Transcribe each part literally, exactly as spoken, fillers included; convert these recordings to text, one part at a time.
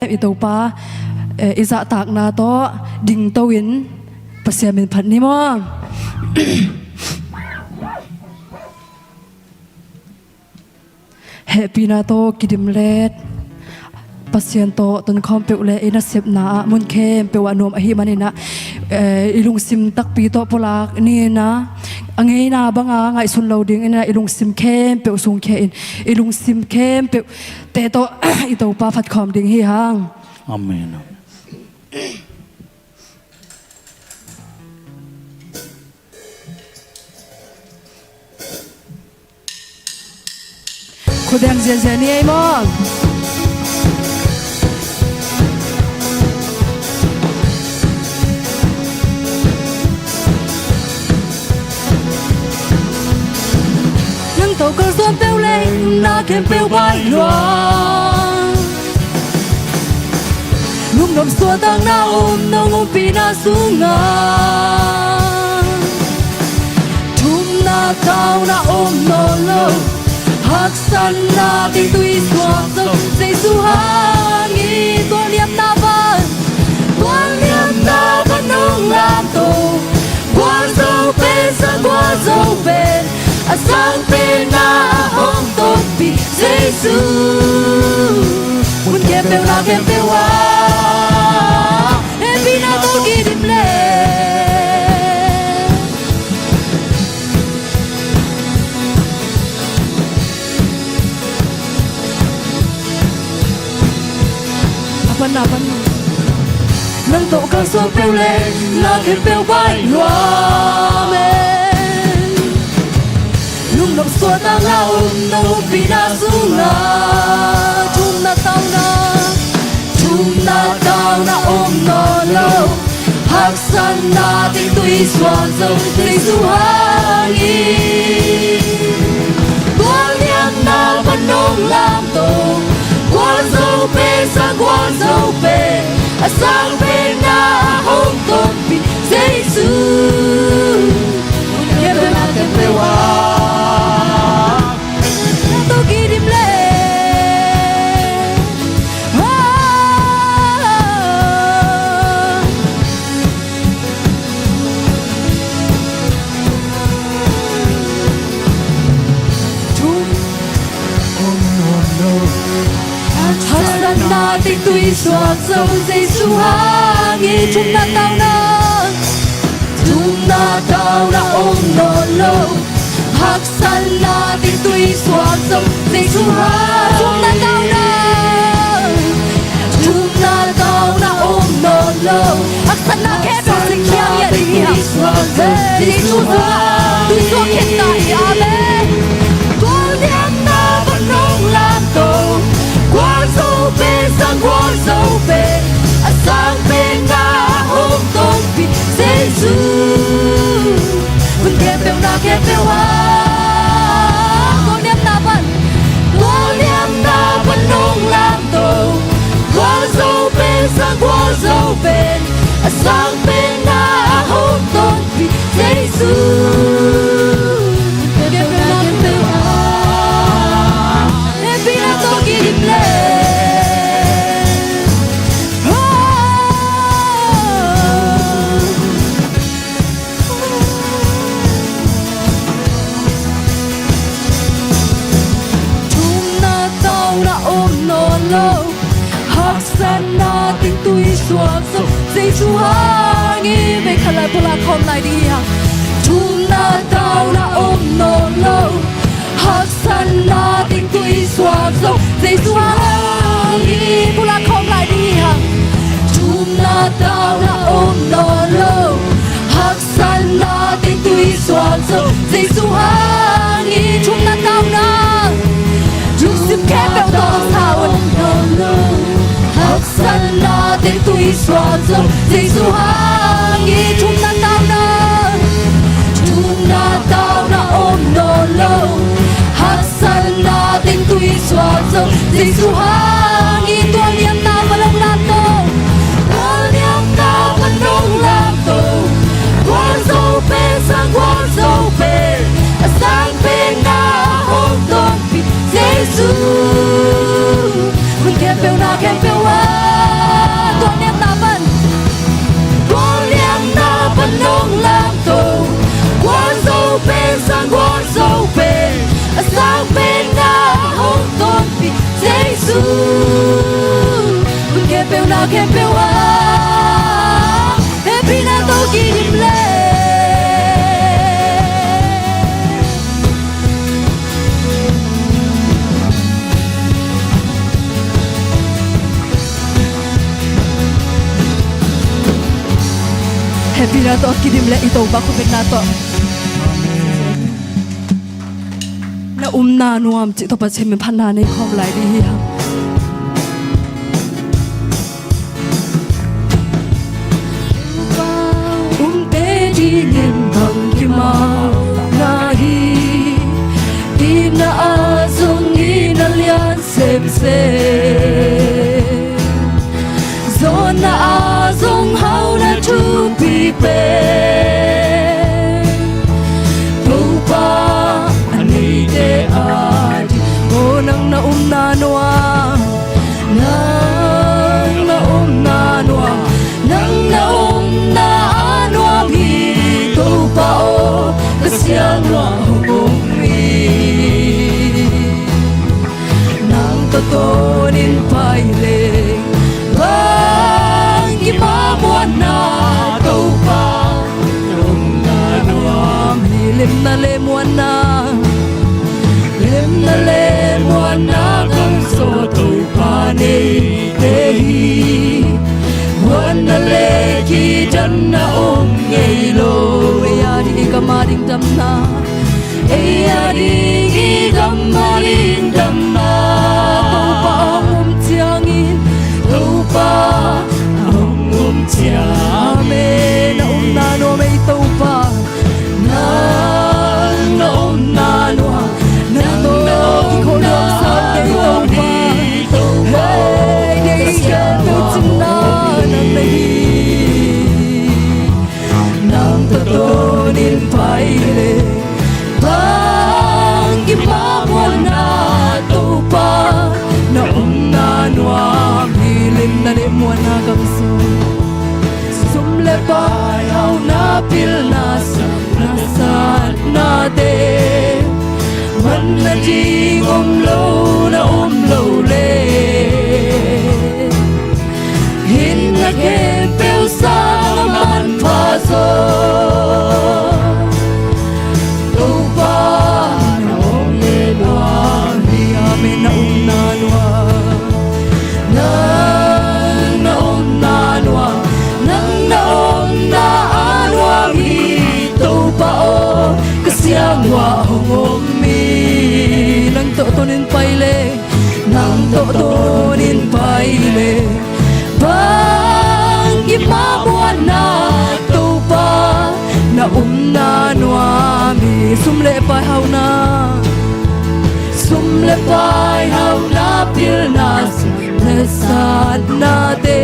I Topa, eh, i zahtakna tawh dingto in Pasian min phat ni maw. Hehpihna tawh kidim let Pasian tawh tonkhawm peuh le i nasepna ah mun khempeuh ah nuam ahih manin ah, eh, i lungsim takpi tawh pulak ni in ah, a ngeina banga ngaihsun lo dingin ah, i lungsim khempeuh sungkhia in, i lungsim khempeuh te tawh i Topa phatkhawm ding hi hang. Amen. Khuadeng ziahziah ni ei maw. Nang tawh kalsuan peuh leh na khempeuh baih lua. Lungnuam suahtakna om nong umpihna sungah, thumna tauna om nawn lo. Haksatna tengtui suak zo Jesu hangin, gualniamna pan, gualniamna pan nong lamto. Gualzo pen sang gualzo pen, a sangpenna a hong tonpih Jesu. Mun khempeuh na khempeuh ah hehpihna tawh kidim le. A pan, a pan. Nang tawh kalsuan peuh leh na khempeuh baih lua. Amen. Lungnuam suahtakna om nong umpihna sungah, thumna tauna, thumna tauna om nawn lo. Haksatna tengtui suak zo Jesu hangin, gualniamna pan nong lamto. Gualzo pen sang gualzo pen, a sangpenna a hong tonpih Jesu. Mun khempeuh na khempeuh ah na tawh kidim le. Haksatna tengtui suak zo Jesu hangin, thumna tauna, thumna tauna om nawn lo. Haksatna tengtui suak zo Jesu hangin, thumna tauna, thumna tauna om nawn lo. Haksatna khempeuh singkhia ngiat ding hi hang. Jesu sungah tui suak khin ta hi. Amen. Gualniamna pan nong lamto. Gualzo pen sang gualzo pen, a sangpenna a hong tonpih Jesu. Mun khempeuh na khempeuh ah gualniamna pan, gualniamna pan nong lamto. Gualzo pen sang gualzo pen, a sangpenna a hong tonpih Jesu. Mun khempeuh na khempeuh ah hehpihna tawh kidim le. Thumna tauna om nawn lo. Haksatna tengtui suak zo Jesu hangin, vei khat lai pulak khawm lai ding hi hang. Thumna tauna om nawn lo. Haksatna tengtui suak zo Jesu hangin, pulak khawm lai ding hi hang. Thumna tauna om nawn lo. Haksatna tengtui suak zo Jesu hangin, thumna tauna, lungsim khempeuh tawh sa un. Haksatna tengtui suak zo Jesu hangin, thumna tauna, thumna tauna om nawn lo. Haksatna tengtui suak zo Jesu hangin, gualniamna pan nong lamto. Gualniamna pan nong lamto. Gualzo pen sang gualzo pen, a sangpenna a hong tonpih Jesu. Mun khempeuh na khempeuh ah khempeuh ah hehpihna tawh kidim le. Hehpihna tawh kidim le i Topa khut bekna tawh. Na omna nuam cih tawh Pasian min phatna nei khawm lai ding hi hang. Umte dingin bang kimau na hi, itna ah zong itna lian semsem, zawnna ah zong hauhna thupi pen, Topa a neite ading. Aw, nang na omna nuam, nang na omna nuam, nang na omna a nuam hi. Topa aw, ka siangluah hong om hi. Nang tawh tawnin pai leng bang kimau muanna, Topa na omna nuam hi. Lemna le muanna, lemna le muanna gam zaw Topa neite hi. Muanna le kidanna om ngei lo. Ei a ding i gam a ding damna, ei a ding i gam a ding damna, Topa a hong om ciangin, Topa a hong om ciang. Amen. Na omna nuam ei Topa, nang na omna nuam, nang tawh kikhawh nuam sa ei Topa. Hei, deih khempeuh cinna nang na hi. Nang tawh tawnin pai leng bang kimau muanna, Topa na omna nuam hi. Lemna le muanna gam zaw, sum le pai, hauhna, pilna, satna, satnate, manna ding om lo, na om lo leh, hih na khempeuh sang a manpha zaw Topa na om le nuam hi. Amen. Na omna nuam, nang na omna nuam, nang na omna a nuam hi. Topa aw, ka siangluah hong om hi. Nang tawh tawnin pai leng, nang tawh tawnin pai leng bang kimau muanna, Topa na omna nuam hi. Sum le pai, hauhna, sum le pai, hauhna, pilna, satnate,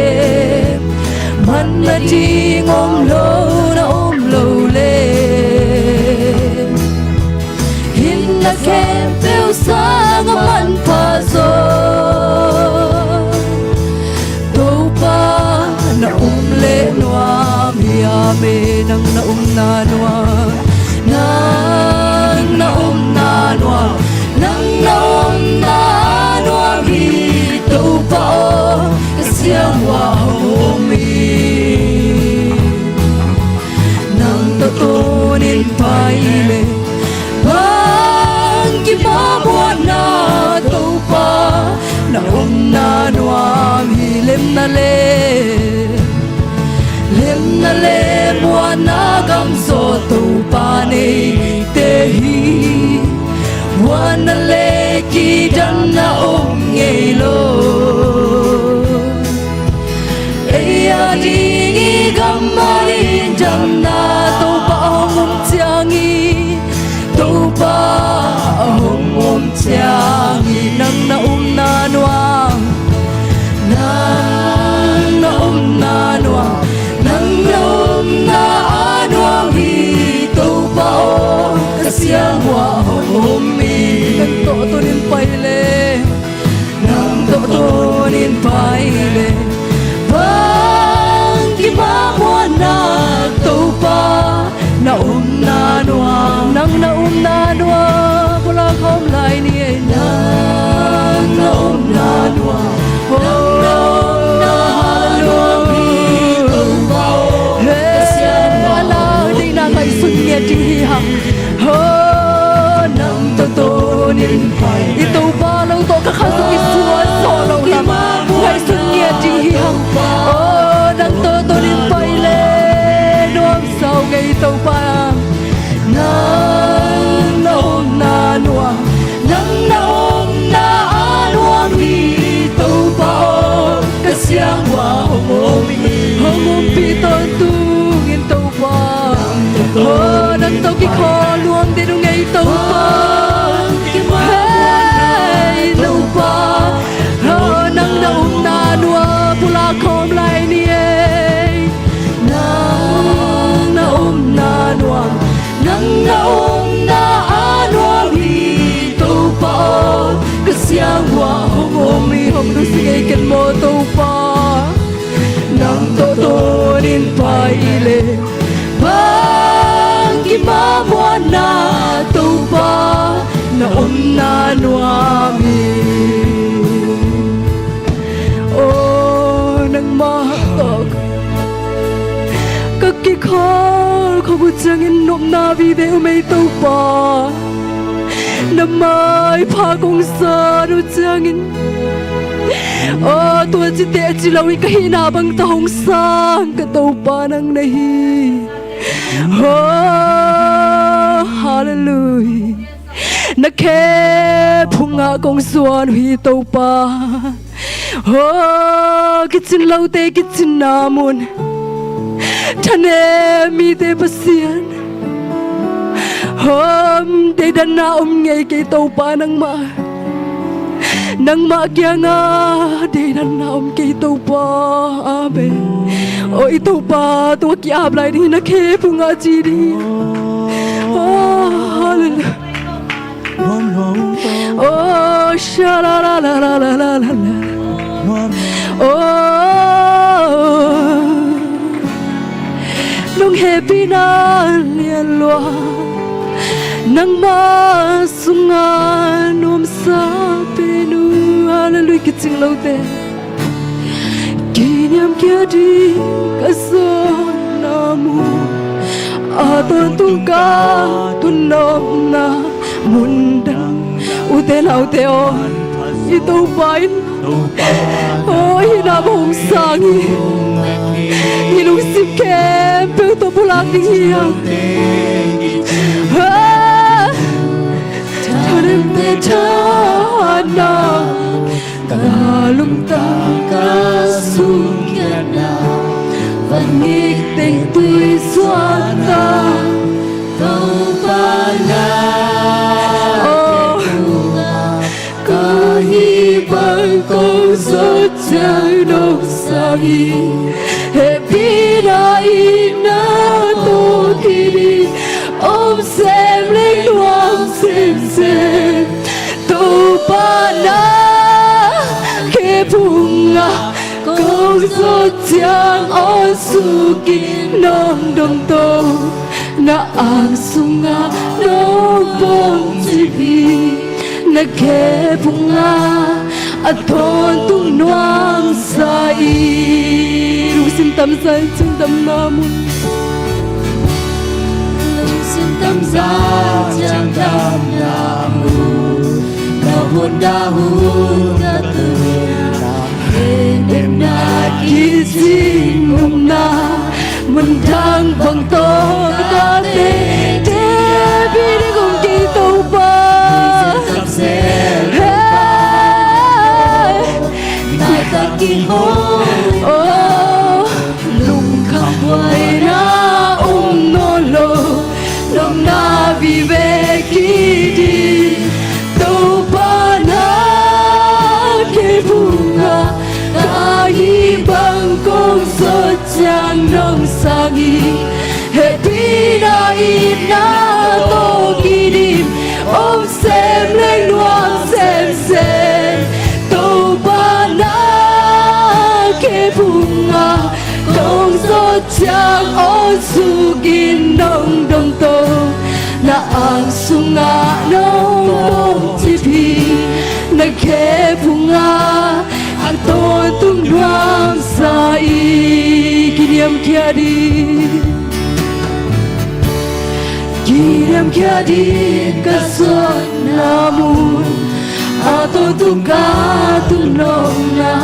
manna ding om lo, na om lo leh, hih na khempeuh sang a manpha zaw Topa na om le nuam hi. Amen. Nang na omna nuam, nang na omna nuam, nang na omna nuam hi. Topa aw, ka siangluah hong om hi. Nang tawh tawnin pai leng bang kimau muanna, Topa na omna nuam hi. Lemna le, lemna le muanna gam zaw Topa neite hi. Muanna le kidanna om ngei lo. Ei a ding i gam a ding damna, Topa a hong om ciangin, Topa a hong om ciangin, nang na omna nuam, nang na omna nuam, nang na omna a nuam hi. Topa aw, ka siangluah hong om hi. Nang tawh tawnin pai leng, nang tawh tawnin Hong ompih tawntung in Topa. Oh, nang tawh kikhawl nuam ding uh ngei Topa. Hei Topa. Oh, nang na omna nuam pulak khawm lai ni ei. Nang na omna nuam, nang na omna a nuam hi Topa aw. Ka siangtho ah hong om hi, hong nusia ngei ken maw Topa. Nang tawh tawnin pai leh bang kimah muanna Topa, na omna nuam hi. Oh, nangmah tawh ka kikhawl khawm uh ciangin nopna vive om ei Topa. Na maipha kong san uh ciangin, oh, tua cite a ci lo in ka hihna bang tawh hong sang ka Topa nang na hi. Oh, hallelujah. Na khe phungah kong zuan uh hi Topa. Oh, kicin lote kicinna mun, thanem mite Pasian. Oh, deidanna om ngei kei Topa nangmah. Nangmah kiangah deidanna om kei Topa. Amen. Oh, i Topa tungah ki-ap lai ding hi, na khe phungah ci ding hi. Oh, hallelujah. Oh, sha la la la la la la la. Oh, nong hehpihna lian lua, nangmah sungah nuamsa pen uh. Hallelujah, kicing lote. Kiniamkhiat ding ka zawhna mun, a tawntung ka tun nopna mun dang. Ute naute aw, i Topa in, aw, i hihna bang hong sang hi. I lungsim khempeuh tawh pulak ding hi hang. Ah, thanemte thahatna, ka lungtang ka sungkiatna, van ngik teng tui suakta, Topa na, oh, ka hih bang kong zawh ciang nong sang hi. Hehpihna itna tawh kidim, om sem leng nuam semsem. Topa na khe phungah kong zawh ciang aw sukin nong dong to, na ang sungah nong bawngcip hi. Na khe phungah a tawntung nuamsa hi. Lungsim tamza ciang damna mun, lungsim tamza ciang damna mun, na hun na hun na tuna, hehpihna kicing umna, mun dang bang tawh ka tate, te bi ding om kei Topa. Hey, na ka kihong, oh, lungkham buaina om nawn lo, nopna vive kidim. Topa na khe phungah ka hih bang kong zawh ciang nong sang hi. Hehpihna itna tawh kidim, om sem leng nuam semsem. Topa na khe phungah kong zawh ciang aw sukin nong dong to, na ang sungah nong bawngcip hi. Na khe phungah a tawntung nuamsa hi. Kiniamkhiat ding, kiniamkhiat ding ka zawhna mun, a tawntung ka tun nopna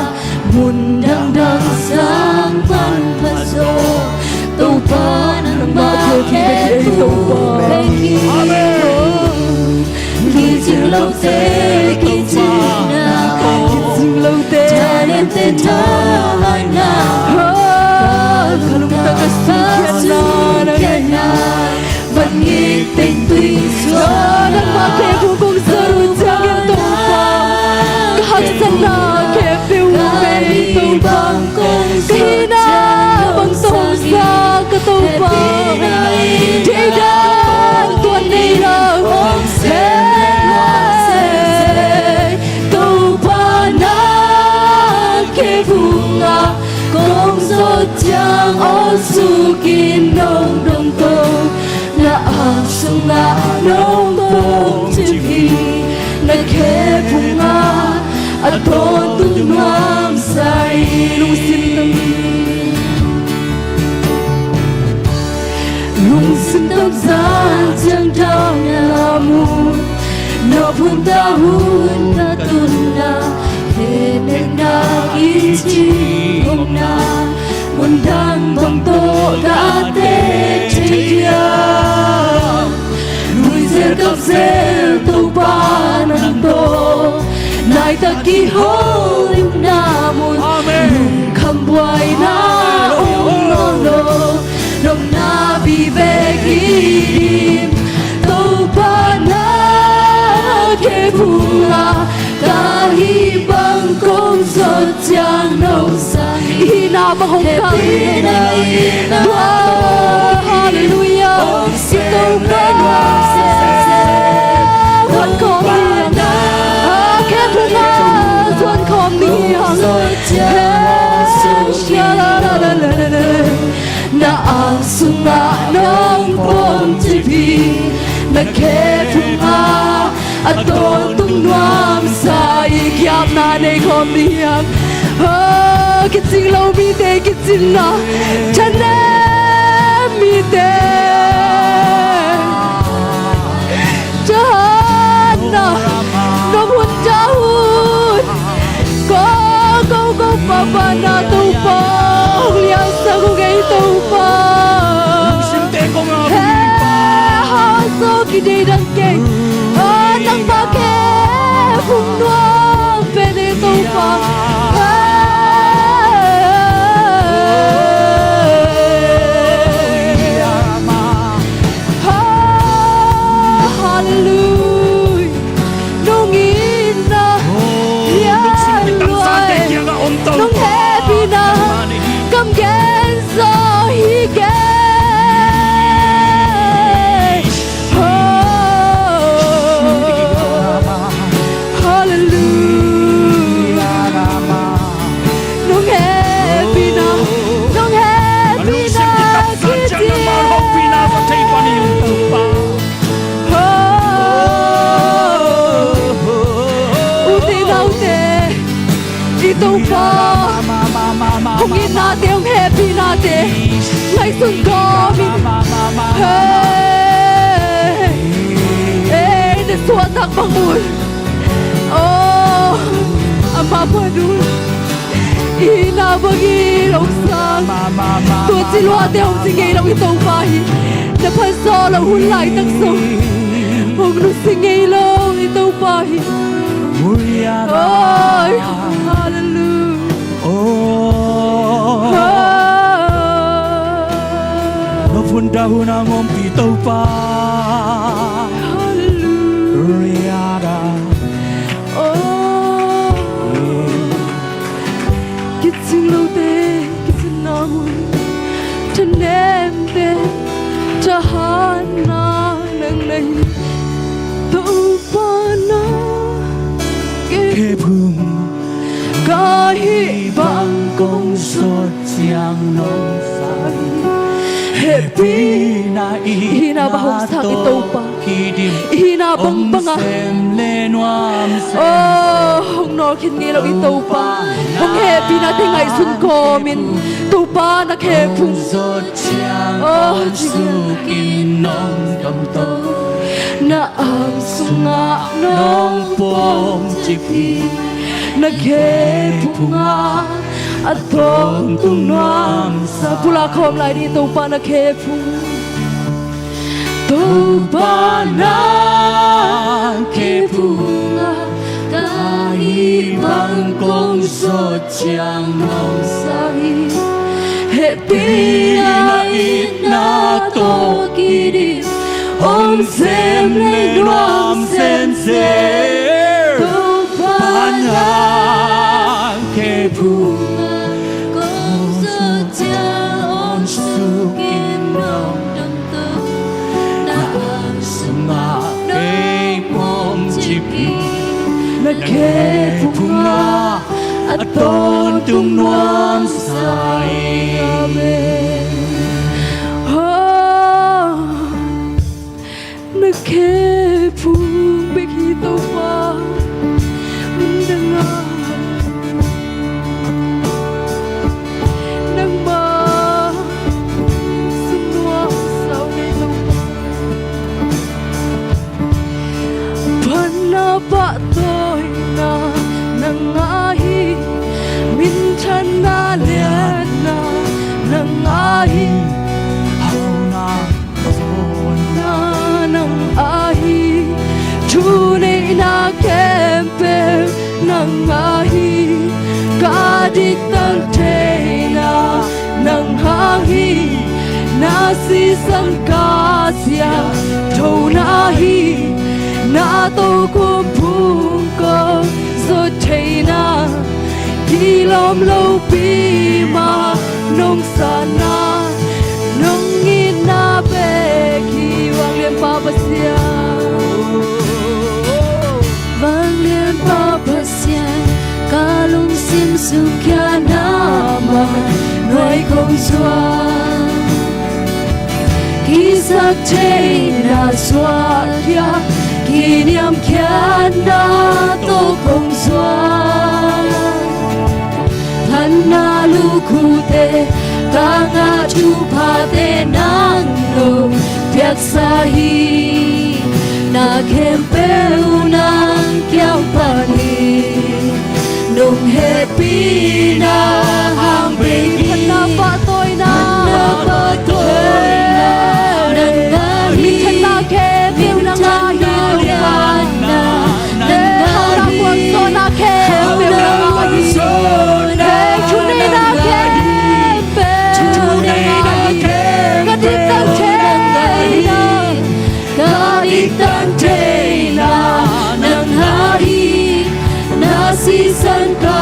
mun dangdang sang pan pha zaw. Topa nangmah khe phungah kei Topa. Amen. Kicing lote kicing na, kicing lote thanemte thahat Kong zawh ciang aw sukin nong dong to, na ang sungah nong pawm cip hi. Na khe phungah a tawntung nuamsa hi. Lungsim tawh lungsim tawh zan ciang dang na mu, na phun ta hun ta tunna, he nekna kici hongna, mundang bang tawh ka te thei dia. Nuizel kapzel Topa nang tawh naitak kiholimna mun. Amen. Lungkham buaina ong nong lo, nopna vive kidim. Topa na khe phungah ka hih bang kong zawh ciang nong sa hi. Hihna bang hong kah hi. Halleluiah. I Topa huan khawm ni hang. A khe phungah huan khawm ni hang. Na ang sungah nong pawm cip hi. Na khe phungah a tawntung nuamsa hi. Kiapna nei khawm ni hang. Oh, kicing lo mite kicinna, thanem mite thahatna, nong hun ta hun. Ko, ko, ko, Papa na Topa, hong liangsak uh kei Topa. He, ha, so kidei dan kei. Ah, nangmah khe phung nuam pen e Topa. Halleluiah. Nong itna, nong hehpihna kam gen zaw hi kei. Halleluiah. Nong hehpihna, nong hehpihna kici. Ute naute, i Topa hong itnate, hong hehpihnate ngaihsun kawmin. Hei, ei, na suahtak bang un. Oh, amah phat un. I hihna bangin hong sang, tua ci luate hong ci ngei lo i Topa hi. Na phat zawh loh hun laitak zong hong nusia ngei lo i Topa hi. Oi, halleluiah. Oh. Oh. Nong hun ta hun a ngawmpi Topa. Halleluiah. Oh. Kicing lote kicinna mun, thanemte thahatna nang na hi. Topa na khe phung ka hih bang kong zawh ciang nong sa hi. Hehpihna i hihna bang hong sang i Topa. I hihna bangbang a, oh, hong nawlkhin ngei lo i Topa, hong hehpihnate ngaihsun kawmin Topa na khe phung, oh, ci ngei. Na ang sungah nong pawm cip hi. Na khe phungah a tawntung nuamsa. Pulak khawm lai ni Topa na khe phung. Topa na khe phungah ka hih bang kong zawh ciang nong sa hi. Hehpihna itna tawh kidim, hong sem lei nuam semsem. Topa na khe phungah kong zawh ciang hong sukin nong dong to. Na ang sungah kei pawm cip hi. Na khe phungah a tawntung nuam Amen. Oh, na khephung bek hi Topa, nangmah, nangmah sung nuam sau nei Topa. Phatna pahtawina nang ngah hi, minthanna lianna nang ngah hi, hauhna zawnna nang ngah hi, thuneihna khempeuh nang ngah hi, ka diktak theihna nang ngah hi, na sisan ka siangthona hi, na tokhom phungkong zuat theihna, kilawm lopi mah nong satna, nong itna bek hi. Vanglianpa Pasian, vanglianpa Pasian, ka lungsim sung khia na mah nuai kong zuan, kisap theihna suahkhia, kiniamkhiatna tawh kong zuan. Phatna lukhute ka ngah thuphate nang nong piaksa hi, na khempeuh nang kiang pan hi, nong hehpihna hang bei hi. Phatna pahtawina, phatna pahtawina nang ngah hi, minthanna khempeuh nang ngah hi, minthanna lianna nang ngah hi, hauhna khualzawhna khempeuh nang ngah hi, thuneihna khempeuh nang ngah hi, ka diktak theihna, ka diktak theihna nang ngah hi, na sisan ka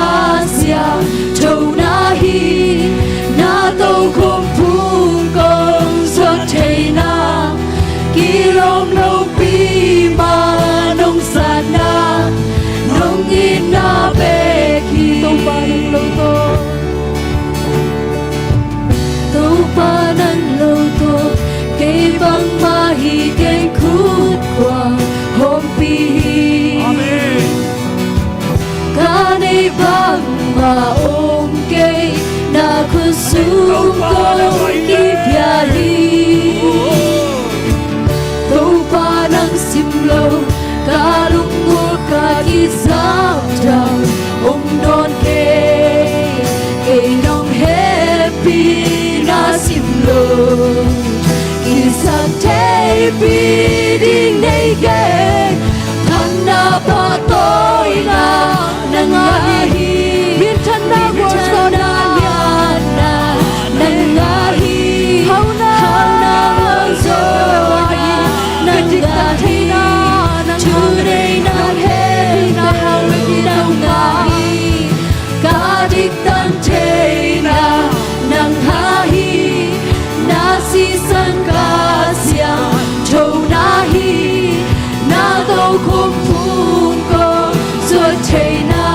siangthona hi, na tokhom phungkong zuat theihna, kilawm lopi mah nong satna, nong itna bek hi. Topa nang lo tawh, Topa nang lo tawh, kei bangmah hi keng khut kua hawmpih hi. Amen. Ka neih bangmah om kei, na khut sung kong kipia hi. Topa nang sim lo, ka lungmuang ka kizap dang om nawn kei. Kei nong hehpihna sim lo, kisap theihpih ding nei kei. Phatna pahtawina nang ngah hi, minthanna khualzawhna lianna nang ngah hi, hauhna khualzawhna nang ngah hi, thuneihna khempeuh nang ngah hi, ka diktak theihna nang ngah hi, na sisan ka siangthona hi, na tokhom phungkong zuat theihna,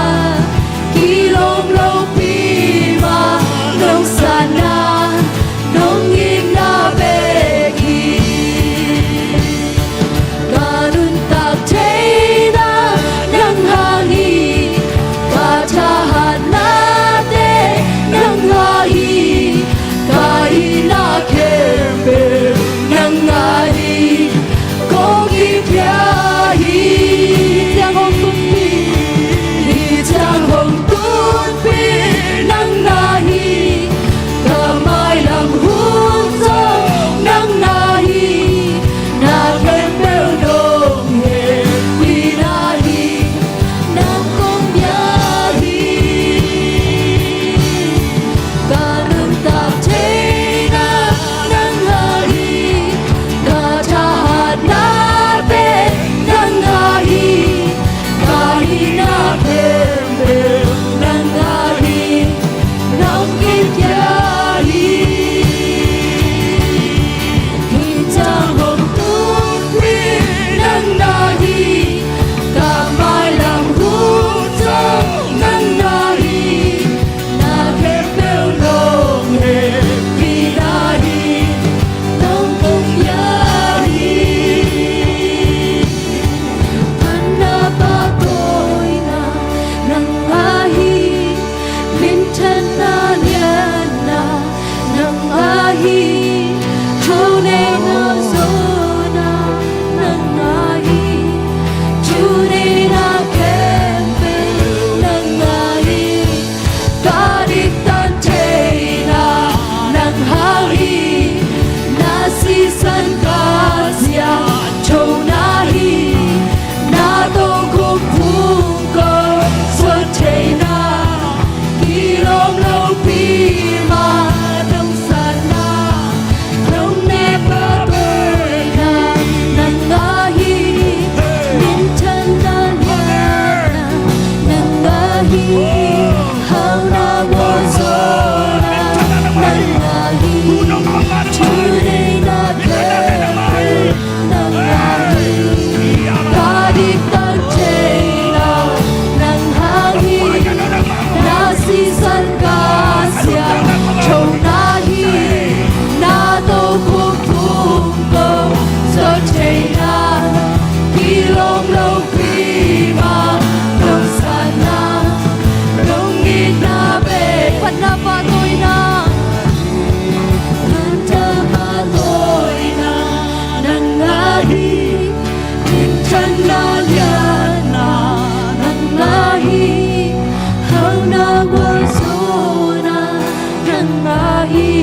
hi.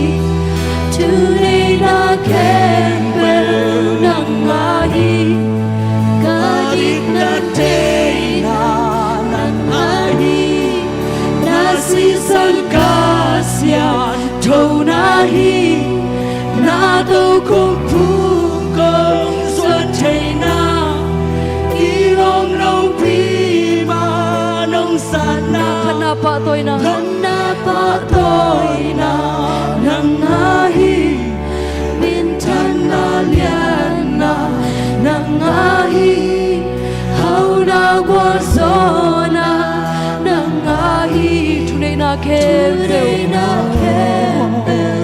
Thunei na khempeuh nang a hi. Ka diktan theina nang a hi. Na sisan ka sian thona hi. Na tokhom phung kong zuat theina, kilawm lopi mah nong sanna. Phatna pahtawina, phatna pahtawina nang a hi. Minthanna lianna nang a hi. Hauhna gualzawhna nang a hi. Thuneihna khempeuh, thuneihna khempeuh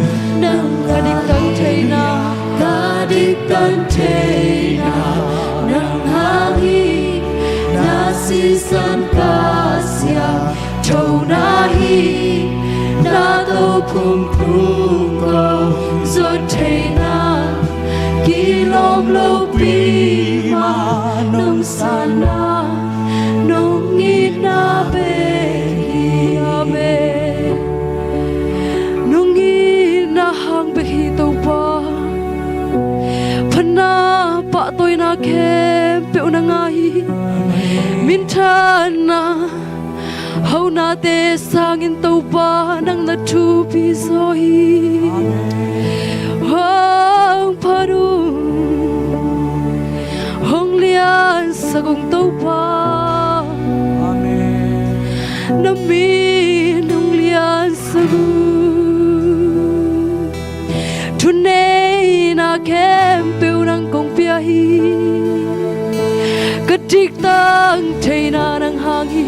nang a hi. Ka diktan theina, ka diktan theina nang a hi. Na sisan ka sian thona hi. Na tokhom phung kong zuat theina, kilawm lopi mah nong sanna, nong itna bek hi. Amen. Nong itna hang bek hi Topa. Phatna pahtawina khempeuh nang a hi. Minthanna hauhnate sangin Topa nang na thupi zaw hi. Amen. Hong phat ung, hong liansak ung Topa. Amen. Na min hong liansak ung. Thuneihna khempeuh nang kong pia hi. Ka diktan theina nang hang hi.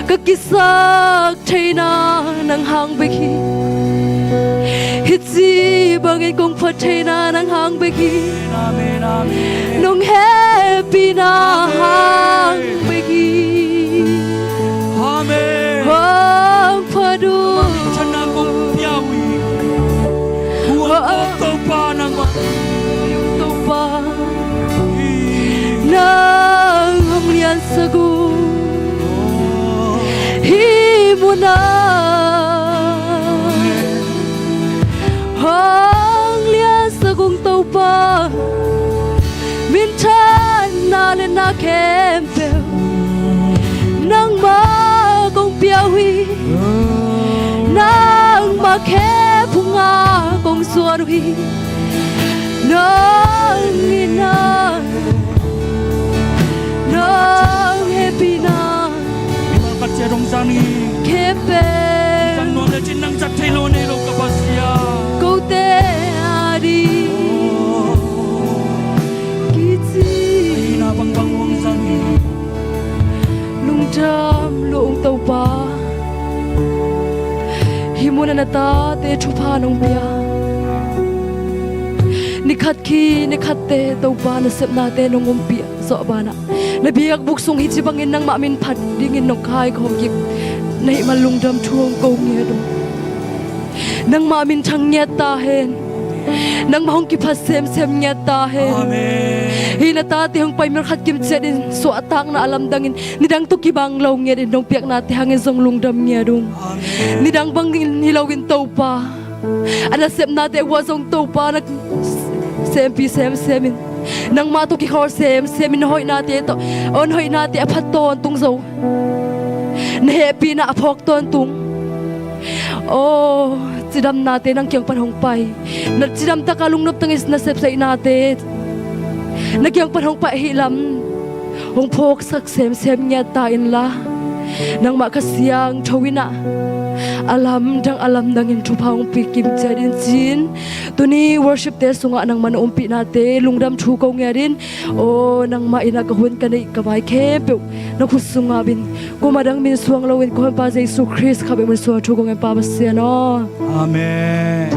Ka kisak theina nang hang bek hi. Hih ci bangin kong phat theina nang hang bek hi. Amen, amen. Nong hehpihna hang bek hi. Amen. Hong phat ung. Minthanna kong pia uh hi. Hong phat ung Topa nangmah. Topa. Nang hong liansak ung. Hih munah hong liansak ung Topa. Minthanna le na khempeuh nangmah kong pia uh hi. Nangmah khe phungah kong zuan uh hi. Nong itna, nong hehpihna, mimal khat ciat hong zang hi. Khe pen zang nuam le cin nang zat thei lo nei lo ka Pasian. Kote a ding kici na bangbang hong zang hi. Lungdam lua ung Topa. Hih munah na tate thupha nong pia. Ni khat khi ni khatte Topa nasepnate nong ompih zawh banah na biakbuk sung hih ci bangin nangmah min phat dingin nong kaikhawm kik na hih man lungdam thu hong ko ngiat ung. Nangmah minthang ngiat ta hen. Nangmah hong kiphat semsem ngiat ta hen. Amen. Hih na tate hong pai mimal khat kim ciatin suahtakna a lamdangin nidang tawh kibang lo ngiatin nong piaknate hangin zong lungdam ngiat ung. Amen. Nidang bangin hi loin Topa, a nasepnate uah zong Topa na sempih semsemin, nangmah tawh kikhawl semsemin, na hoihnate tawh, aw, na hoihnate a phat tawntung zo, na hehpihna a phawk tawntung. Aw, cidamnate nang kiang pan hong pai, na cidamtaka lungnop tangin na sepsaihnate na kiang pan hong pai ahih lam hong phawksak semsem ngiat ta inla, nangmah Kha Siangtho in ah a lamdang a lamdangin thupha hong pia kim ciat in, ci-in tuni worshipte sungah nangmah na ompihnate lungdam thu ko ngiat in. Aw, nangmah in ah ka hun ka neih ka vai khempeuh na khut sungah ap in, kuamah dang min suang loin ka Honpa Jesu Khrist kha bek min suang thu ko ngiat in, Pa Pasian aw. Amen.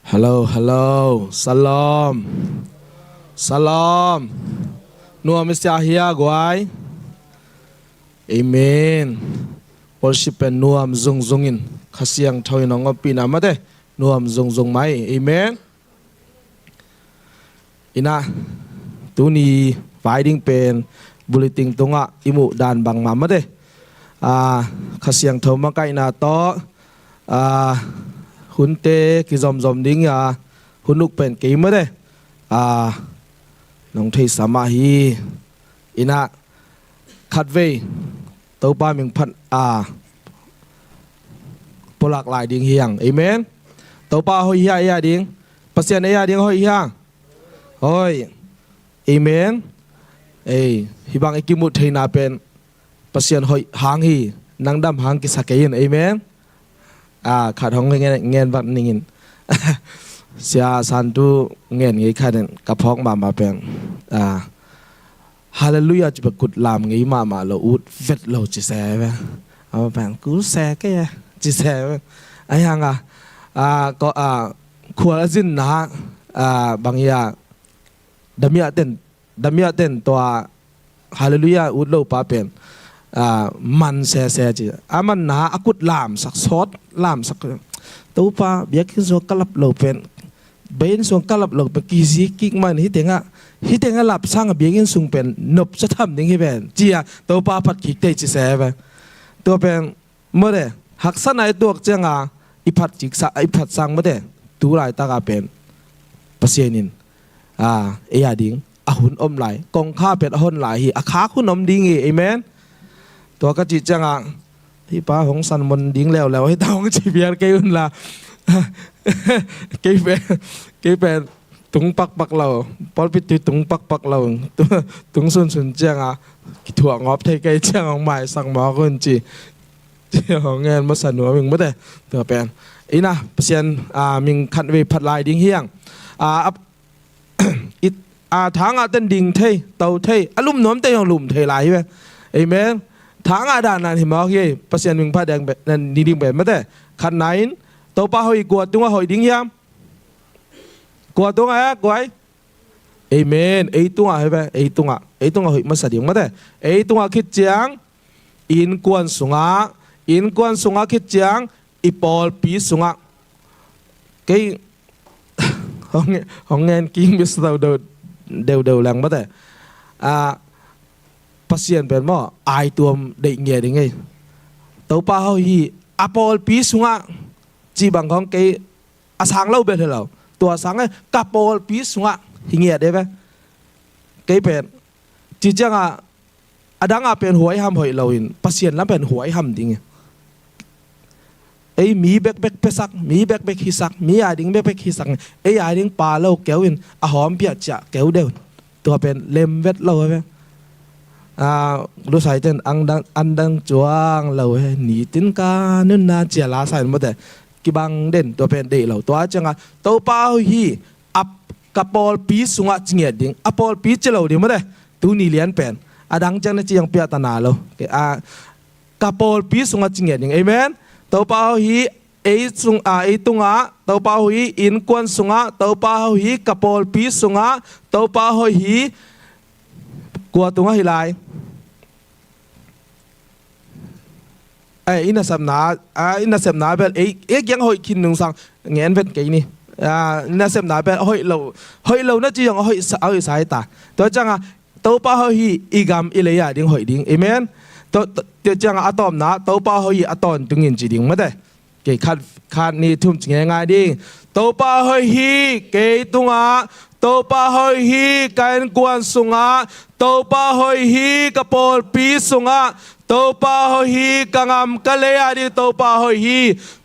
Hello, hello. Shalom. Shalom. Nuam i sia hia guai. Amen. Worship pen nuam zungzungin Kha Siangtho in hong ompihna mate nuam zungzung mai. Amen. Ina, tuni vai ding pen bulletin tungah i muh dan bangmah mate, a, Kha Siangtho makaihna tawh, a, hunte kizomzom ding a, hun uk pen kei mate, a, nong theihsa mah hi. Ina, khatvei Topa mingphat a pulak lai ding hiang. Amen. Topa hoih hia ei a ding? Pasian ei a ding hoih hia? Hoih. Amen. Ei, hih bang i kimuh theihna pen Pasian hoih hang hi. Nang dam hang kisa kei in. Amen. A, khat hong ngen, ngen vat ningin. Sia Santu ngen ngei khat in ka phawk mahmah pen, a, Hallelujah ci pen kut lam ngei mahmah lo, ut vet lo ci se ve. Ama pen kul se kei e ci se ve. Ahi hang a, a, ko, a, khual a zinna, a, bang hia, damiah ten, damiah ten tua Hallelujah ut lo pa pen, a, man sese ci. A manna a kut lamsak, sawt lamsak. Topa, biakinn sung ka lap lo pen, biakinn sung ka lap lo pen kizi kik man, hih tengah, hih tengah lap sang a biakinn sung pen nop sa tham ding hi pen, ci a Topa phat kik tei ci se ve. Tua pen mawte, haksatna i tuak cianga i phat ciksa, i phat sang mawte, tu laitaka pen Pasian in, a, ei a ding a hun om lai, kongkha pen a hon lai hi, a khak hun om ding hi. Amen. Tua ka cih cianga, hih pa hong san mon ding leuleu hi ta hong ci pial kei un la. Kei pen, kei pen tung pakpak lo, pawlpi tui tung pakpak lo, tung sunsun cianga kithuah ngawp thei kei cianga hong maisak mawk un ci. Ci hong ngen masa nuam ing mawte. Tua pen ina, Pasian, a, ming khatvei phat lai ding hiang. A, ap, it, a, thangah ten ding thei, to thei, a lum nuam te hong lum thei lai hi ve. Amen. Thangah dan nan hi mawk hi. Pasian ming phat ding pen, nan ni ding pen mawte. Khatna in, Topa hoih kua tungah hoih ding hiam? Kua tungah e, guai? Amen. Ei tungah hi ve, ei tungah. Ei tungah hoih masa ding mawte. Ei tungah khit ciang, innkuan sungah, innkuan sungah khit ciang, i pawlpi sungah. Kei, hong, hong ngen king mi sa deuh, deuh, deuh leng mawte. A, Pasian pen maw, aituam deih ngiat ding ei. Topa hoih hi, a pawlpi sungah, ci bang khong kei a sang lo bel hi lo. Tua sang e, ka pawlpi sungah hi ngiat e ve. Kei pen, ci cianga, a danga pen huai ham hoih lo in, Pasian lam pen huai ham ding e. Ei mi bekbek pesak, mi bekbek hisak, mi a ding bekbek hisak, ei a ding pa lo keu in, a hawm piah ciah keu deuh. Tua pen lem vet lo ve. A, lusai ten ang dang, an dang cuang lo ve. Nitin ka nunna cia la sa in mawte. Kibang den, tua pen deih lo. Tua cianga, Topa hoih hi, a, ka pawlpi sungah ci ngiat ding. A pawlpi ci lo ding mawte. Tuni lian pen. A dang ciang na ci ang piah ta na lo. Kei, a, ka pawlpi sungah ci ngiat ding. Amen. Topa hoih hi, ei sung, a, ei tungah, Topa hoih hi, innkuan sungah, Topa hoih hi, ka pawlpi sungah, Topa hoih hi, kua tungah hi lai. Ei, i nasepna, a, i nasepna bel, ei, ei kiang hoih khin nungsang, ngen vet kei ni. A, i nasepna bel, hoih lo, hoih lo na ci zong, hoih sa, hoih sa hi ta. Tua cianga, Topa hoih hi, i gam i lei a ding hoih ding. Amen. Tua, tua, tua cianga a tawpna, Topa hoih hi, a tawntungin ci ding mawte. Kei khat, khat nih thum ci ngeingai ding. Topa hoih hi, kei tungah, Topa hoih hi, ka innkuan sungah, Topa hoih hi, ka pawlpi sungah, Topa hoih hi, ka gam ka lei a ding, Topa hoih hi,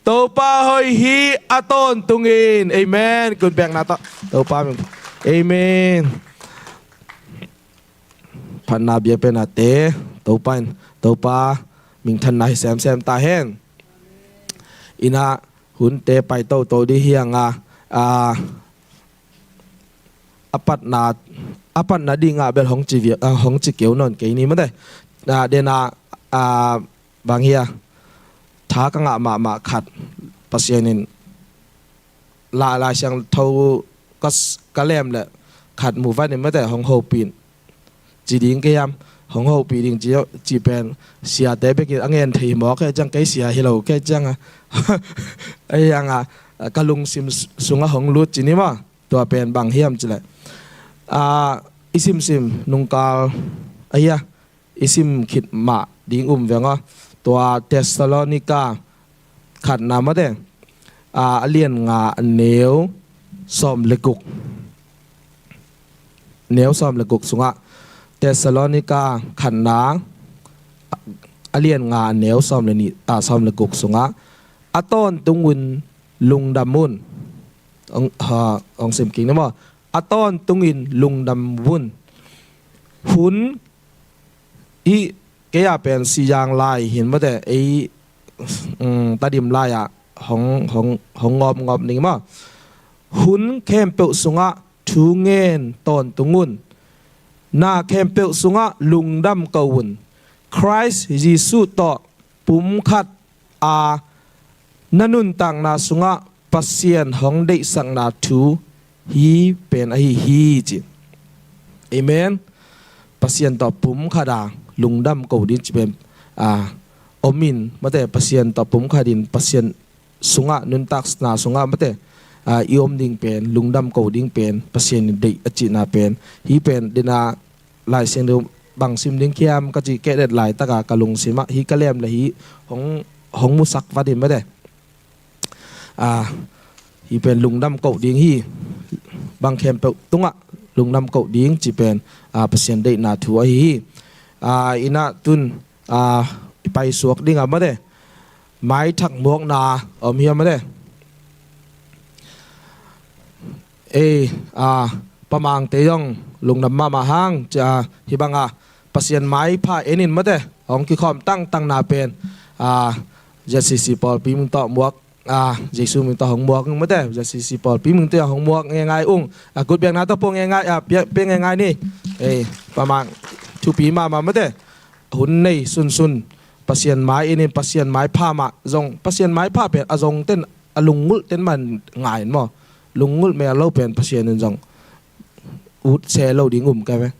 Topa hoih hi, a tawntungin. Amen. Kun bekna tawh, Topa min. Amen. Phatna bia penate, Topa in, Topa minthanna hi semsem ta hen. Ina, hunte pai toto dih hianga, a, a patna, a patna dingah bel hong ci viak, a, hong ci keu nawn kei ni mawte. A, dena, a, bang hia, tha ka ngah mahmah khat, Pasian in la Lai Siangtho ka, ka lem le khat mu vat in mate, hong hopih ci ding kei hiam, hong hopih ding ci, ci pen siate bekin a ngen thei mawk kei ciang, kei sia hi lo kei ciang a, ahi hang a ka lungsim sungah hong lut ci ni maw. Tua pen bang hiam ci le, a, i simsim nungkal ahi a, i sim khit mah ding um veng aw. Tua Thessalonika khatna mate, a, a lian nga a neu sawm le guk, neu sawm le guk sungah, Thessalonika khatna a lian nga a neu sawm le nih, a, sawm le guk sungah, a tawntung un lungdam un. Ong, ha, ong sim kik ni maw. A tawntungin lungdam vun. Hun i kei a pen siyang lai hin mate, ei, um, Tedim lai ah hong, hong, hong ngawp ngawp ning maw. Hun khempeuh sungah thu ngen tawntung un. Na khempeuh sungah lungdam ko un. Khrist Jesuh tawh pumkhat a na nuntakna sungah Pasian hong deihsakna thu hih pen ahi hi ci. Amen. Pasian tawh pumkhat a lungdam ko ding ci pen, a, om in mate, Pasian tawh pumkhat in Pasian sungah, nuntakna sungah mate, a, i om ding pen, lungdam ko ding pen Pasian in deih a cihna pen, hih pen dena Lai Siangtho bang sim ding hiam ka ci kei det laitaka ka lungsimah hih ka lem le hih hong, hong musak vat in mate. A, hih pen lungdam ko ding hi. Bang khempeuh tungah lungdam ko ding ci pen, a, Pasian deihna thu ahi hi. A, inah tun, a, i paisuak ding a mate, maithak muakna om hiam mate. Ei, a, Pa Mangte zong lungdam mahmah hang, cia, hih banga Pasian maipha en in mate, hong kikhawm tangtangna pen, a, Z C C pawlpi mung tawh muak, a, Jesu mung tawh hong muak ung mate, Z C C pawlpi mung tawh hong muak ngeingai ung, a, kutbiakna tawh pua ngeingai, a, pia, pia ngeingai ni. Ei, Pa Mang, thupi mahmah mate, hun nei sunsun, Pasian mai en in, Pasian maipha mah zong, Pasian maipha pen a zong ten, a lungngulh ten man ngai in maw. Lungngulh mel lo pen Pasian in zong ut se lo ding um ka ve.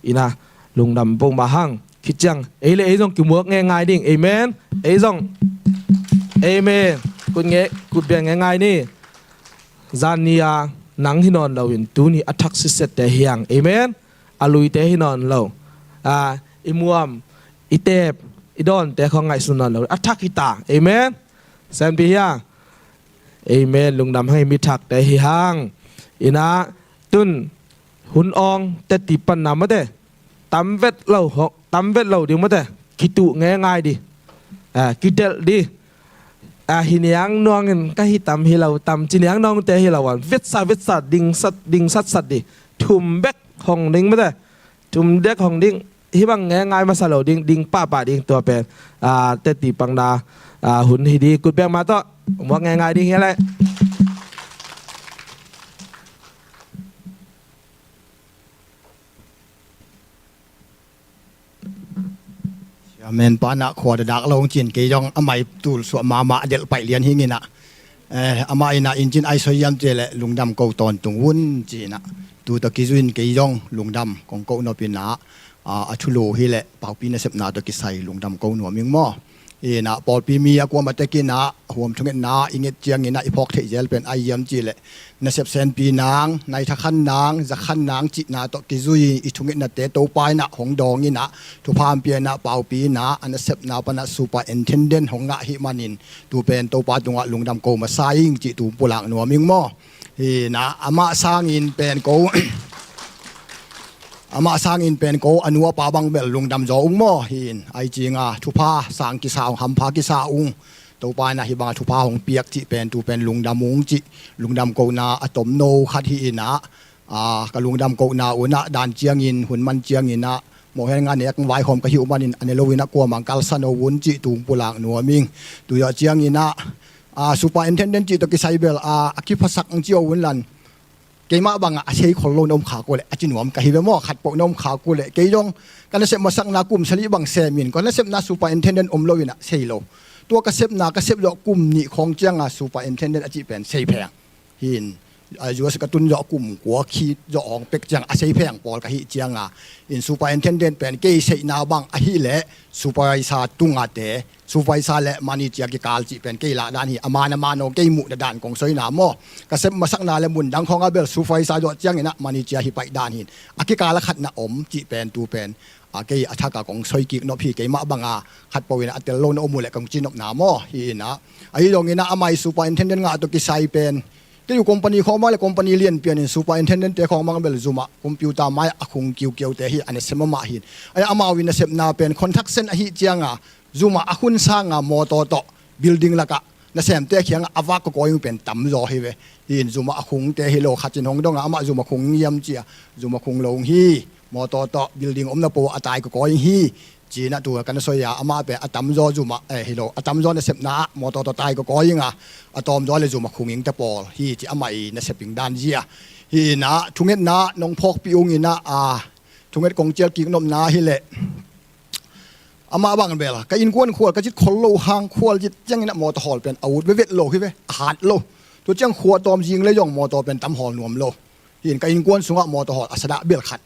Ina, lungdam pong mah hang. Khit ciang ei le ei zong kimuak ngeingai ding. Amen. Ei zong. Amen. Kut nge, kutbia ngeingai ni. Zan ni a nang hi nawn loin tuni a thak sitsette hi hang. Amen. A luite hi nawn lo. A, i muam, i teep, i dawnte khong ngaihsun nawn lo. A thak hi ta. Amen. Sanpi hia. Amen. Lungdam hang, i mi thakte hi hang. Ina, tun hun awng teti panna mate, tam vet lo, ho, tam vet lo ding mate, kituh ngeingai di. A, kidelh di. A, hi niang nuangin ka hi tam hi lo tam ci niang nuangte hi lo an, vetsa vetsa ding sat, ding satsat di. Thum bek hong ding mate. Thum bek hong ding. Hih bang ngeingai masa lo ding, ding pahpah ding tua pen, a, teti panna, a, hun hi di. Kutbek mah tawh muak ngeingai ding hi leh. Amen. Pa na khua dadak lo hong cin kei zong a mai tul suah mahmah a delh paih lian hing inah. Eh, amah inah in cin ai soi yam ci le lungdam ko tawntung un ci inah. Tu tawh kizui in kei zong lungdam kong ko nop inah, a, a thulu hi le paupi nasepna tawh kisai lungdam ko nuam ing maw. Inah pawlpi mi a kuamah tek inah huam thungetna i nget ciang inah i phawk theih zel pen ai yam ci le nasep senpi nang, naitha khan nang, za khan nang cihna tawh kizui i thungetnate Topa inah hong dawng inah, thupha hong pia inah, paupi inah, a nasepna panah superintendent hong ngah hih manin, tu pen Topa tungah lungdam ko masa ing cih tu pulak nuam ing maw. Hi na, amah sangin pen ko, amah sangin pen ko, a nu a pa bang bel lungdam zaw ung maw. Hi in, ai cinga, thupha sang kisa ung, hampha kisa ung. Topa in ah hih banga thupha hong piak cih pen, tu pen lungdam ung cih, lungdam kohna a tomno khat hi in ah, a, ka lungdam kohna un ah, dan ciangin, hun man ciangin ah, mawh hen nga nek vaikhawm ka hih uh manin, a ne lo in ah kuamah kalsa no un cih tu pulak nuam ing. Tu zawh ciangin ah, a, superintendent cih tawh kisai bel, a, a kiphasak ang ci uh un lan. Keimah bangah a sei khol lo na om khak uh leh, a ci nuam ka hi ve maw, khat peuh na om khak uh leh. Kei zong ka nasep masakna kum sali bang semin, ka nasepna superintendent om lo in ah sei lo. Tua ka sepna, ka sep zawh kum nih khawng cianga superintendent a cih pen sei pheng. Hi in, a, U S ka tun zawh kum kua khit zawh hong pek ciang a sei pheng pawl ka hih cianga, in superintendent pen kei seihna bang ahih leh supervisor tungate, supervisor le manager kikal cih pen kei lak dan hi. A man a man aw, kei muhna dan kong soi na maw. Ka sep masakna le mun dang khawngah bel supervisor zawh ciangin ah manager hi paih dan hi in, a kikal a khatna om cih pen tu pen, a, kei a thak a kong soi kik nop hi. Keimah banga khat peuh in a tel lo na om uh leh kong ci nopna maw. Hi in ah, ahi zongin ah amah i superintendent ngah tawh kisai pen kei uh company khawng bang le company lianpi in superintendent te khawng bang bel zum ah computer mai a khung kiukiu te hi, a nasem amah hi in. Ai, amau i nasepna pen construction ahih cianga zum ah a khun sanga mawtaw tawh building lakah nasemte kiangah a vak kawkawi ung pen tamzaw hi ve. Hi in zum ah a khungte hi lo, khat in hong dong a, amah zum ah khung ngiam ci a, zum ah khung lo ung hi. Mawtaw tawh building omna po a tai kawkawi ung hi. Ci in ah tu ka na soi a, amah pen a tamzaw zum ah, eh, hi lo, a tamzaw nasepna ah mawtaw tawh tai kawkawi ung a, a tawmzaw le zum ah khung ing te pawl hi ci, amah i nasep ing dan zia. Hi in ah thungetna nong phawkpih ung in ah, a, thunget kong cial kik nopna hi leh, amah bang bel ka innkuan khual ka cit khol lo hang, khual cit ciangin ah mawtaw hawl pen a ut vetvet lo hi ve, a hat lo. Tua ciang khua tawm zing le zong mawtaw pen tam hawl nuam lo. Hi in ka innkuan sungah mawtaw hawl a sadah bel khat.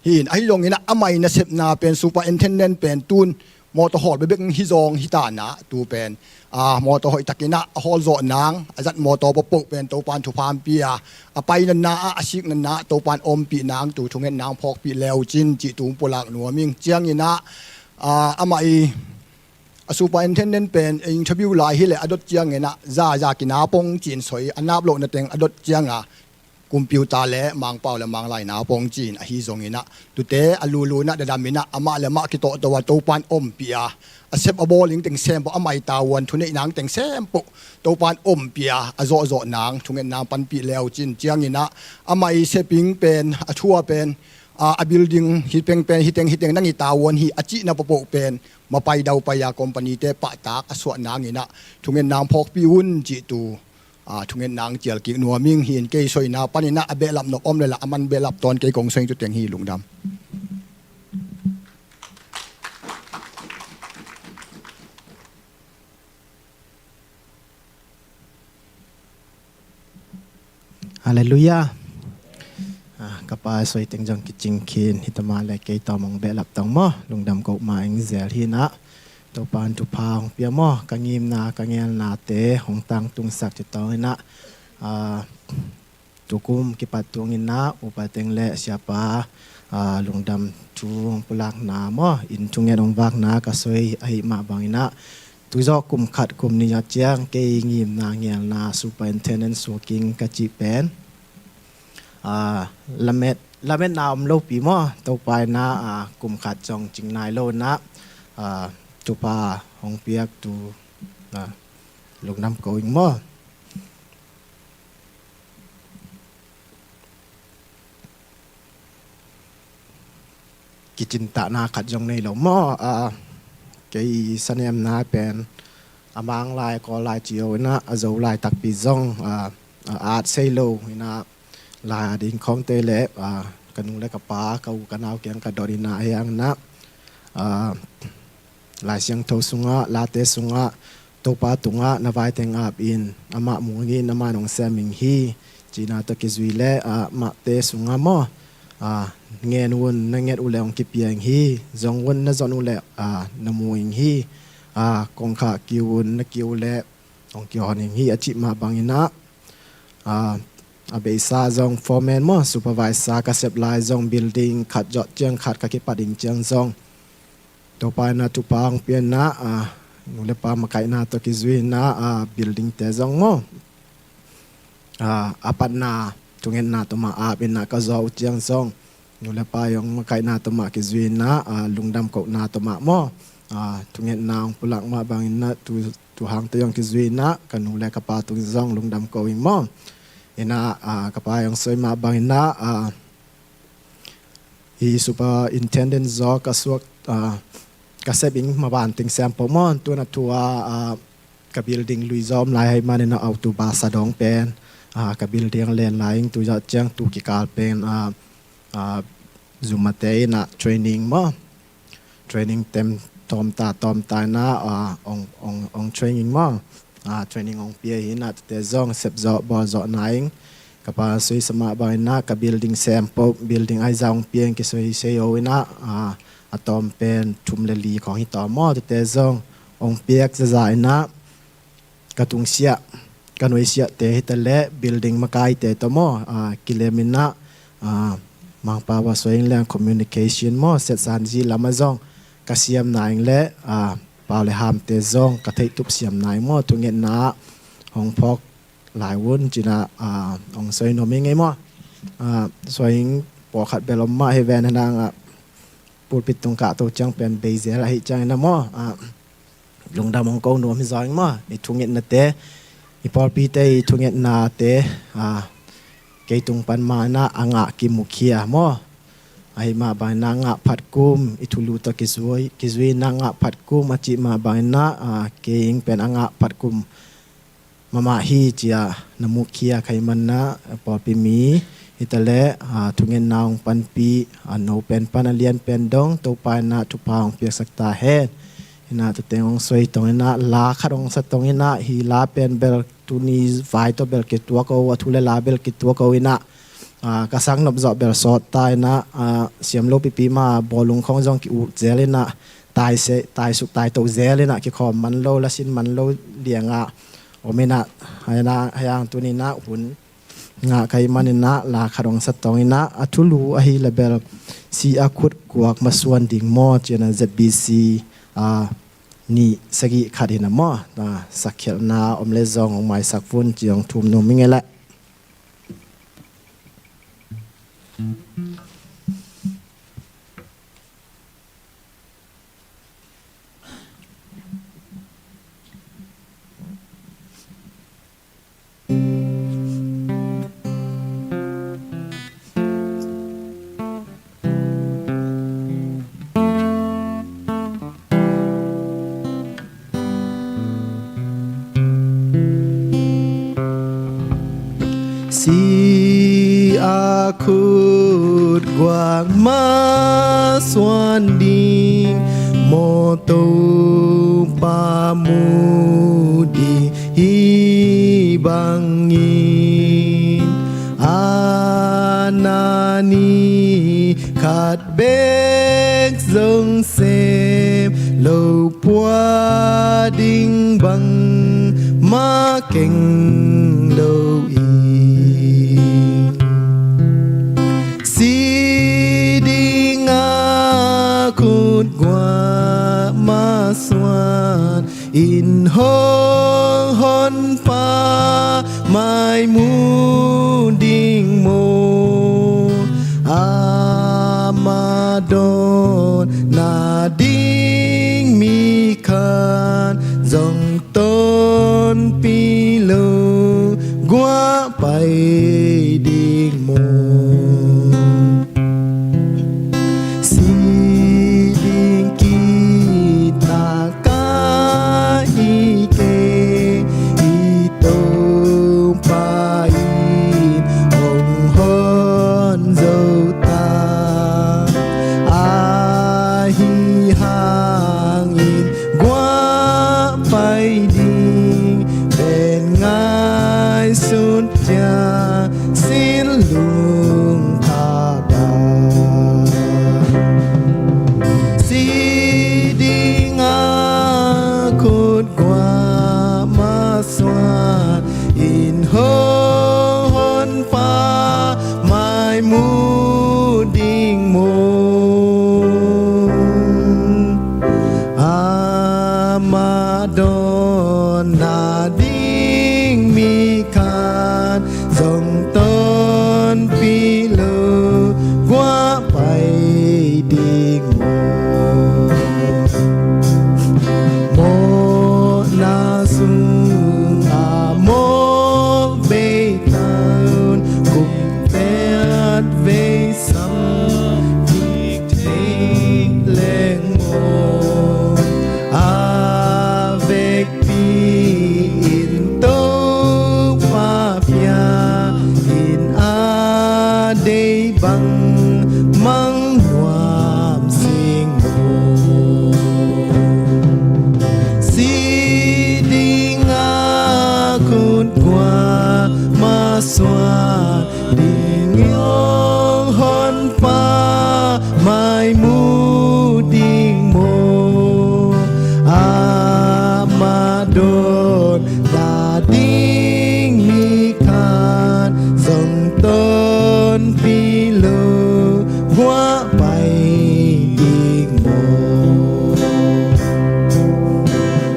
Hi in, ahi zongin ah amah i nasepna pen superintendent pen tun mawtaw hawl bekbek hi zawng hi ta in ah tu pen, a, mawtaw hoih takin ah a hawl zawh nang, a zat mawtaw pohpoh pen Topan thupha hong pia, a painatna ah, a siknatna ah Topan ompih nang tu thungetna hong phawkpih le uh cin cih tu hong pulak nuam ing. Ciangin ah, a, amah i, a superintendent pen interview lai hi leh a dot ciangin ah za za kina pong ci in soi, a nap lohna teng a dot cianga computer le Mangpau le Manglai na pong ci in, ahi zongin ah tute a lulu in ah dadam in ah amah le amah kitawhto a Topan ompih a, a sep a bawl ing teng sempoh, amah i tavuan thuneih nang teng sempoh Topan ompih a, a zawhzawh nang thungetna hong panpih le uh cin. Ciangin ah amah i sep ing pen, a thu a pen, a, a building hi pengpen, hi teng hi teng nang i tavuan hi a cihna pohpoh pen mapai daupai a company te pahtak a suah nangin ah thungetna hong phawkpih un cih tu, a, thungetna hong cial kik nuam ing. Hi in kei soina panin ah a behlap nop om le lah a man behlap tawn kei kong soi ing. Tu teng hi, lungdam. Halleluiah. Ah, ka pa soi teng zong kicing khin hi ta mah le, kei tawm hong behlap tong maw, lungdam ko mah ing. Zel hi in ah Topan thupha hong pia maw, ka ngimna ka ngelnate hong tangtungsak ci tawng in ah, ah, tukum kipat tungin ah upa teng le siapa, ah, lungdam thu hong pulakna maw, inn thunget hong vakna ka soi ahih mah bangin ah, tu zawh kum khat kum nih a ciang kei ngimna ngelna superintendent suaking ka cih pen, ah, lamet, lametna om lopi maw, Topa in ah, ah, kum khat zong cing nai lo in ah, ah, thupha hong piak tu, ah, lungdam ko ing maw. Kicintahna khat zong nei lo maw. Ah, kei sanemna pen a Manglai, Kawllai ci-o in ah, a Zolai takpi zong, ah, ah, at sei lo in ah, lai a ding khawngte le, ah, ka nu le ka pa, ka u ka nau kiang ka dot in ah, hiang in ah, ah, Lai Siangtho sungah, Late sungah, Topa tungah na vai teng ap in, amah mu ing, amah in hong sem ing hi, cihna tawh kizui le, ah, mahte sungah maw, ah, ngen un, na nget uh leh hong kipia ing hi, zong un, na zon uh leh, ah, na mu ing hi, ah, kongkhak kiu un, na kiu leh hong kihon ing hi, a cih mah bangin ah, ah, a beisa zong foreman maw, supervisor ka sep lai zong building khat zawh ciang khat ka kipat ding ciang zong Topa in ah thupha hong pia in ah, ah, nu le pa makaihna tawh kizui in ah, ah, building te zong maw, ah, a patna thungetna tawh mah ap in ah ka zawh uh ciang zong nu le pa i hong makaihna tawh mah kizui in ah, ah, lungdam kohna tawh mah maw, ah, thungetna hong pulak mah bangin ah tu, tu hangte i hong kizui in ah ka nu le ka pa tung zong lungdam ko ing maw. In ah, ah, ka pa i hong soi mah bangin ah, ah, hi superintendent zaw ka suak, ah, ka sep ing maban teng siam peuh maw, tu-in a thu a, ah, ka building lui zaw om lai ahih manin ah October sa dong pen, ah, ka building len lai ing. Tu zawh ciang tu kikal pen, ah, ah, zumate in ah training maw, training tem tawmta tawmta in ah, ah, ong, ong, ong training maw. ah, training hong pia hi inah, tute zong sep zawh bawl zawh na ing. Ka pa soi sa mah bang inah ka building sem po, building aiza hong pia ing, kisoi sei ho inah, ah, a tawm pen thum le li khong hi tawm maw, tute zong hong piak zaza inah, ka tungsiah, ka nuaisiahte hi ta leh building makaite tawh maw, ah, kilem inah, ah, Mangpa va soi ing leng communication maw, setsan zi lamah zong ka siam na ing leh, ah, pau le hamte zong ka theih tup siam na ing maw, thungetna ah hong phawk lai un ci inah, ah, hong soi nuam ing ei maw. Ah, soi ing pawlkhat bel om mah hi ven, hanang ah pulpit tung kahto ciang pen bei zel ahih ciang inah maw, ah, lungdam hong ko nuam hi zaw ing maw. I thungetnate, i pawlpite i thungetnate, ah, kei tung pan mah inah a ngah kimukhia maw. Ahih mah bang inah a ngah phat kum, i thulu tawh kizui, kizui inah a ngah phat kum a cih mah bang inah, ah, kei ing pen a ngah phat kum mahmah hi ci-a na mukhia ka hih man inah, pawlpi mi hi ta leh, ah, thungetna hong panpih, ah, no pen pan a lian pen dong Topa inah thupha hong piaksak ta hen. Inah tuteng hong soi tong inah, la khat hong sa tong inah, hih la pen bel tuni vai tawh bel kituak o, a thu le la bel kituak o inah, ah, ka sang nop zawh bel sawt ta inah, ah, siam lo pipi mah bawlung khong zong ki-ut zel inah, tai se, tai suk tai to zel inah, kikhawm man lo, lasin man lo liangah om inah, haiang, haiang tuni inah hun ngah ka hih man inah la khat hong sa tong inah, a thulu ahih leh bel si a khut guak masuan ding maw ci inah Z B C, ah, nih sagih khat hi inah maw, ah, sakkhialhna om leh zong hong maisak vun ci hong thum nuam ing ei leh. Si a khut guak masuan ding, maw Topa mu ding hih bangin, a na ni khat bek zong sem lo, pua ding bangmah keng lo hi. Si ding a khut guak masuan in hong Honpa mai mu ding maw, amah dawn na ding mi khat zong tonpih lo, guah pai ding maw. Si ding kitaak ka hi kei, i Topa in hong hon zo ta. Ahi hangin guah pai ding pen ngaihsut ciang sin lungtha bang. Si ding a khut guah masuan in hong Honpa mai mu ding maw. Amah dawn na ding mi khat zong tonpih lo, guah pai ding maw. Mawhna sungah mawk bei tawn, kum phet vei sam kik thei leng maw. A vekpi in Topa pia in, a deih bang mang nuam sing maw. Si ding a Tonpih lo guah pai ding maw?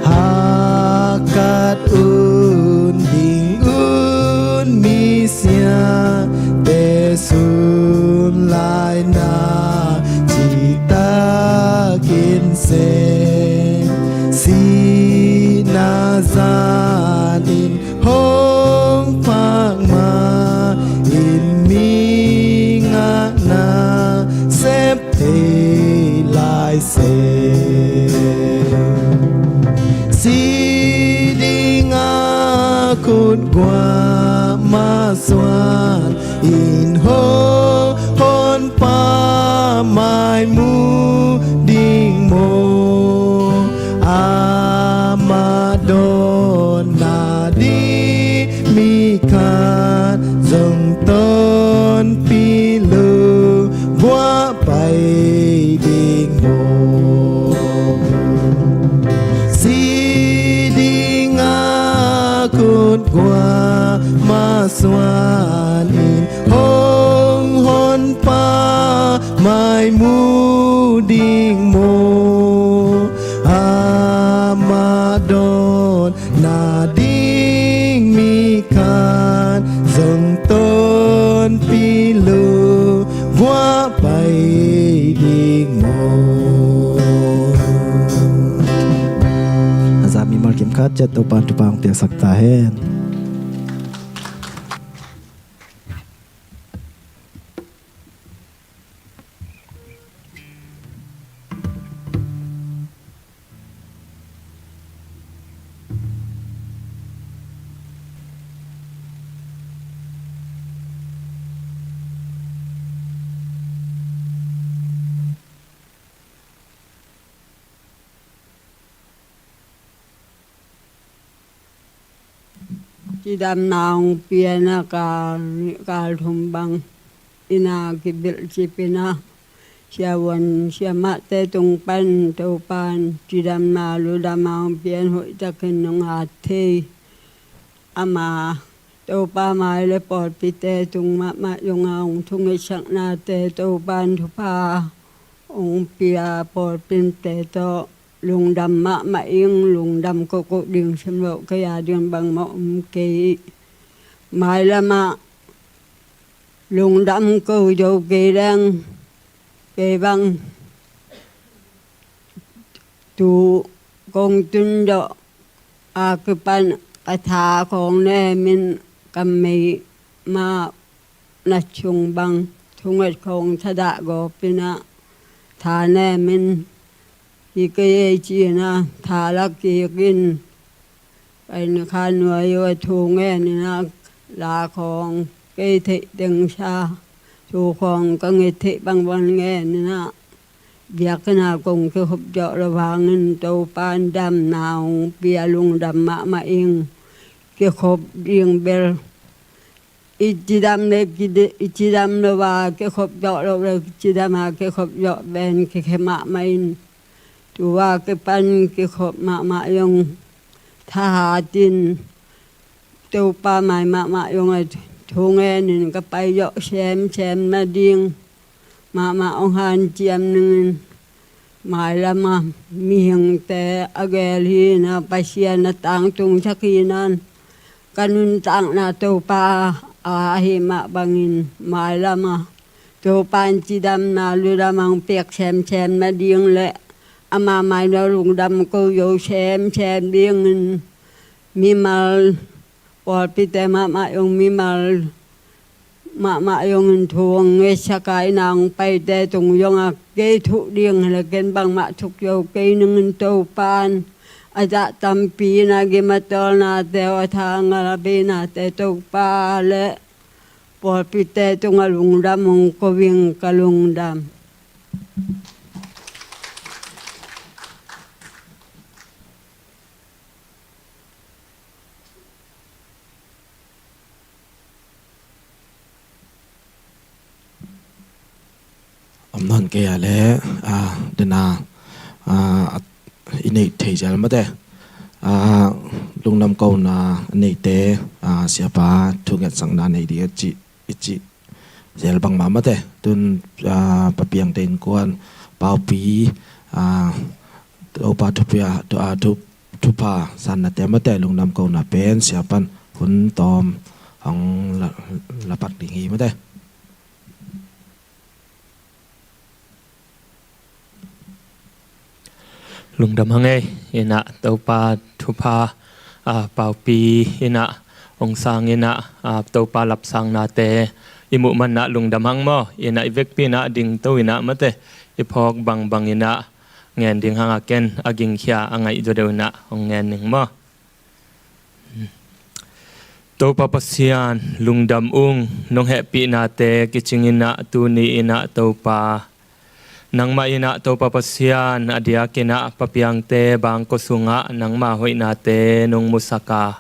Hakat un ding un misiate sun lai na citakin sem. Sihna zanin hong phak ma-in mi ngakna sep thei lai sem. Si ding a khut guah masuan in hong Honpa mai mu ding maw? Amah dawn nading mi khat zong tonpih lo guah pai ding maw? Si ding a khut guah masuan in hong Honpa mai mu ding maw? Amah dawn nading mi khat zong tonpih lo guah pai ding maw? A za mimal kim khat ciat Topa'n thupha hong piaksak ta hen. Cidamna hong pia-in a kal nih kal thum bang inn ah kibilh cip-in a, siavuan siamahte tung pan Topa'n cidamna lungdamna hong pia-in hoihtakin nong at thei. Ama Topa mai le pawlpite tung mahmah zong a hong thungetsaknate Topa'n thupha hong pia, pawlpite tawh lungdam mahmah ing. Lungdam kohkoh ding sim loh, kei a ding bangmah om kei. Mailam ah lungdam ko zo kei leng, kei bang tu kong tun zawh a kipan ka tha khawng nemin ka mei mah na chung bang thunget khawng thadah gawp-in a, tha nemin hi kei ei ci-in a, tha la kik in, ka inn kha nuai uh a thu ngen in a, la khawng kei theih teng sa, thu khawng ka nget theih bangbang ngen in a, biakinn ah kong kikhop zawh loh hangin Topa'n damna hong pia, lungdam mahmah ing. Kikhop ding bel i cidam le kide-, i cidam lo a kikhop zawh loh le cidam a kikhop zawh pen kikhia mahmah in, tu a kipan kikhop mahmah zong thahat in, Topa mai mahmah zong a thu ngenin ka pai zawh semsem nading mahmah hong hanciam ningin, mailam a mihingte a gel hi-in a, Pasian a tangtungsak hi-in a, ka nuntakna Topa a, ahi mah bangin mailam a Topa'n cidamna lungdam hong piak semsem nading le ama mai na lungdam ko zo semsem dingin mimal pawlpite mahmah zong, mimal mahmah zongin thu hong ngetsak a, inn ah hong paite tung zong a, kei thuk ding hi le ken bangmah thuk zo kei ningin Topa'n a zah tampi in a gim a tawlnate aw, a tha ngal a beinate Topa le pawlpite tungah lungdam hong ko ing. Ka lungdam. Om nawn kei a le, a, dena, a, i neih thei zel mate, a, lungdam kona a neite, a, siapa thungetsakna nei ding a cih cih zel bangmah mate. Tun, ah, Papiangte innkuan, Paupi, ah, Topa thupia, thu, ah, thu, thupha sannate mate, lungdam kohna pen sia pan hun tawm hong la, la pak ding hi mate. Lungdam hang ei, inah Topa thupha, ah, Paupi inah hong sang inah, ah, Topa lapsangnate i muh manah lungdam hang maw. Inah i vekpi inah dingto inah mate, i phawk bangbang inah ngen ding hang a, ken a gingkhia a ngaih zaw deuh inah hong ngen ning maw. Topa Pasian, lungdam ung, nong hehpihnate kicing inah tuni inah Topa, nangmah inah Topa Pasian, a diak inah Papiangte bangkua sungah nangmah hoihnate nong musak a,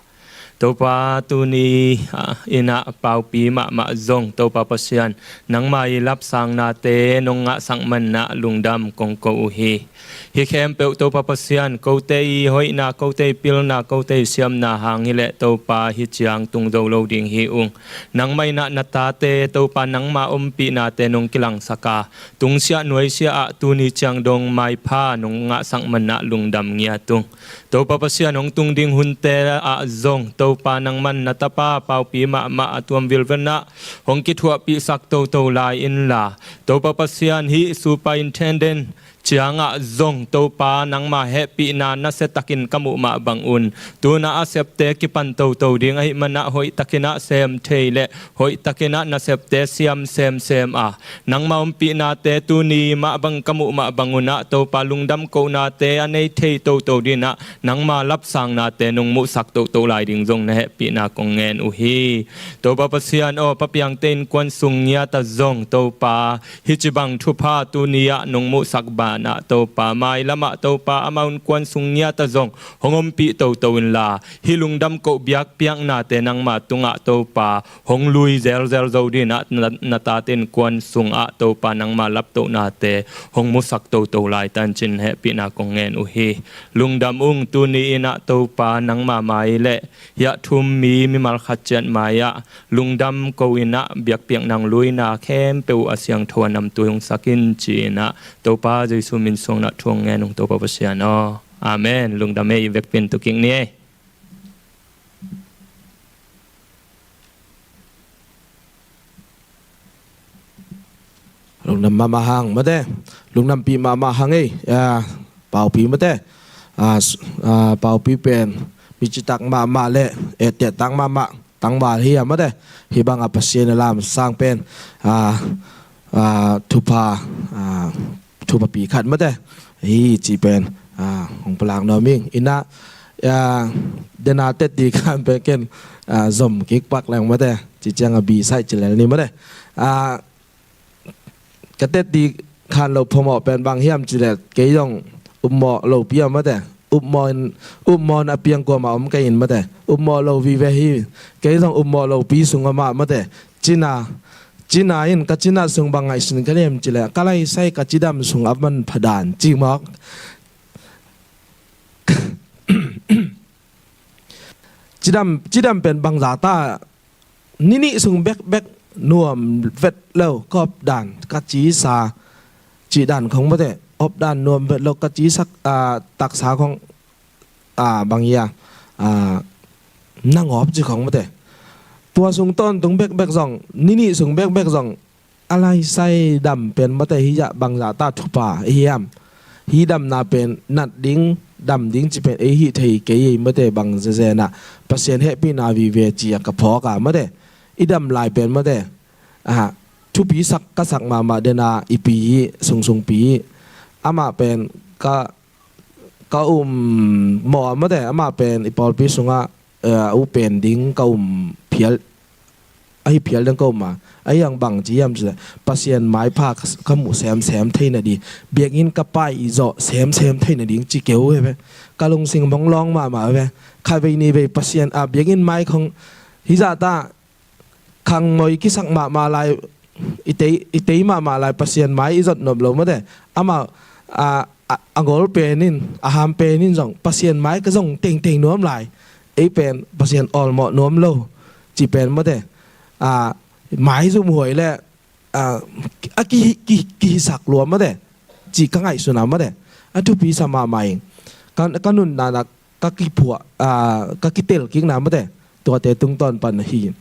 Topa tuni, ah, inah Paupi mahmah zong Topa Pasian, nangmah i lapsangnate nong ngahsak manah lungdam kong ko uh hi. Hih khempeuh Topa Pasian, kote i hoihna, kote i pilna, kote i siamna hang hileh Topa hih ciang tung zo lo ding hi ung. Nangmah inah na tate Topa nangmah ompihnate nong kilangsak a, tungsiah nuaisiah ah tuni ciang dong maipha nong ngahsak manah lungdam ngiat ung. Topa Pasian, hong tung ding hunte ah zong Topa nangman na tapa Paupi mahmah a tuam vilvel inah hong kithuahpihsak toto lai inla, Topa Pasian, hih superintendent ciangah zong Topa nangmah hehpihna nasiatakin ka muh mah bangun, tunah a septe kipan toto ding ahih manah hoihtakinah sem thei le hoihtakinah nasepte siam semsem a, nangmah ompihnate tuni mah bang ka muh mah bangunah Topa lungdam kohnate a nei thei toto dinah nangmah lapsangnate nong muhsak toto lai ding zong na hehpihna kong ngen uh hi. Topa Pasian aw, Papiangte innkuan sung ngiatah zong Topa hih cibang thupha tuni-ah nong muhsak banah Topa, mailamah Topa amau innkuan sung ngiatah zong hong ompih toto inla, hih lungdam koh biakpiaknate nangmah tungah Topa hong lui zelzel zo dinah na, na tate innkuan sungah Topa nangmah laptohnate hong musak toto lai tancin hehpihna kong ngen uh hi. Lungdam ung, tuni inah Topa nangmah mai le hiah thum mi mimal khat ciat mai-ah lungdam ko inah biakpiak nang luina khempeuh a siangtho a namtui hong sak in ci inah Topa Jesu min suangnah thu hong ngen ung Topa Pasian aw. Amen. Lungdam ei, i vekpin tukik ni ei. Lungdam mahmah hang mate. Lungdampih mahmah hang ei. Ah, Paupi mate. Ah, s-, ah, Paupi pen mi citak mahmah le ehtetak mahmah tangval hi a mate. Hih bangah Pasian a lamsang pen, ah, ah, thupha, ah, thupapi khat mate hi cih pen, ah, hong palak nuam ing. Inah, ah, dena tetti khan pen ken, ah, zom kik pak leng mate. Ci ciang a bi saih ci lel ni mate. Ah, ka tetti khan lo phamawh pen bang hiam cileh kei zong upmawh lopi a mate. Upmawh in, upmawh in a piang kuamah om kei in mate. Upmawh lo vive hi. Kei zong upmawh lopi sung a mah mate. Cina, cina in ka cina sung bang ngaihsun ka liam cileh ka laisai ka cidam sung a manpha dan ci mawk. Cidam, cidam pen bangza ta, ninih sung bekbek nuam vet lo ka op dan ka cisa cih dan khong mate. Op dan nuam vet lo ka cisa, ah, taksa khong, ah, bang ia, ah, nangawp ci khong mate. Tua sung tawntung bekbek zong, ninih sung bekbek zong a laisai dam pen mate hi ah bangza ta thupha ei hiam. Hih damna pen nat ding, dam ding ci pen ei hih thei kei ei mate bang zezenah Pasian hehpihna vive ci a ka phawk a mate. I dam lai pen mate, ah, thupi sak ka sak mahmah dena i pi hi, sungsung pi hi. Amah pen ka, ka um mawh a mate, amah pen i pawlpi sungah, eh, u pen ding ka um phial, ahi phial ding ka um a. Ahi ang bang ci hiam cileh Pasian maipha ka, ka muh semsem theina ding, biakinn ka pai i zawh semsem theina ding ci keu hi ve. Ka lungsim hong lawng mahmah ve. Khatvei nivei Pasian, ah, biakinn mai khong hizah ta khangmoi kisak mahmah lai, i tei, i tei mahmah lai Pasian mai i zot nop lo mate. Amah, a, a, a gol pen in, a ham pen in zong Pasian mai ka zong tengteng nuam lai. Ei pen Pasian awlmawh nuam lo ci pen mate. A, maizum huai le, ah, a ki, ki, kihisak lua mate, ci ka ngaihsun a mate. A thupi sa mahmah ing. Ka, ka nuntakna ka kiphuah, ah, ka kitelkikna mate, tuate tungtawn pan hi.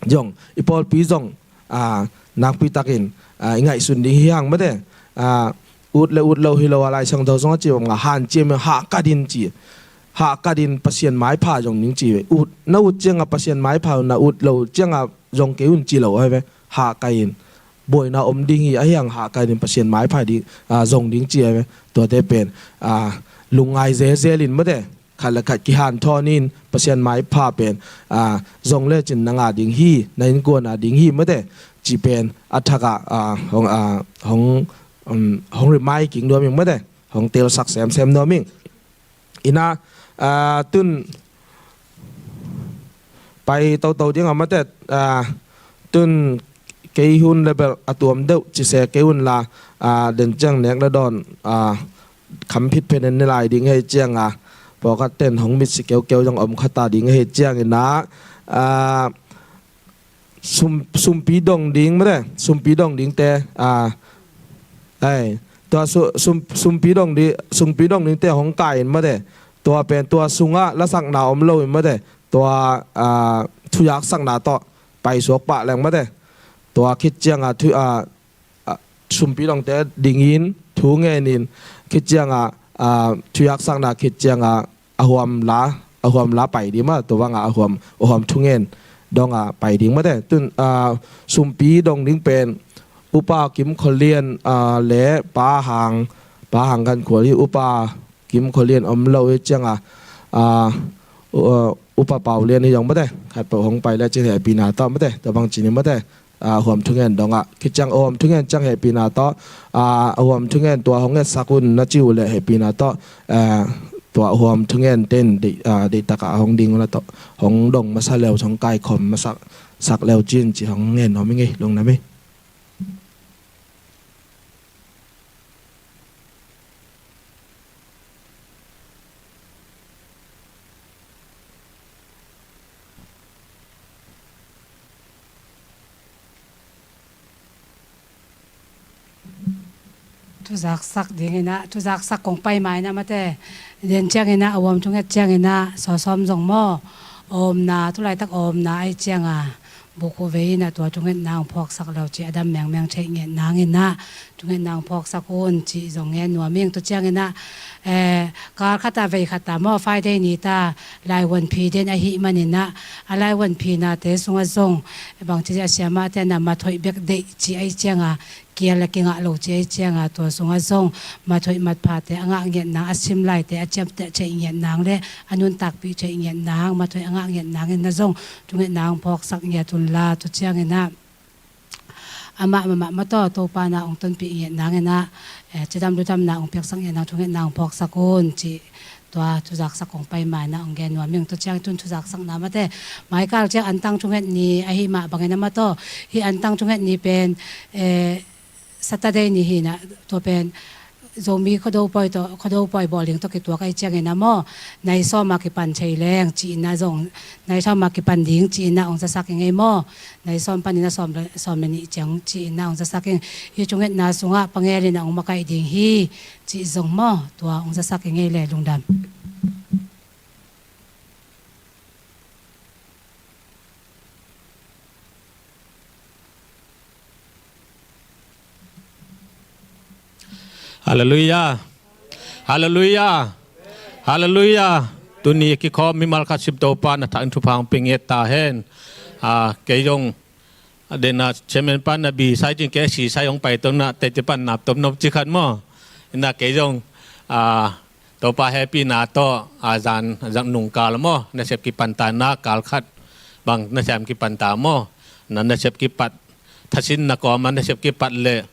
Zong, i pawlpi zong, ah, nakpi takin, ah, i ngaihsun ding hi hang mate. Ah, ut le ut lo hi lo a, Lai Siangtho sungah ci bang a hanciam in hahkat in ci. Hahkat in Pasian maipha zong ding ci. Ut, na ut ciangah Pasian maipha un, na ut lo ciangah zong kei un ci lo ahi ve. Hahkat in buaina om ding hi, ahi hang hahkat in Pasian maipha ding, ah, zong ding ci ahi ve. Tuate pen, ah, lungngai zelzel in mate, khat le khat kihanthawn in Pasian maipha pen, ah, zong lecin na ngah ding hi, na innkuan a ding hi mate, ci pen a thakah, ah, hong, ah, hong, um, hong remind kik nuam ing mate, hong telsak semsem nuam ing. Ina, ah, tun pai toto ding a mate, ah, tun kei hun le bel a tuam deuh ci se kei un la, ah, den ciang nek le dawn, ah, kham phit phen en ni lai ding hei ciang a, pawlkhat ten hong mitsi keukeu zong om kha ta ding hei ciang ina, ah, sum, sumpi dong ding mate, sumpi dong dingte, ah, ai, tua su, sum, sumpi dong di, sumpi dong dingte hong kai in mate, tua pen tua sungah lasakna om lo in mate, tua, ah, thuzaksakna tawh paisuak pah leng mate, tua khit ciangah thu, ah, ah, sumpi dongte dingin thu ngenin khit ciangah, ah, thuzaksakna khit ciangah a huam la, a huam la pai ding mah, tua bangah a huam, a huam thungen dongah pai ding mate. Tun, ah, sumpi dong ding pen Upa Kim Kholian, ah, le Pa Hang, Pa Hang Gan Khual hi. Upa Kim Kholian om lo hi ciangah, ah, u-, ah, Upa Pau Lian hi zong mate, khat peuh hong pai le cin hehpihna tawh mate, tua bang cin hi mate. Ah, a huam thungen dongah khit ciang a huam thungen ciang hehpihna tawh, ah, a huam thungen tua hong ngetsak un na ci uh leh hehpihna tawh, ah, tua a huam thungen ten deih, ah, deihtakah hong ding un a tawh, hong dong masa leu, hong kaikhawm masak, sak leu cin ci hong ngen nuam ing ei, lungdam ei. Thuzaksak ding inah, thuzaksak kong pai ma inah mate. Den ciang inah, a huam thunget ciang inah, sawsawm zong maw, a omna, tulaitak a omna ai cianga buk uh vei inah tua thungetna hong phawksak leu ci a dam mengmeng theih nget nang inah thungetna hong phawksak un cih zong ngen nuam ing. Tua ciang inah, eh, kal khat a vei khat a maw, Friday ni ta laivuan phi den ahih man inah, a laivuan phi nate sungah zong bangci a siamahte na mathoih bek deih ci ai cianga kial a kingah lo ci ai cianga tua sungah zong mathoih matphate a ngah nget nang, a sim laite a ciamteh theih nget nang le a nuntakpih theih nget nang, mathoih a ngah nget nang inah zong thungetna hong phawksak ngiat unla, tua ciang inah amah mahmah mataw Topa na hong tonpih nget nang inah, eh, cidam ludamna hong piaksak nget nang, thungetna hong phawksak un cih tua thuzaksak kong pai ma inah hong gen nuam ing. Tua ciang tun thuzaksakna mate, maikal ciang antang thunget ni ahih mah bangin a mataw, hih antang thunget ni pen, eh, Saturday ni hi inah, tua pen Zomi Khuado pawi tawh, Khuado pawi bawlhing tawh kituak ai ciangin a maw, nai sawm a kipan thei leng ci inah zong, nai sawm a kipan ding ci inah hong zasak ing ei maw, nai sawm panin a sawm le, sawm le nih ciang ci inah hong zasak ing. Hih thungetna sungah pangel inah hong makaih ding hi cih zong maw, tua hong zasak ing ei le, lungdam. Halleluiah. Halleluiah. Halleluiah. Tuni kikhawm mimal khat sim Topa na thak in thupha hong pia ngiat ta hen. Ah, kei zong a den a chairman pan a bi sai cin kei a si sai hong pai tong na tei te pan nap tom nop ci khat maw. Inah kei zong, ah, Topa hehpihna tawh, a zan, a zan nungkal maw, nasep kipan ta inah kal khat bang nasem kipan ta maw, na nasep kipat, thasin na kawm a nasep kipat le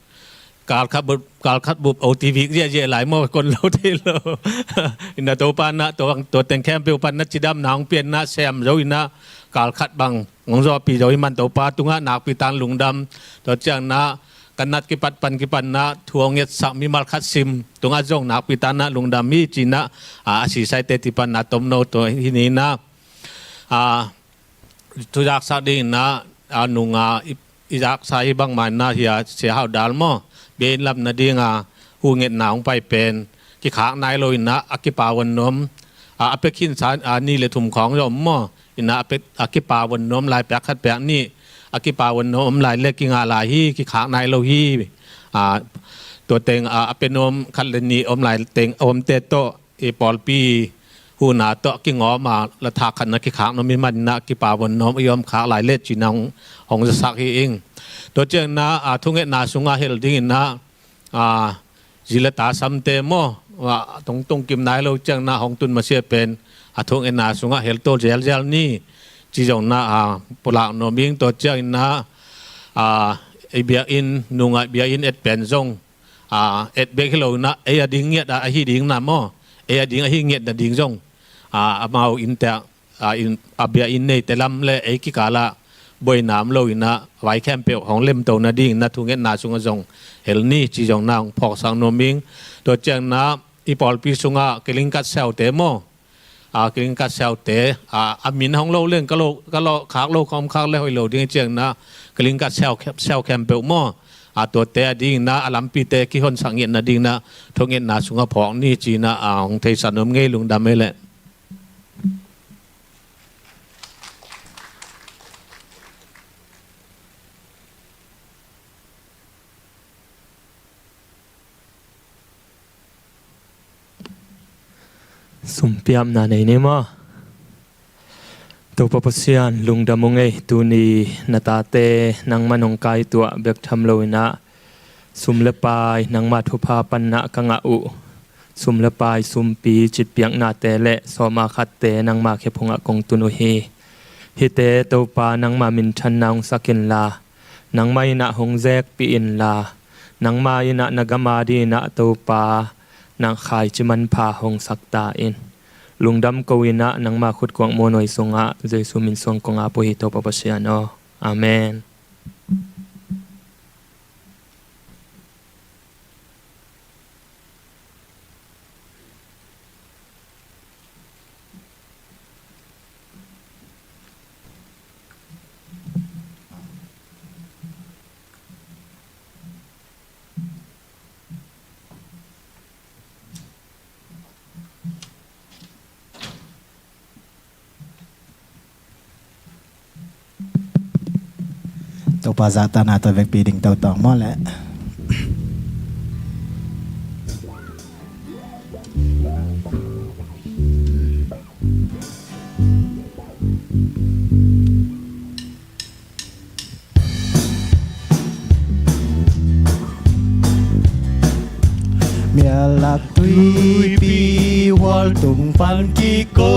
kal khat bup, kal khat bup O T V ziahziah lai maw, kon lo thei lo. Inah Topa inah tua, tua teng khempeuh pan na cidamna hong pian inah sem zo inah kal khat bang hong zawhpih zo hi man Topa tungah nakpi tan lungdam. Tua ciang inah ka nat kipat pan kipan inah thu hong ngetsak mimal khat sim tungah zong nakpi tan inah lungdam hi ci inah, a, a si saite ti pan inah tomno tua hi ni inah, a, thuzaksak ding inah, a nunga i, i zaksa hi bangmah inah hi a, Sia Hau Dal maw, biakinn lam nadinga hu ngetna hong pai pen kikhak nai lo inah a kipawan nuam, a, a pia khinsa, a, ni le thum khawng zong om maw, inah a pia, a kipawan nuam lai piak khat piak nih, a kipawan nuam om lai le kingah lai hi, kikhak nai lo hi. A, tua teng, a, a pia nuam khat le nih om lai teng a omte tawh i pawlpi huhna tawh kingawm a, la thak khatna kikhak nuam i man inah kipawan nuam i om khak lai le cinah hong, hong zasak hi ing. Tua cianginah, a, thungetna sungah hel dinginah, a, zi le ta samte maw, a, tungtung kim nai lo cianginah hong tun masia pen a thungetna sungah hel to zelzel ni ci zonginah, a, pulak nuam ing. Tua cianginah, a, i biakinn nungah biakinn et pen zong, a, et bek hi lo inah ei a ding ngiat a, ahi ding na maw, ei a ding ahi ngiat nading zong, a, amau innte, a, inn, a biakinn neite lam le ei kikalah buaina om lo inah vai khempeuh hong lemto nadinginah thungetna sungah zong hel ni ci zonginah hong phawksak nuam ing. Tua cianginah i pawlpi sungah kilingkat siaute maw, a, kilingkat siaute, a, a min hong lo leng ka lo, ka lo khak lo, ka om khak le hoih lo ding i cianginah kilingkat siau khe-, siau khempeuh maw, a, tuate a dinginah a lampite kihonsak ngiat nadinginah thungetna sungah phawk ni cinah, a, hong theisak nuam ing ei. Lungdam ei leh. Sumpiapna nei ni maw? Topa Pasian, lungdam ung ei, tuni na tate nangman hong kaituah bek tham lo inah sum le pai nangma thupha panna ka ngah uh sum le pai, sumpi, citpiaknate le sawma khatte nangma khephungah kong tun uh hi. Hihte Topa nangma minthanna hong sak inla, nangma innah hong zekpih inla, nangma innah na gam a dinginah Topa na khaici manpha hong sak ta in. Lungdam ko inah nangma khutkuak muanhuai sungah Jesu min suang kong ap uh hi Topa Pasian aw. Amen. Topa zahtakna tawh vekpi ding tawh tawng maw leh. Mial lak tuipi hual tung pan kiko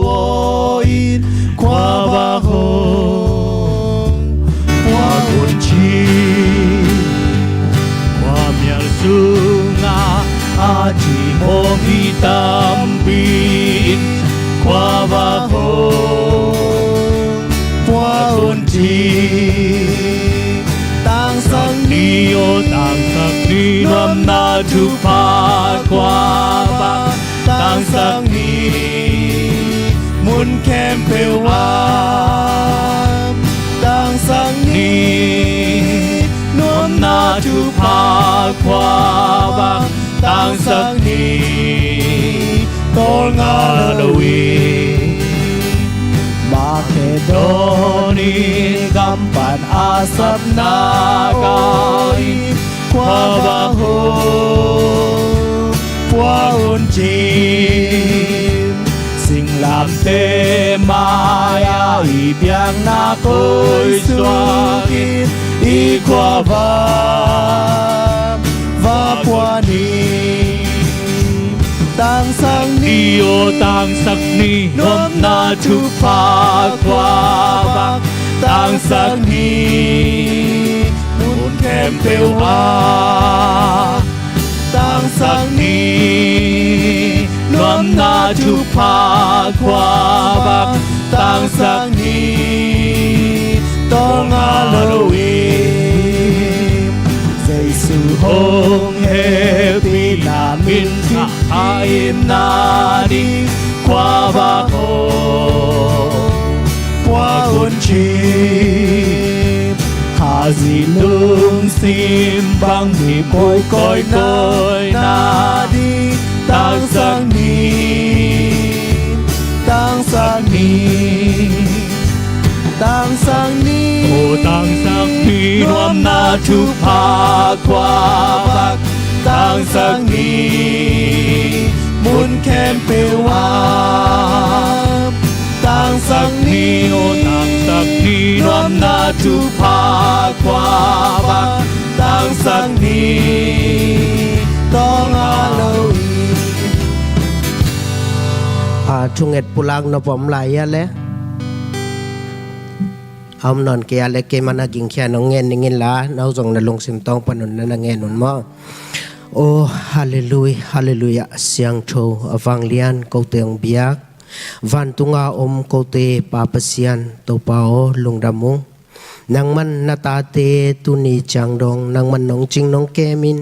aw in, khuavak hong puak un ci. Khuamial sungah a cimawh mi tampi in, khuavak hong puak un ci. Tangsak ni aw, tangsak ni, nuamna thupha khuavak tangsak ni. Mun khempeuh ah tangsak ni, nuamna thupha khuavak tangsak ni. Tawlnga lo in Makedoni gam pan a sapna ka in, khuavak hong puak un ci. Singlamteh mai-ah i biakna koih suak in, i khuavak va pua ni. Tangsak ni aw, tangsak ni, nuamna thupha khuavak tangsak ni. Mun khempeuh ah tangsak ni, nuamna thupha khuavak tangsak ni. Tawlnga lo in Jesu hong hehpihna min thang a itna ding khuavak hong puak un ci. Zi lungsim bang mi boy koi koi na di, tangsak ni, tangsak ni, tangsak ni, o tangsak ni, nuam na thupha kua bak, tangsak ni, mun khempeuh ah, tangsak ni, o tangsak ni, nuam na thupha kua bak, tangsak ni, tawng a lo i. A thunget pulak nop om lai a le, a om nawn kei a le, kei man a gingkhia nong ngen ning in la, no zong na lungsim tawng pan un na na ngen un maw. O halleluia, halleluia. Siangtho a vanglian kote hong biak, vantunga om kote Pa Pasian, Topa aw lungdam ung. Nangman na tate tuni ciang dong nangman nong cing nong kem in,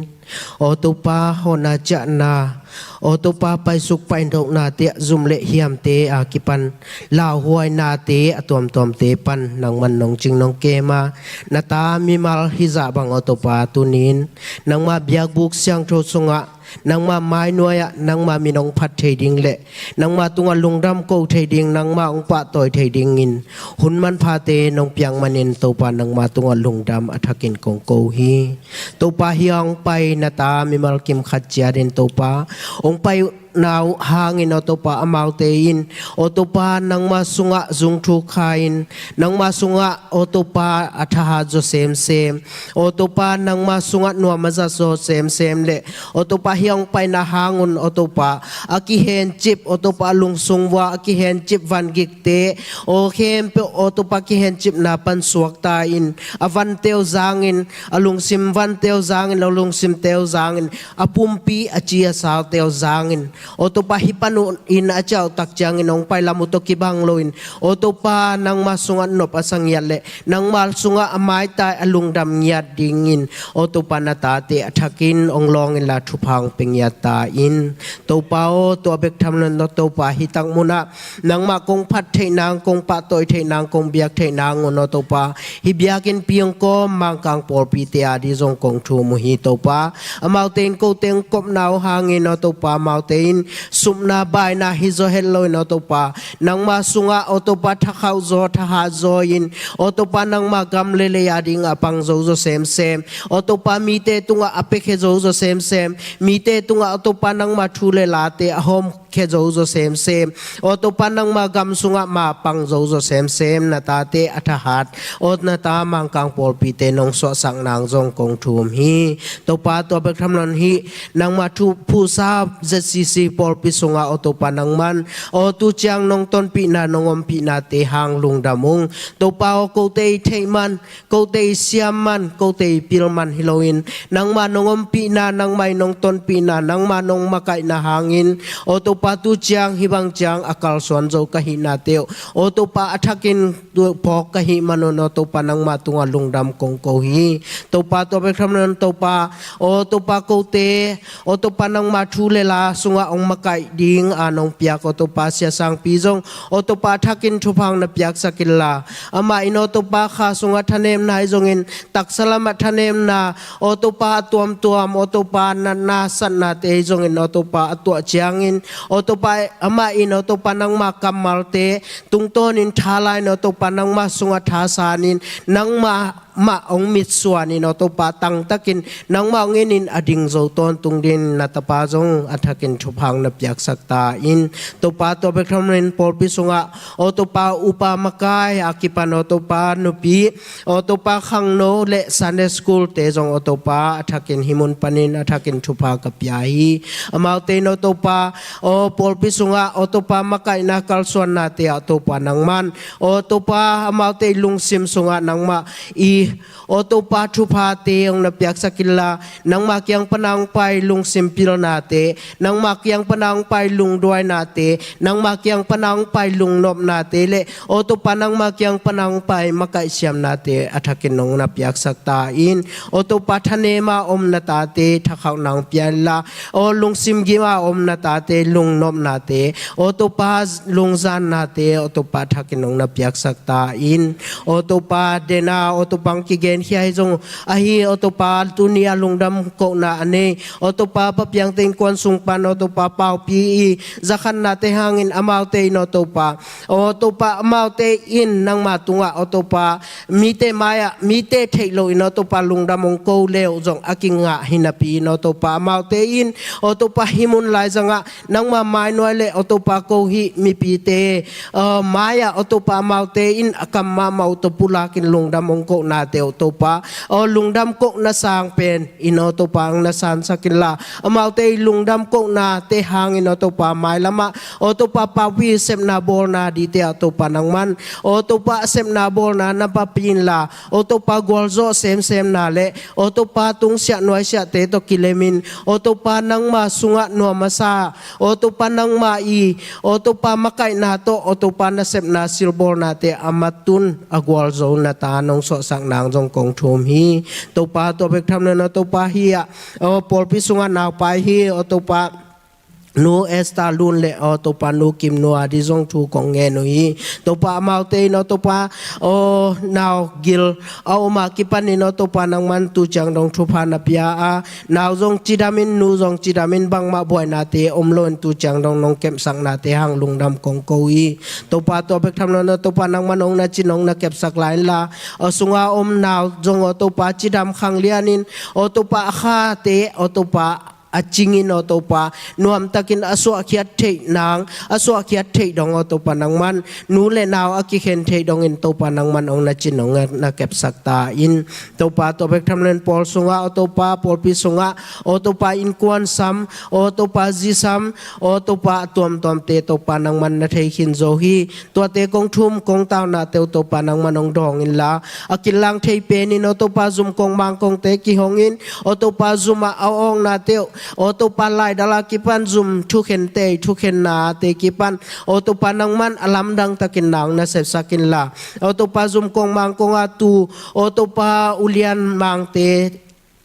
aw Topa, hawhna ciahna, aw Topa, paisuk paindohnate ah zum le hiamte a kipan lauhuainate a tuamtuamte pan nangman nong cing nong kem a, na ta mimal hizah bang aw Topa, tunin nangma biakbuk siangtho sungah nangma mainuai ah nangma min hong phat thei ding le nangma tungah lungdam ko thei ding, nangma hong pahtawi thei dingin hun manphate nong piak manin Topa, nangma tungah lungdam a thakin kong ko hi. Topa, hih a hong pai na ta mimal kim khat ciatin Topa, hong pai na uh hangin aw Topa, amaute in aw Topa, nangma sungah zungthuk kha in, nangma sungah aw Topa, a thahat zaw semsem, aw Topa, nangma sungah nuam a zat zaw semsem le aw Topa, hih a hong paina hang un aw Topa, a kihencip aw Topa, a lungsung vua a kihencip vangikte aw khempeuh aw Topa, kihencipna pan suakta in, a vante uh zangin, a lungsim vante uh zangin, a lungsimte uh zangin, a pumpi a ci a saute uh zangin, aw Topa, hih pan uh in a ciah uh tak ciangin hong pai lam uh tawh kibang loin, aw Topa, nangma sungah nop a sa ngiat le nangma sungah a maitai a lungdam ngiat dingin aw Topa, na tate a thakin hong lawng inla thupha hong pia ngiat ta in. Topa aw, tua bek tham lo in aw Topa, hih tak munah nangmah kong phat theih nang, kong pahtawi theih nang, kong biak theih nang un aw Topa, hih biakinn piang kawm Mangkang pawlpite a dih zong kong thum uh hi Topa. Amaute in kote hong kopna uh hangin aw Topa, amaute in supna baina hi zaw het loin aw Topa, nangma sungah aw Topa, thakhauh zaw, thahat zaw in aw Topa, nangma gam le lei a ding a pang zo zaw semsem, aw Topa, mite tungah a piakhia zo zaw semsem, mite tungah aw Topa, nangma thu le late a hawm khia zo zaw semsem, aw Topa, nangma gam sungah ma pang zo zaw semsem na tate a thahat, aw na ta Mangkang pawlpite nong suahsak nang zong kong thum hi. Topa, tua bek tham lo in hih nangma thu phuhsa Z C C pawlpi sungah aw Topa, nangman aw tu ciang nong tonpihna, nong ompihnate hang lungdam ung. Topa aw, kote i theih man, kote i siam man, kote i pil man hi loin, nangma nong ompihna, nangma i nong tonpihna, nangma nong makaihna hangin aw Topa, tu ciang hih bang ciang a kalsuan zo ka hihnate uh aw Topa, a thakin tu phawk ka hih man un aw Topa, nangma tungah lungdam kong ko hi. Topa, tua bek tham lo in Topa, aw Topa, kote aw Topa, nangma thu le la sungah hong makaih ding a nong piak aw Topa, Sia Sangpi zong aw Topa, a thakin thupha hong na piaksak inla, amah in aw Topa, kha sungah thanemna hi zongin, taksa lamah thanemna, aw Topa, a tuamtuam aw Topa, natna satnate hi zongin aw Topa, a tuah ciangin aw Topa, amah in aw Topa, nangma kammalte tungtawnin thala in aw Topa, nangma sungah thasanin, nangma mah hong mitsuanin aw Topa, tangtakin nangmah hong enin a ding zo tawntung dingin na tapa zong a thakin thupha hong na piaksak ta in. Topa, tua bek tham lo in pawlpi sungah aw Topa, upa makai a kipan aw Topa, nupi aw Topa, khangno le Sunday school te zong aw Topa, a thakin hih mun panin a thakin thupha ka pia hi. Amaute in aw Topa, aw pawlpi sungah aw Topa, makaihna kalsuannate ah aw Topa, nangman aw Topa, amaute i lungsim sungah nangmah i aw Topa, thuphate hong na piaksak inla, nangma kiang pana hong pai lungsim pilnate, nangma kiang pana hong pai lungduainate, nangma kiang pana hong pai lungnopnate le aw Topa, nangma kiang pana hong pai makaihsiamnate a thakin hong na piaksak ta in. Aw Topa, thanema om na tate thakhauhna hong pia inla, aw lungsim gima om na tate lungnopnate, aw Topa, lungzannate aw Topa, a thakin hong na piaksak ta in. Aw Topa, dena aw Topa, kigenkhia hi zong ahi, aw Topa, tuni a lungdam kohna a nei, aw Topa, Pa Piangte innkuan sung pan, aw Topa, Paupi i zakhannate hangin amaute in, aw Topa, aw Topa, amaute in nangma tungah, aw Topa, mite mai-ah mite theih loh in, aw Topa, lungdam hong ko le uh zong a kingah hi napi in, aw Topa, amaute in, aw Topa, hih mun laizangah nangma mainuai le, aw Topa, ko hih mipite, aw, mai-ah, aw Topa, amaute in a kam mahmah uh tawh pulakin lungdam hong kohnate uh Topa, aw, lungdam kohna sang pen in, aw Topa, hong na sansak inla, amaute i lungdam kohnate hangin, aw Topa, mailamah, aw Topa, Paupi sepna bawlna dite ah, aw Topa, nangman, aw Topa, a sepna bawlna na papi inla, aw Topa, gualzawh semsemna le, aw Topa, tungsiah nuaisiahte tawh kilemin, aw Topa, nangma sungah nuam a sa, aw Topa, nangma i, aw Topa, makaihna tawh, aw Topa, nasepna silbawlnate a matun a gualzo na ta nong suahsak nang zong kong thum hi. Topa, tua bek tham lo in, aw Topa, hih ah, aw, pawlpi sungah naupai hi, aw Topa, Nu Esther Lun le, aw Topa, Nu Kim Nu a di zong thu kong ngen uh hi. Topa, amaute in, aw Topa, aw, nau gil a om a kipanin, aw Topa, nangman tu ciang dong thupha na pia a, nau zong cidamin, nu zong cidamin, bangmah buainate om loin tu ciang dong nong kepsaknate hang lungdam kong ko hi. Topa, tua bek tham lo in, aw Topa, nangman hong na cin, hong na kepsak lai inla, aw sunga om nau zong, aw Topa, cidam khanglianin, aw Topa, a khate, aw Topa, a cingin, aw Topa, nuamtakin a suahkhiat theih nang, a suahkhiat theih dong, aw Topa, nangman nu le nau a kikhen theih dongin, Topa, nangman hong na cin, hong na kepsak ta in. Topa, tua bek tham lo in, pawl sungah, aw Topa, pawlpi sungah, aw Topa, innkuan sam, aw Topa, zi sam, aw Topa, a tuamtuamte, Topa, nangman na thei khin zo hi. Tuate kong thum kong taunate uh, Topa, nangman hong dawng inla, a kinlang thei penin, aw Topa, zum kong mang kongte kihongin, aw Topa, zum ah a awknate uh, aw Topa, laidal a kipan zum thukhente thukhennate kipan, aw Topa, nangman a lamdang takin nang na sepsak inla, aw Topa, zum kong mang kong a tu, aw Topa, ulian mangte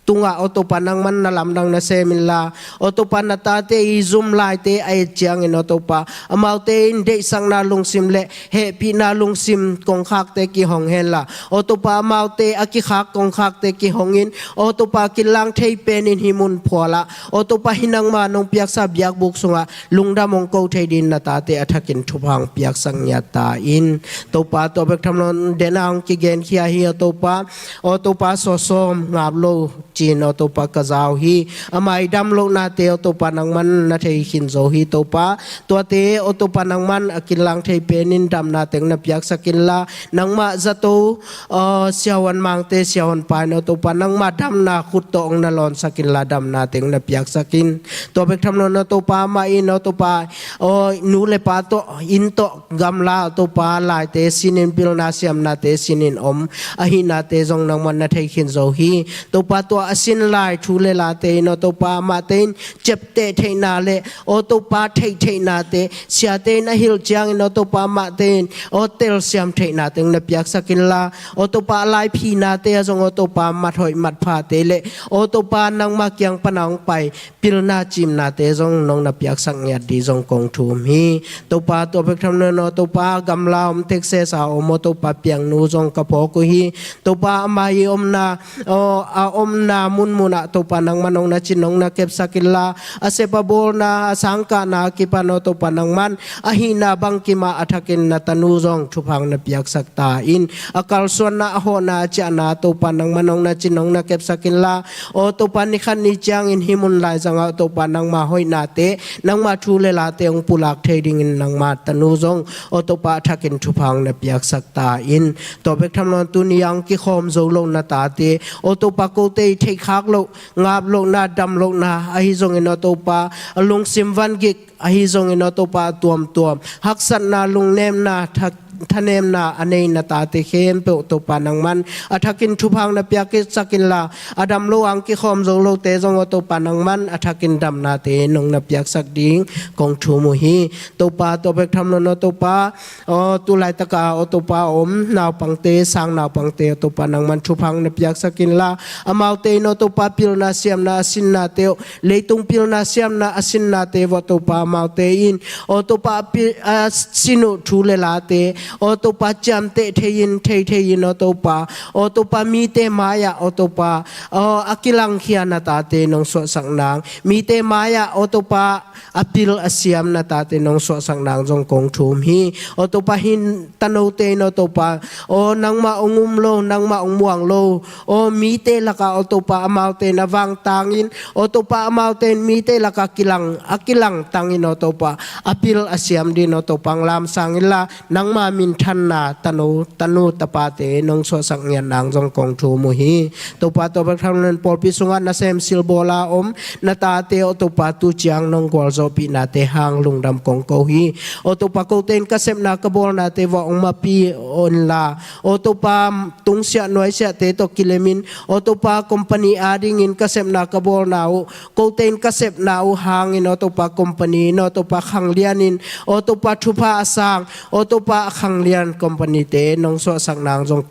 tungah, aw Topa, nangman na lamdang na sem inla, aw Topa, na tate i zum laite a et ciangin, aw Topa, amaute in deihsakna lungsim le hehpihna lungsim kongkhakte kihong henla, aw Topa, amaute a kikhak kongkhakte kihongin, aw Topa, kinlang thei penin hih mun phualah, aw Topa, hih nangma nong piaksa biakbuk sungah lungdam hong ko thei dingin na tate a thakin thupha hong piaksak ngiat ta in. Topa, tua bek tham lo in, den a hong kigenkhia hi, aw Topa, aw Topa, sawsawm ngap lo ci-in, aw Topa, ka zau hi. Ama i damlohnate, aw Topa, nangman na thei khin zo hi. Topa, tuate, aw Topa, nangman a kinlang thei penin damnate hong na piaksak inla, nangmah zato, aw, siahuan mangte, siahuan pa in, aw Topa, nangmah damna khut tawh hong na lawnsak inla, damnate hong na piaksak in. Tua bek tham lo in, aw Topa, amah in, aw Topa, aw, nu le pa tawh, inn tawh, gamla, aw Topa, laite sinin, pilna siamnate sinin om ahihnate zong nangman na thei khin zo hi. Topa, tua a sin lai thu le late in, aw Topa, amahte in ciapteh theihna le, aw Topa, theih theihnate, siate in a hilh ciangin, aw Topa, amahte in, aw, telsiam theihnate hong na piaksak inla, aw Topa, a laiphinate ah zong, aw Topa, mathoih matphate le, aw Topa, nangma kiang pana hong pai pilna cimnate zong nong na piaksak ngiat ding zong kong thum hi. Topa, tua bek tham lo in, aw Topa, gamla om, Texas a om, aw Topa, piangnu zong ka phawk uh hi. Topa, ama i omna, aw, a omna munmun ah, Topa, nangman hong na cin, hong na kepsak inla, a sep a bawlna, a sangkahna a kipan, aw Topa, nangman a hihna bangkim ah a thakin na tanu zong thupha hong na piaksak ta in. A kalsuanna, a hawhna, a ciahna, Topa, nangman hong na cin, hong na kepsak inla, aw Topa, ni khat ni ciangin hih mun laizangah, aw Topa, nangma hoihnate, nangma thu le late hong pulak thei dingin nangma tanu zong, aw Topa, a thakin thupha hong na piaksak ta in. Tua bek tham lo in, tuni a hong kikhawm zo lo na tate, aw Topa, kote i theihkhak loh, ngap lohna, dam lohna ahi zongin, aw Topa, a lungsim vangik ahi zongin, aw Topa, a tuamtuam haksatna, lungnemna, tha-, thanemna a nei na tate khempeuh, Topa, nangman a thakin thupha hong na piaksak inla, a dam lo, a hong kikhawm zo lote zong, aw Topa, nangman a thakin damnate nong na piaksak ding kong thum uh hi. Topa, tua bek tham lo in, aw Topa, aw, tu laitaka, aw Topa, a om naupangte, sang naupangte, aw Topa, nangman thupha hong na piaksak inla, amaute in, aw Topa, pilna siamna a sinnate uh, leitung pilna siamna a sinnate uh, aw Topa, amaute in, aw Topa, a pi-, a sin uh thu le late, Aw Topa, ciamteh thei-in, thei thei-in, aw Topa, aw Topa, mite mai-ah, aw Topa, aw, a kilangkhia na tate nong suahsak nang, mite mai-ah, aw Topa, a pil a siam na tate nong suahsak nang zong kong thum hi. Aw Topa, hih tanote in, aw Topa, aw, nangmah hong um lo, nangmah hong muang lo, aw, mite lakah, aw Topa, amaute na vangtangin, aw Topa, amaute in mite lakah kilang, a kilangtangin, aw Topa, a pil a siam dingin, aw Topa, hong lamsang inla, nangma minthanna tanu, tanu tapate nong suahsak ngiat nang zong kong thum uh hi. Topa, tua bek tham loin pawlpi sungah nasem silbawl a om na tate, aw Topa, tu ciang nong gualzawhpihnate hang lungdam kong ko hi. Aw Topa, kote in ka sepna ka bawlnate vawh hong mapi inla, aw Topa, tungsiah nuaisiahte tawh kilemin, aw Topa, company adingin ka sepna ka bawlna uh, kote in ka sepna uh hangin, aw Topa, company in, aw Topa, khanglianin, aw Topa, thupha a sang, aw Topa, a khanglian company-te nong suahsak nang zong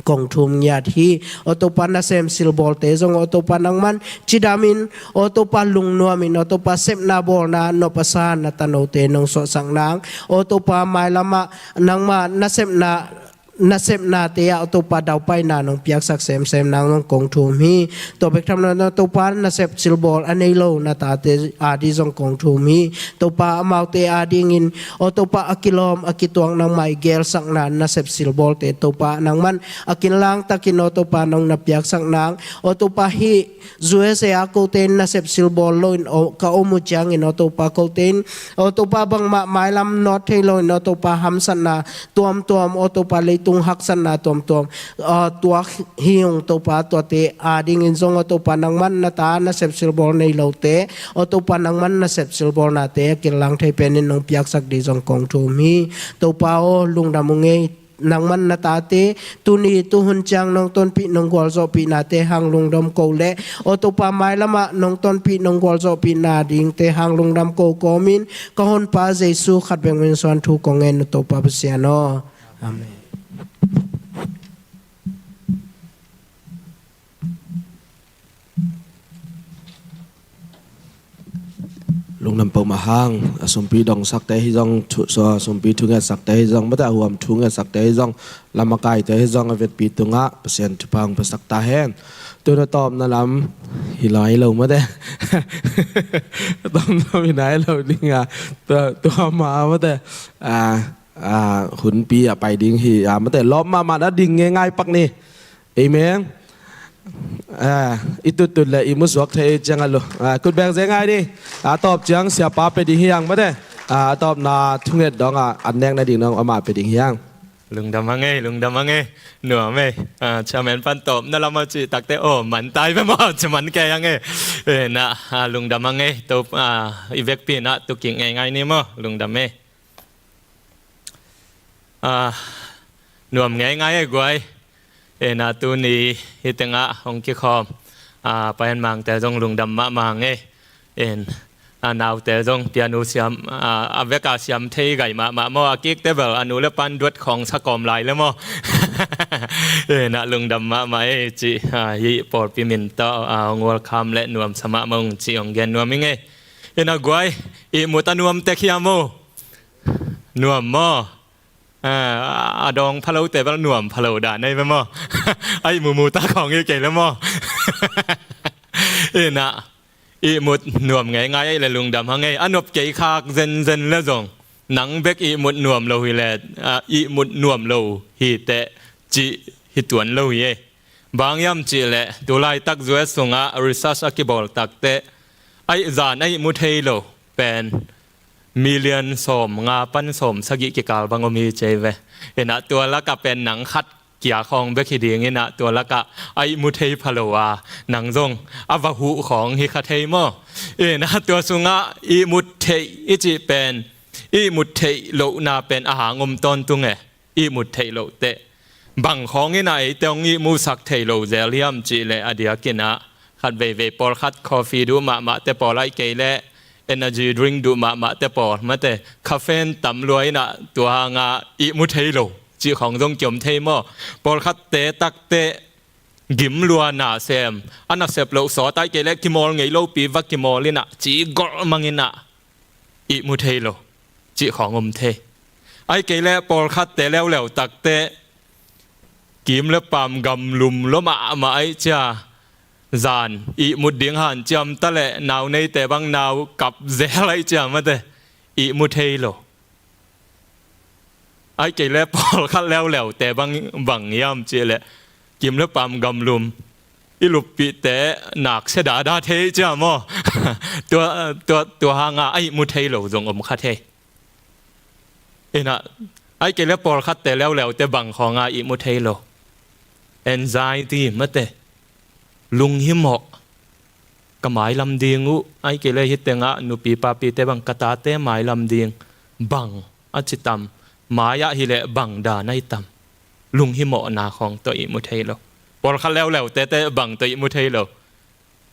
kong thum ngiat hi. Aw Topa, nasem silbawlte zong, aw Topa, nangman cidamin, aw Topa, lungnuamin, aw Topa, sepna bawlna nop a sa na tanote nong suahsak nang, aw Topa, mailamah nangma nasepna, nasepnate ah, aw Topa, daupaina nong piaksak semsem nang zong kong thum hi. Tua bek tham loin, aw Topa, nasep silbawl a nei lo na tate ading zong kong thum hi. Topa, amaute adingin, aw Topa, a kilawm a kituak nangmah i geelsakna nasep silbawlte, Topa, nangman a kinlangtakin, aw Topa, nong na piaksak nang, aw Topa, hih U S A ah kote in nasep silbawl loin, aw, ka om uh ciangin, aw Topa, kote in, aw Topa, bangmah mailam nawt thei loin, aw Topa, hamsatna tuamtuam, aw Topa, leitung haksatna tuamtuam, aw, tuak hi ung, Topa, tuate adingin zong, aw Topa, nangman na ta nasep silbawl nei lote, aw Topa, nangman nasep silbawlnate a kinlang thei penin nong piaksak ding zong kong thum hi. Topa aw, lungdam ung ei. Nangman na tate tuni tuhun ciang nong tonpih nong gualzawhpihnate hang lungdam ko leh, aw Topa, mailamah nong tonpih nong gualzawhpih nadingte hang lungdam ko kawmin, ka Honpa Jesu khat bek min suang thu kong ngen uh, Topa Pasian aw. Amen. Lungdam peuhmah hang, a sumpi dongsakte hi zong, thu, so, sumpi thungetsakte hi zong, mate, a huam thungetsakte hi zong, lamakaite hi zong, a vekpi tungah Pasian thupha hong piasak ta hen. Tun a tawpna lam hi lai lo, mate. A tawpna lam hi lai lo ding a, tua, tua mah, mate. A, a, hunpi a pai ding hi a, mate. Lawp mahmah na ding ngeingai pak ni. Amen. Ah, i tuttut le i musuak thei ciang a lu. Ah, kut beng zia ngai ni. A tawp ciang siapa pe ding hi hang, mate. Ah, a tawpna thunget dong a, an nek na ding dong ama pe ding hi hang. Lungdam hang ei, lungdam hang ei. Nuam ei. Ah, chairman pan tawpna lam a cih takte, oh, man tai pe maw, ci man kei hang ei. Eh, na, ah, lungdam hang ei. Tawp, ah, i vekpi na tu kik ngeingai ni maw. Lungdam ei. Ah, nuam ngeingai ei guai. Eh, na tuni hih tengah hong kikhawm, ah, Pa Hen Mangte zong lungdam mahmah hang ei. En, a naute zong pianu siam, ah, a veka siam thei gai mahmah maw, a kikte bel a nu le pan duat khawng sa kawm lai le maw. En, a lungdam mahmah ei cih, ah, hih pawlpi min tawh, ah, hong welcome le nuamsa mahmah ung cih hong gen nuam ing ei. En, a guai, ihmut a nuam tek hiam aw? Nuam maw? Ah, a dawng phalote bel nuam phalo dah nei ve maw? A ihmu mu ta khawng hi kei le maw? Ina, ihmut nuam ngeingai ei le lungdam hang ei. A nop kei khak zenzen le zong, nang bek ihmut nuam lo hi le, ah, ihmut nuam lo hi teh cih hi tuan lo hi ei. Bang hiam cih leh, tu laitak U S sungah research a kibawl takteh, a ihzan a ihmu thei lo pen million sawm nga pan sawm sagih kikal bang om hi ci ei ve. Ina, tua lakah pen nang khat kia khawng bek hi ding ina, tua lakah a ihmu thei phalo a, nang zong a va huh khawng hi kha thei maw? Ina, tua sungah ihmut theih i cih pen, ihmut theih lohna pen a hang om tawntung e. Ihmut theih loh teh. Bang khawng ina eite hong ihmusak thei lo zel hiam cih leh, a diakin ah, khat veivei pawlkhat coffee duh mahmahte pawl, ahih kei leh energy drink duh mahmahte pawl, mate, caffeine tam lua ina tua hanga ihmu thei lo cih khawng zong kiom thei maw? Pawlkhatte takteh gim lua na sem, a nasep loh sawt, ahih kei leh kimawl ngei lopi va kimawl ina, ci golh mang ina ihmu thei lo cih khawng om thei. Ai kei leh pawlkhatte leuleu takte kim le paam gamlum lua mahmah aih cia, zan ihmut ding hanciam ta leh nau neite bang nau kap zel aih cia mate, ihmu thei lo. Ai kei leh pawlkhat leuleute bang, bang hiam cih leh kim le paam gamlum, i luppihte nak sia dada thei cia maw? Tua, tua, tua hanga a ihmu thei lo zong om kha thei. Inah, ai kei leh pawlkhatte leuleute bang khawnga ihmu thei lo? Anxiety mate, lunghimawh. Ka mailam ding uh, ai kei leh hih tengah nupi papite bang, ka tate mailam ding bang a ci tam, mai-ah hi leh bang dan ahi tam. Lunghimawhna khawng tawh ihmu thei lo. Pawlkhat leuleute te bang tawh ihmu thei lo?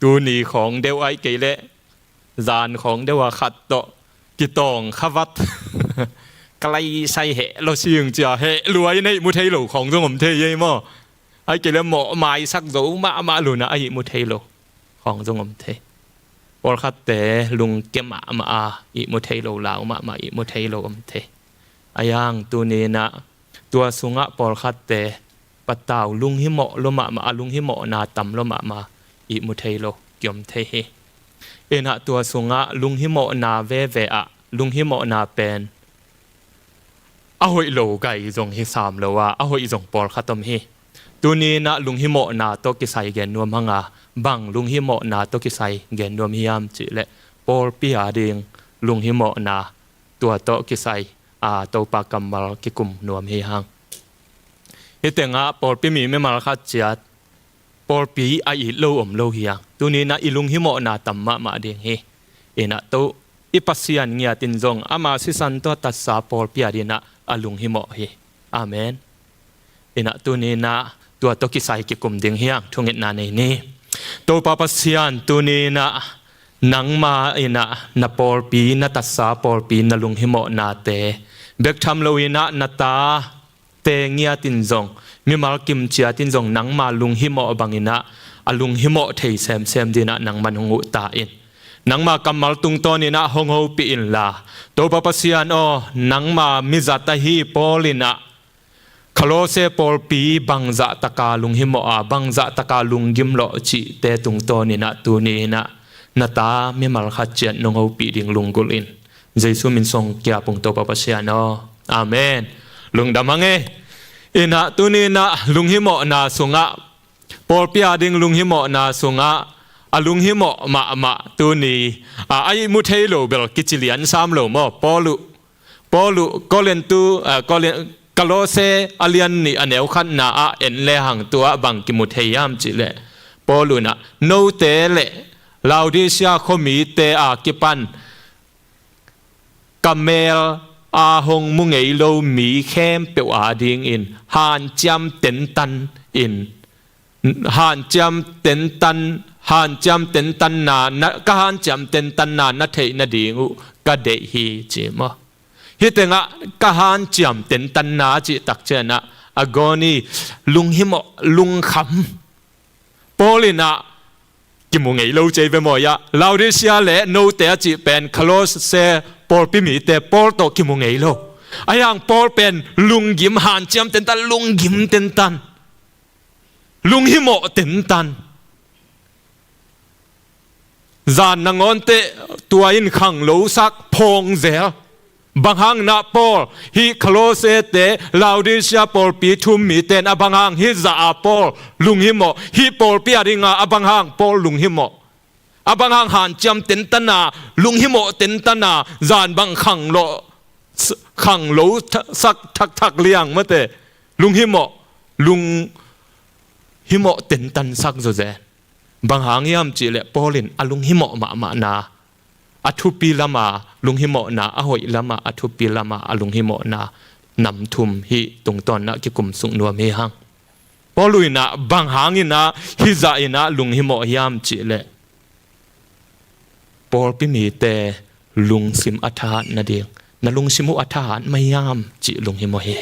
Tuni khawng deuh ai kei leh zan khawng deuh a khat tawh kitawng khavat ka laisai heh lo sing cia heh lua in a ihmu thei lo khawng zong om thei ei maw? Ai kei leh mawh maisak zo mahmah lo-in a ihmu thei lo khawng zong om thei. Pawlkhatte lungke mahmah a ihmu thei lo, lau mahmah ihmu thei lo om thei. Ahi hang tuni-in ah tua sungah pawlkhatte patau lunghimawh lua mahmah, a lunghimawhna tam lua mahmah ihmu thei lo kiom thei hi. Inah tua sungah lunghimawhna veve ah lunghimawhna pen a hoih lo gai zong hi sam lo a, a hoih zong pawlkhat om hi. Tuni-in ah lunghimawhna tawh kisai gen nuam hanga, bang lunghimawhna tawh kisai gen nuam hiam cih leh pawlpi ading lunghimawhna, tua tawh kisai a Topa kammal kikum nuam hi hang. Hih tengah pawlpi mi mimal khat ciat pawlpi a it lo om lo hi hang. Tuni-in ah i lunghimawhna tam mahmah ding hi. Inah to i Pasian ngiat in zong ama sisan tawh tatsa pawlpi ading ah a lunghimawh hi. Amen. Inah tuni-in ah tua tawh kisai kikum ding hi hang, thungetna nei ni. Topa Pasian, tuni-in ah nangma in ah na pawlpi, na tatsa pawlpi, na lunghimawhnate bek tham lo-in ah na ta te ngiat in zong, mimal kim ciat in zong nangma lunghimawh bangin ah a lunghimawh thei semsem dingin ah nangman hong huh ta in. Nangma kammal tungtawnin ah hong hopih inla, Topa Pasian aw, nangma mizat ahi Paul in ah Kolose pawlpi bangzah taka lunghimawh a, bangzah taka lunggim lawh cihte tungtawnin ah tuni-in ah na ta mimal khat ciat nong hopih ding lunggulh in. Jesu min song kiap ung Topa Pasian aw. Amen. Lungdam hang e. Inah tuni-in ah lunghimawhna sungah, pawlpi ading lunghimawhna sungah a lunghimawh mahmah tuni a, a ihmu thei lo bel kici lian sam lo maw? Paul uh, Paul uh Korintu, a, Korin-, Kolose a lian nih a neu khatna ah en lehang tua bang kimu thei hiam cih leh, Paul un ah note le Laodicea khuamite a kipan ka mel a hong mu ngei lo mi khempeuh adingin hanciam tentan in, hanciam tentan, hanciam tentanna, na, ka hanciam tentanna na theih nading uh ka deih hi ci maw? Hih tengah ka hanciam tentanna a cih tak ciangin ah agony, lunghimawh, lungkham. Paul in ah kimu ngei lo ci ve maw? Ia Laodicea le note a cih pen Kolose pawlpi mite Paul tawh kimu ngei lo. Ahi hang Paul pen lunggim, hanciam tentan, lunggim tentan, lunghimawh tentan. Zan nangawn teh tua in khanglosak phawng zel. Bang hangin ah Paul, hih Kolose te, Laodicea pawlpi thu-um mite in a bang hang hih zah a Paul lunghimawh, hih pawlpi ading a a bang hang Paul lunghimawh, a bang hang hanciam tentan a, lunghimawh tentan a, zan bang khanglo, khanglo sak thakthak liang mate, lunghimawh, lunghimawh tentan sak zawzen. Bang hang hiam cih leh Paul in a lunghimawh mahmahna, a thupi lama lunghimawhna, a hoih lama, a thupi lama a lunghimawhna nam thum hih tungtawn ah kikum suk nuam hi hang. Paul in ah bang hangin ah hih zah in ah lunghimawh hiam cih leh, pawlpi mite lungsim a thahat nading, na lungsim uh a thahat mah hiam cih lunghimawh hi.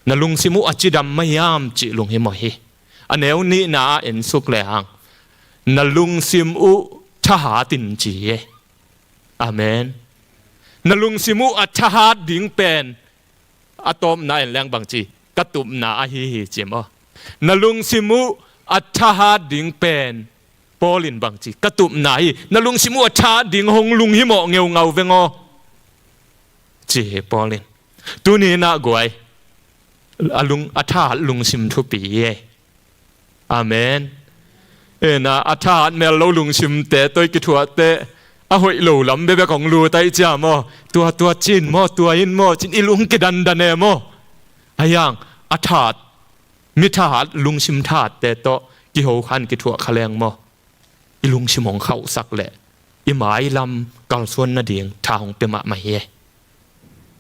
Na lungsim uh a cidam mah hiam cih lunghimawh hi. A neu nihna ah en suk lehang, na lungsim uh thahat in ci hi. Amen. Na lungsim uh a thahat ding pen a tawpna en leng bangci, ka tupna ahi hi ci maw? Na lungsim uh a thahat ding pen Paul in bangci, ka tupna hi, na lungsim uh a thahat ding hong lunghimawh ngeungau veng aw, ci hi Paul in. Tuni in ah guai, a lung, a thahat lungsim thupi hi. Amen. Ena, a thahat mel lo lungsimte tawh i kithuahte, a hoih lo lam bekbek hong lut ahih ciang maw? Tua, tua cin maw, tua in maw, cin i lung kidandan e maw? Ahi hang, a thahat, mi thahat, lungsim thahatte tawh kiho khan kithuah kha leng maw? I lungsim hong khauhsak leh i mailam kalsuan nading tha hong pia mahmah hi.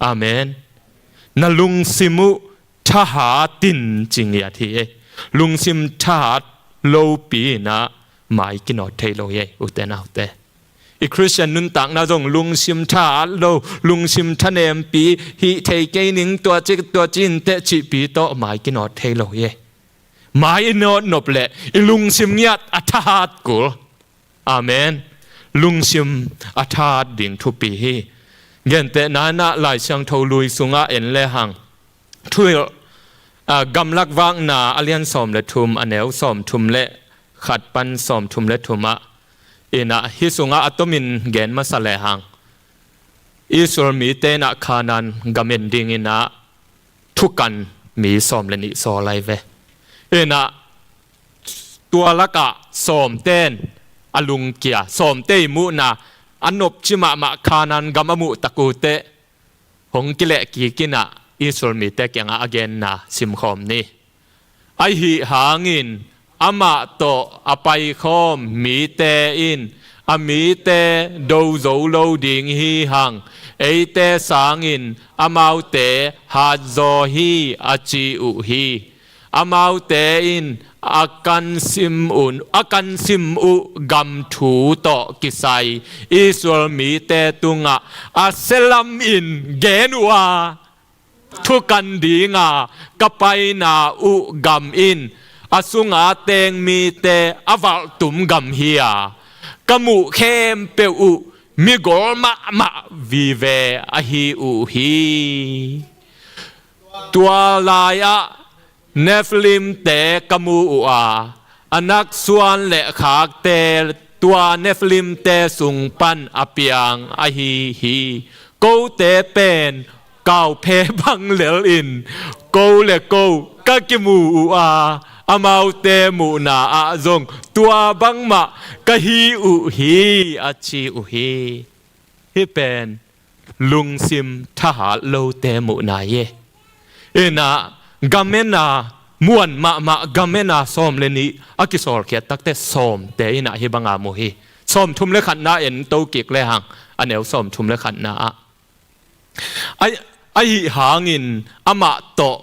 Amen. Na lungsim uh thahat in ci ngiat hi. Lungsim thahat lopi in ah mai kinawt thei lo hi, ute naute. I Khristian nuntakna zong lungsim thahat lo, lungsim thanempi, hih thei kei ning, tua ci, tua ci in teh cihpi tawh mai kinawt thei lo hi. Mai i nawt nop leh i lungsim ngiat a thahat kul. Amen. Lungsim a thahat ding thupi hi. Gentehna in ah Lai Siangtho Lui sungah en lehang, Thuhilh, a, Gamlak Vakna a lian sawm le thum, a neu sawm thum le khat pan sawm thum le thum ah, in ah hih sungah a tomin gen masa lehang, Israel mite in ah Kanaan gam en ding in ah thukan mi sawm le nih sawl lai ve. In ah tua lakah sawmte in a lungkia, sawmte i muhna, a nopci mahmah Kanaan gam a muh tak uh teh, hong kileh kik in ah Israel mite kiangah a genna simkhawm ni. Ahi hangin amah tawh a paikhawm mite in a mite do zo lo ding hi hang, eite sangin amaute hat zaw hi a ci uh hi. Amaute in a kan sim un, a kan sim uh gam thu tawh kisai Israel mite tungah a sialam in gen uh a, thukan dinga ka paina uh gam in a sunga teng mite a valhtum gam hi a, ka muh khempeuh uh migol mahmah vive ahi uh hi. Tua lai-ah Nephilimte ka mu uh a, Anak suan le khakte tua Nephilimte sung pan a piang ahi hi. Kote pen kauphe bang lel in ko le ko ka kimu uh a, amaute muhna ah zong tua bangmah ka hi uh hi, a ci uh hi. Hih pen lungsim thahat lote muhna hi. Inah gamena muan mahmah gamena sawm le nih a kisawlkhiat takte sawmte inah hih banga mu hi. Sawm thum le khatna en to kik lehang a neu sawm thum le khatna ah, a, ahi hangin amah tawh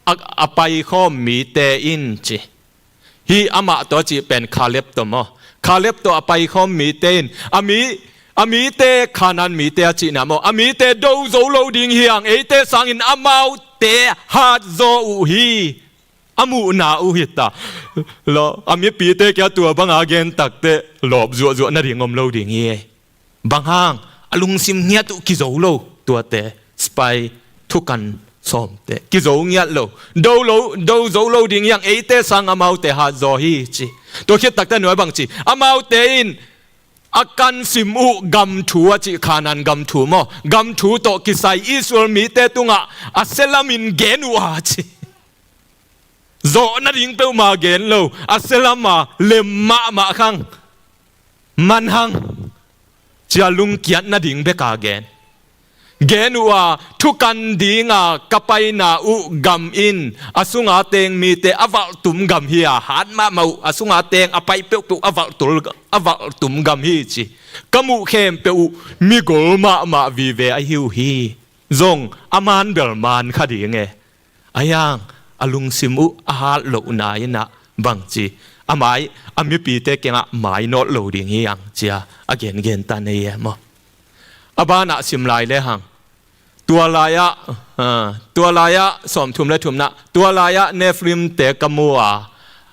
a, a paikhawm mite in ci. Hih amah tawh a cih pen Kaleb tawh maw? Kaleb tawh a paikhawm mite in a mi, a mite Kanaan mite a cihna maw? A mite do zo lo ding hi hang, eite sangin amaute hat zaw uh hi. A muhna uh hi ta. Lo, a mipite kia tua banga gen takte lawp zuahzuah nading om lo ding hi. Bang hang? A lungsim ngiat uh kizo lo, tuate spy thukan sawmte kizo ngiat lo. Do lo, do zo lo ding hi hang, eite sang amaute hat zaw hi ci. Tua khit takte nuai bang ci? Amaute in a kan sim uh gam thu a cih, Kanaan gam thu maw? Gam thu tawh kisai Israel mite tungah a sialam in gen uh a ci. Zawh nading peuhmah gen lo, a sialam a lem mahmah khang, man hang, cia lungkiat nading beka gen. Gen uh a, thukan dinga ka paina uh gam in a sunga teng mite a valhtum gam hi a, hat mahmah uh, a sunga teng a pai peuhpeuh a valhtul, a valhtum gam hi ci. Ka muh khempeuh uh migol mahmah vive ahi uh hi. Zong a man bel man kha ding e. Ahi hang a lungsim uh a hat lohna inah bang ci? A mai, a mipite kiangah mai nawt lo ding hi hang cia a gengen ta nei e maw? A banah sim lai lehang, tua lai-ah, ah, tua lai-ah sawm thum le thumna, tua lai-ah Nephilimte ka mu a,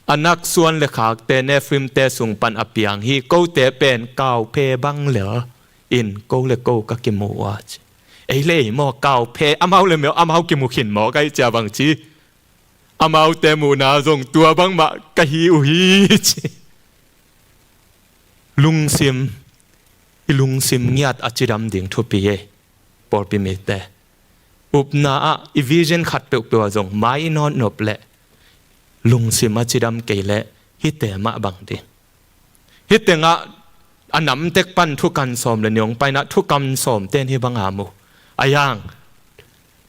Anak suan le khakte Nephilimte sung pan a piang hi. Kote pen kauphe bang lel in ko le ko ka kimu uh a ci. Ei le ei maw, kauphe, amau le myo, amau kimu khin maw, ka hih cia bang ci. Amaute muhna zong tua bangmah ka hi uh hi ci. Lungsim, i lungsim ngiat a cidam ding thupi ei. Pawlpi mite, upna ah i vision khat peuhpeuh ah zong mai i nawtnop leh lungsim a cidam kei leh hihte mah bang ding. Hih tengah a namtek pan thukan sawm le nih hong paina thukan sawm ten hih banga mu. A yang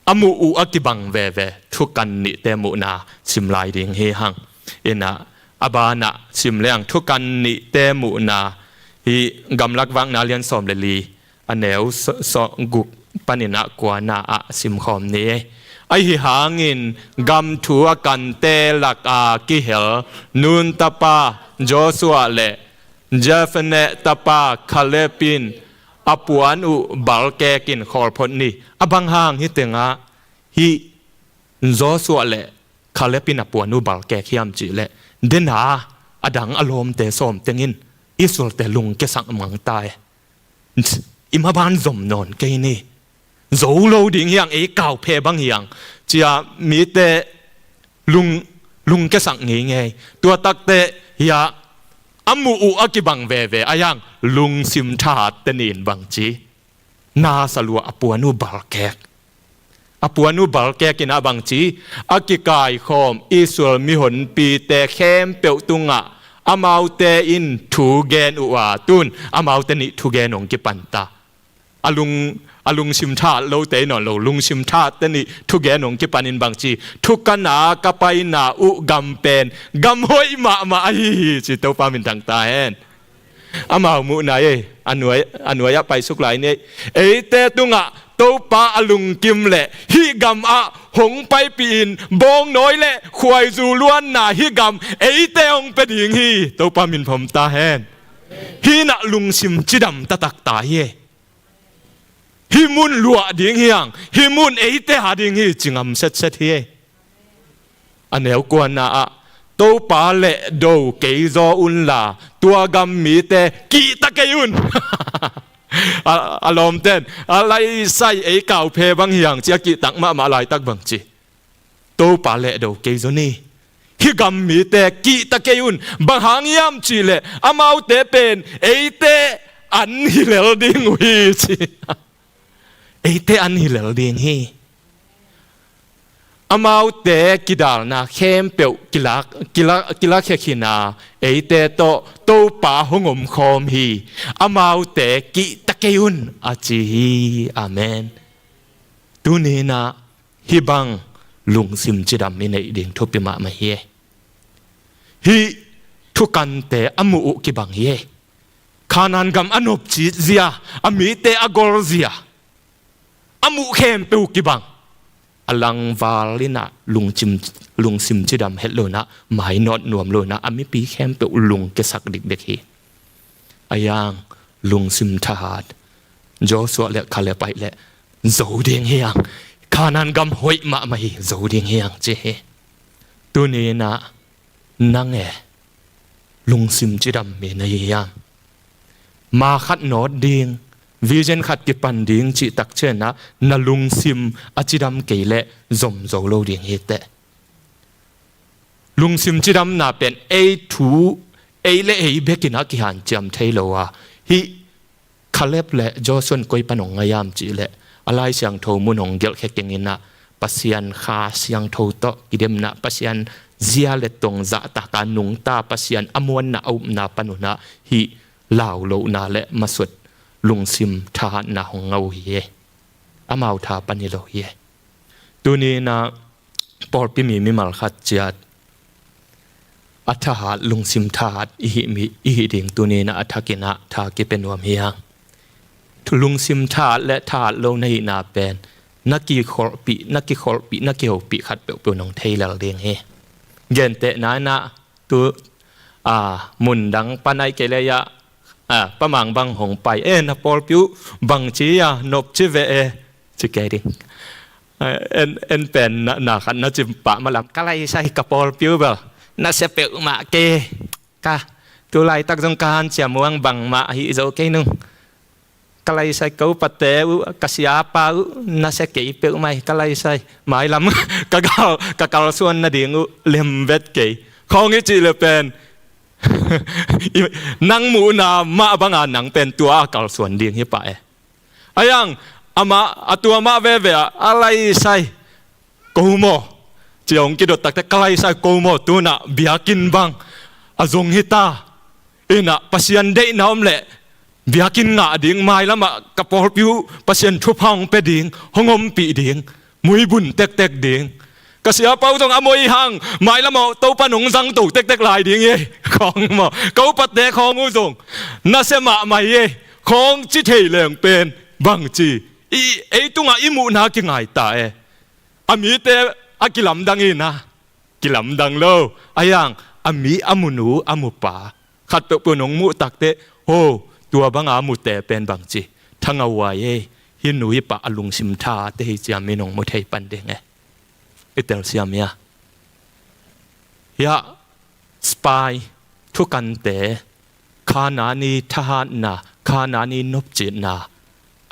a muh uh a kibang veve thukan nihte muhna sim lai ding hi hang. Inah a banah sim leng thukan nihte muhna hi. Gamlak Vakna lian sawm le li, a neu sawm guk panin ah kuana ah simkhawm ni. Ahi hangin gam thu a kante laka kihel Nun tapa Joshua le Jephunneh tapa Kaleb in a puan uh balkek in khawlphot ni. A bang hang hih tengah hih Joshua le Kaleb in a puan uh balkek hiam cih leh, dena a dang a lawmte sawm tengin Israelte lungkiasak mang ta e. I maban zom nawn kei ni. Zo lo ding hiang, ei kauphe bang hiang cia mite lung, lungkiasak ngeingei. Tua takte hia a muh uh a kibang veve a yang lungsim thahat te nin bang ci. Nasa lua a puan uh balkek. A puan uh balkek in a bang ci, a kikaikhawm Israel mihonpite khempeuh tungah amaute in thu gen uh a, tun amaute nih thu gen hong kipanta. A lung, a lungsim thahat lote in awn lo, lungsim thahat te nih thu gen hong kipanin bang ci, thukan a ka paina uh gam pen gam hoih mahmah ahi hi ci. Topa minthang ta hen. Amau muhna ei, a nuai, a nuai ah paisuk lai ni. Eite tungah Topa a lungkim leh hih gam ah hong paipih in bawngnawi le khuaizu luanna hih gam eite hong pia ding hi. Topa minthang ta hen. Hih nah lungsim cidam taktak ta hi ei. Hih mun luah ding hiang, hih mun eite a ding hi ci ngam setset hi ei. A neu kuana ah, Topa lehdo kei zaw unla tua gam mite kihta kei un. A, a lawmten a laisai ei kauphe bang hiang ci a kihtak mahmah laitak bang ci. Topa lehdo kei zaw ni. Hih gam mite kihta kei un. Bang hang hiam cih leh amaute pen eite an hi lel ding uh hi ci. Eite an hi lel ding hi. Amaute kidalna khempeuh kilak, kilak, kilak khia khin a, eite tawh Topa hong omkhawm hi. Amaute kihta kei un a ci hi. Amen. Tuni-in ah hih bang lungsim cidam i neih ding thupi mahmah hi. Hih thukante a muh uh kibang hi. Kanaan gam a nopcit zia, a mite a gol zia, a muh khempeuh kibang. A langval in ah lungsim, lungsim cidam het lo-in ah, mainawt nuam lo-in ah, a mipi khempeuh lungkiasak dikdek hi. A yang lungsim thahat Joshua le Kaleb aih leh zo ding hiang, Kanaan gam hoih mahmah hi, zo ding hiang ci hi. Tuni-in ah nang e, lungsim cidam mi na hi hiam? Ma khat nawt ding, vision khat kipan ding cih takciang ah na lungsim a cidam kei leh zom zo lo ding hi teh. Lungsim cidamna pen ei thu, ei le ei bekin a kihanciam thei lo a, hih Kaleb le Joshua in koi pan hong ngai hiam cih leh, a Lai Siangtho mun hong gelhkhia keng in ah, Pasian Kha Siangtho tawh kidemna, Pasian zia le tong zahtak a nungta, Pasian a muanna a upna pan un ah hih laulohna le masuat lungsim thahatna hong ngah uh hi. Amau tha pan hi lo hi. Tuni-in ah pawlpi mi mimal khat ciat a thahat, lungsim thahat i hih mi, i hih ding tuni-in ah a thakin ah tha kipia nuam hi hang. Lungsim thahat le thahat lo na hihna pen na kikholhpih, na kikholhpih, na kihopih khat peuhpeuh nong thei lel ding hi. Gentehna-in ah tu, a, mundang pan aih kei leh a, a, Pa Mang bang hong pai e, na pawlpi uh bangci a nopci ve e, ci kei ding. A, en, en pen na, na khat na ci pah malam, ka laisai ka pawlpi uh bel na sia peuhmah kei. Ka, tu laitak zong ka hanciam uh bangmah ahi zo kei nung. ka laisai, ka upate uh, ka siapa uh, nasia kei peuhmah hi, ka laisai, mailam ka kal, ka kalsuan nading uh lem vet kei khawng i cih le pen, i, nang muhna mah banga nang pen tua a kalsuan ding hi pah e. Ahi hang amah, a tua mah veve ah, a laisai, ko maw, ci a hong kidot takte, ka laisai, ko maw, tu-in ah biakinn bang a zong hi ta. Inn ah Pasian deihna om leh biakinn ngah ding, mailam ah ka pawlpi uh Pasian thupha hong pia ding, hong ompih ding, muibun tektek ding. Ka siapa uh zong a moi hang, mailam ah Topa nong zangto tektek lai ding hi, khawng maw. Ka upate khawng uh zong nasia mahmah hi, khawng ci thei leng pen bangci, i, ei tungah i muhna kingai ta e. A mite a kilamdang hi na, kilamdang lo. Ahi hang a mi, a munu, a mupa khat peuhpeuh nong muh takte, ho, tua banga mute pen bangci, thangau huai e, hih nu hih pa a lungsim thate hi ci a mi nong mu thei pan ding e. I telsiam hia? Hiah spy, thukante, Khanani thahatna, Khanani nopcitna,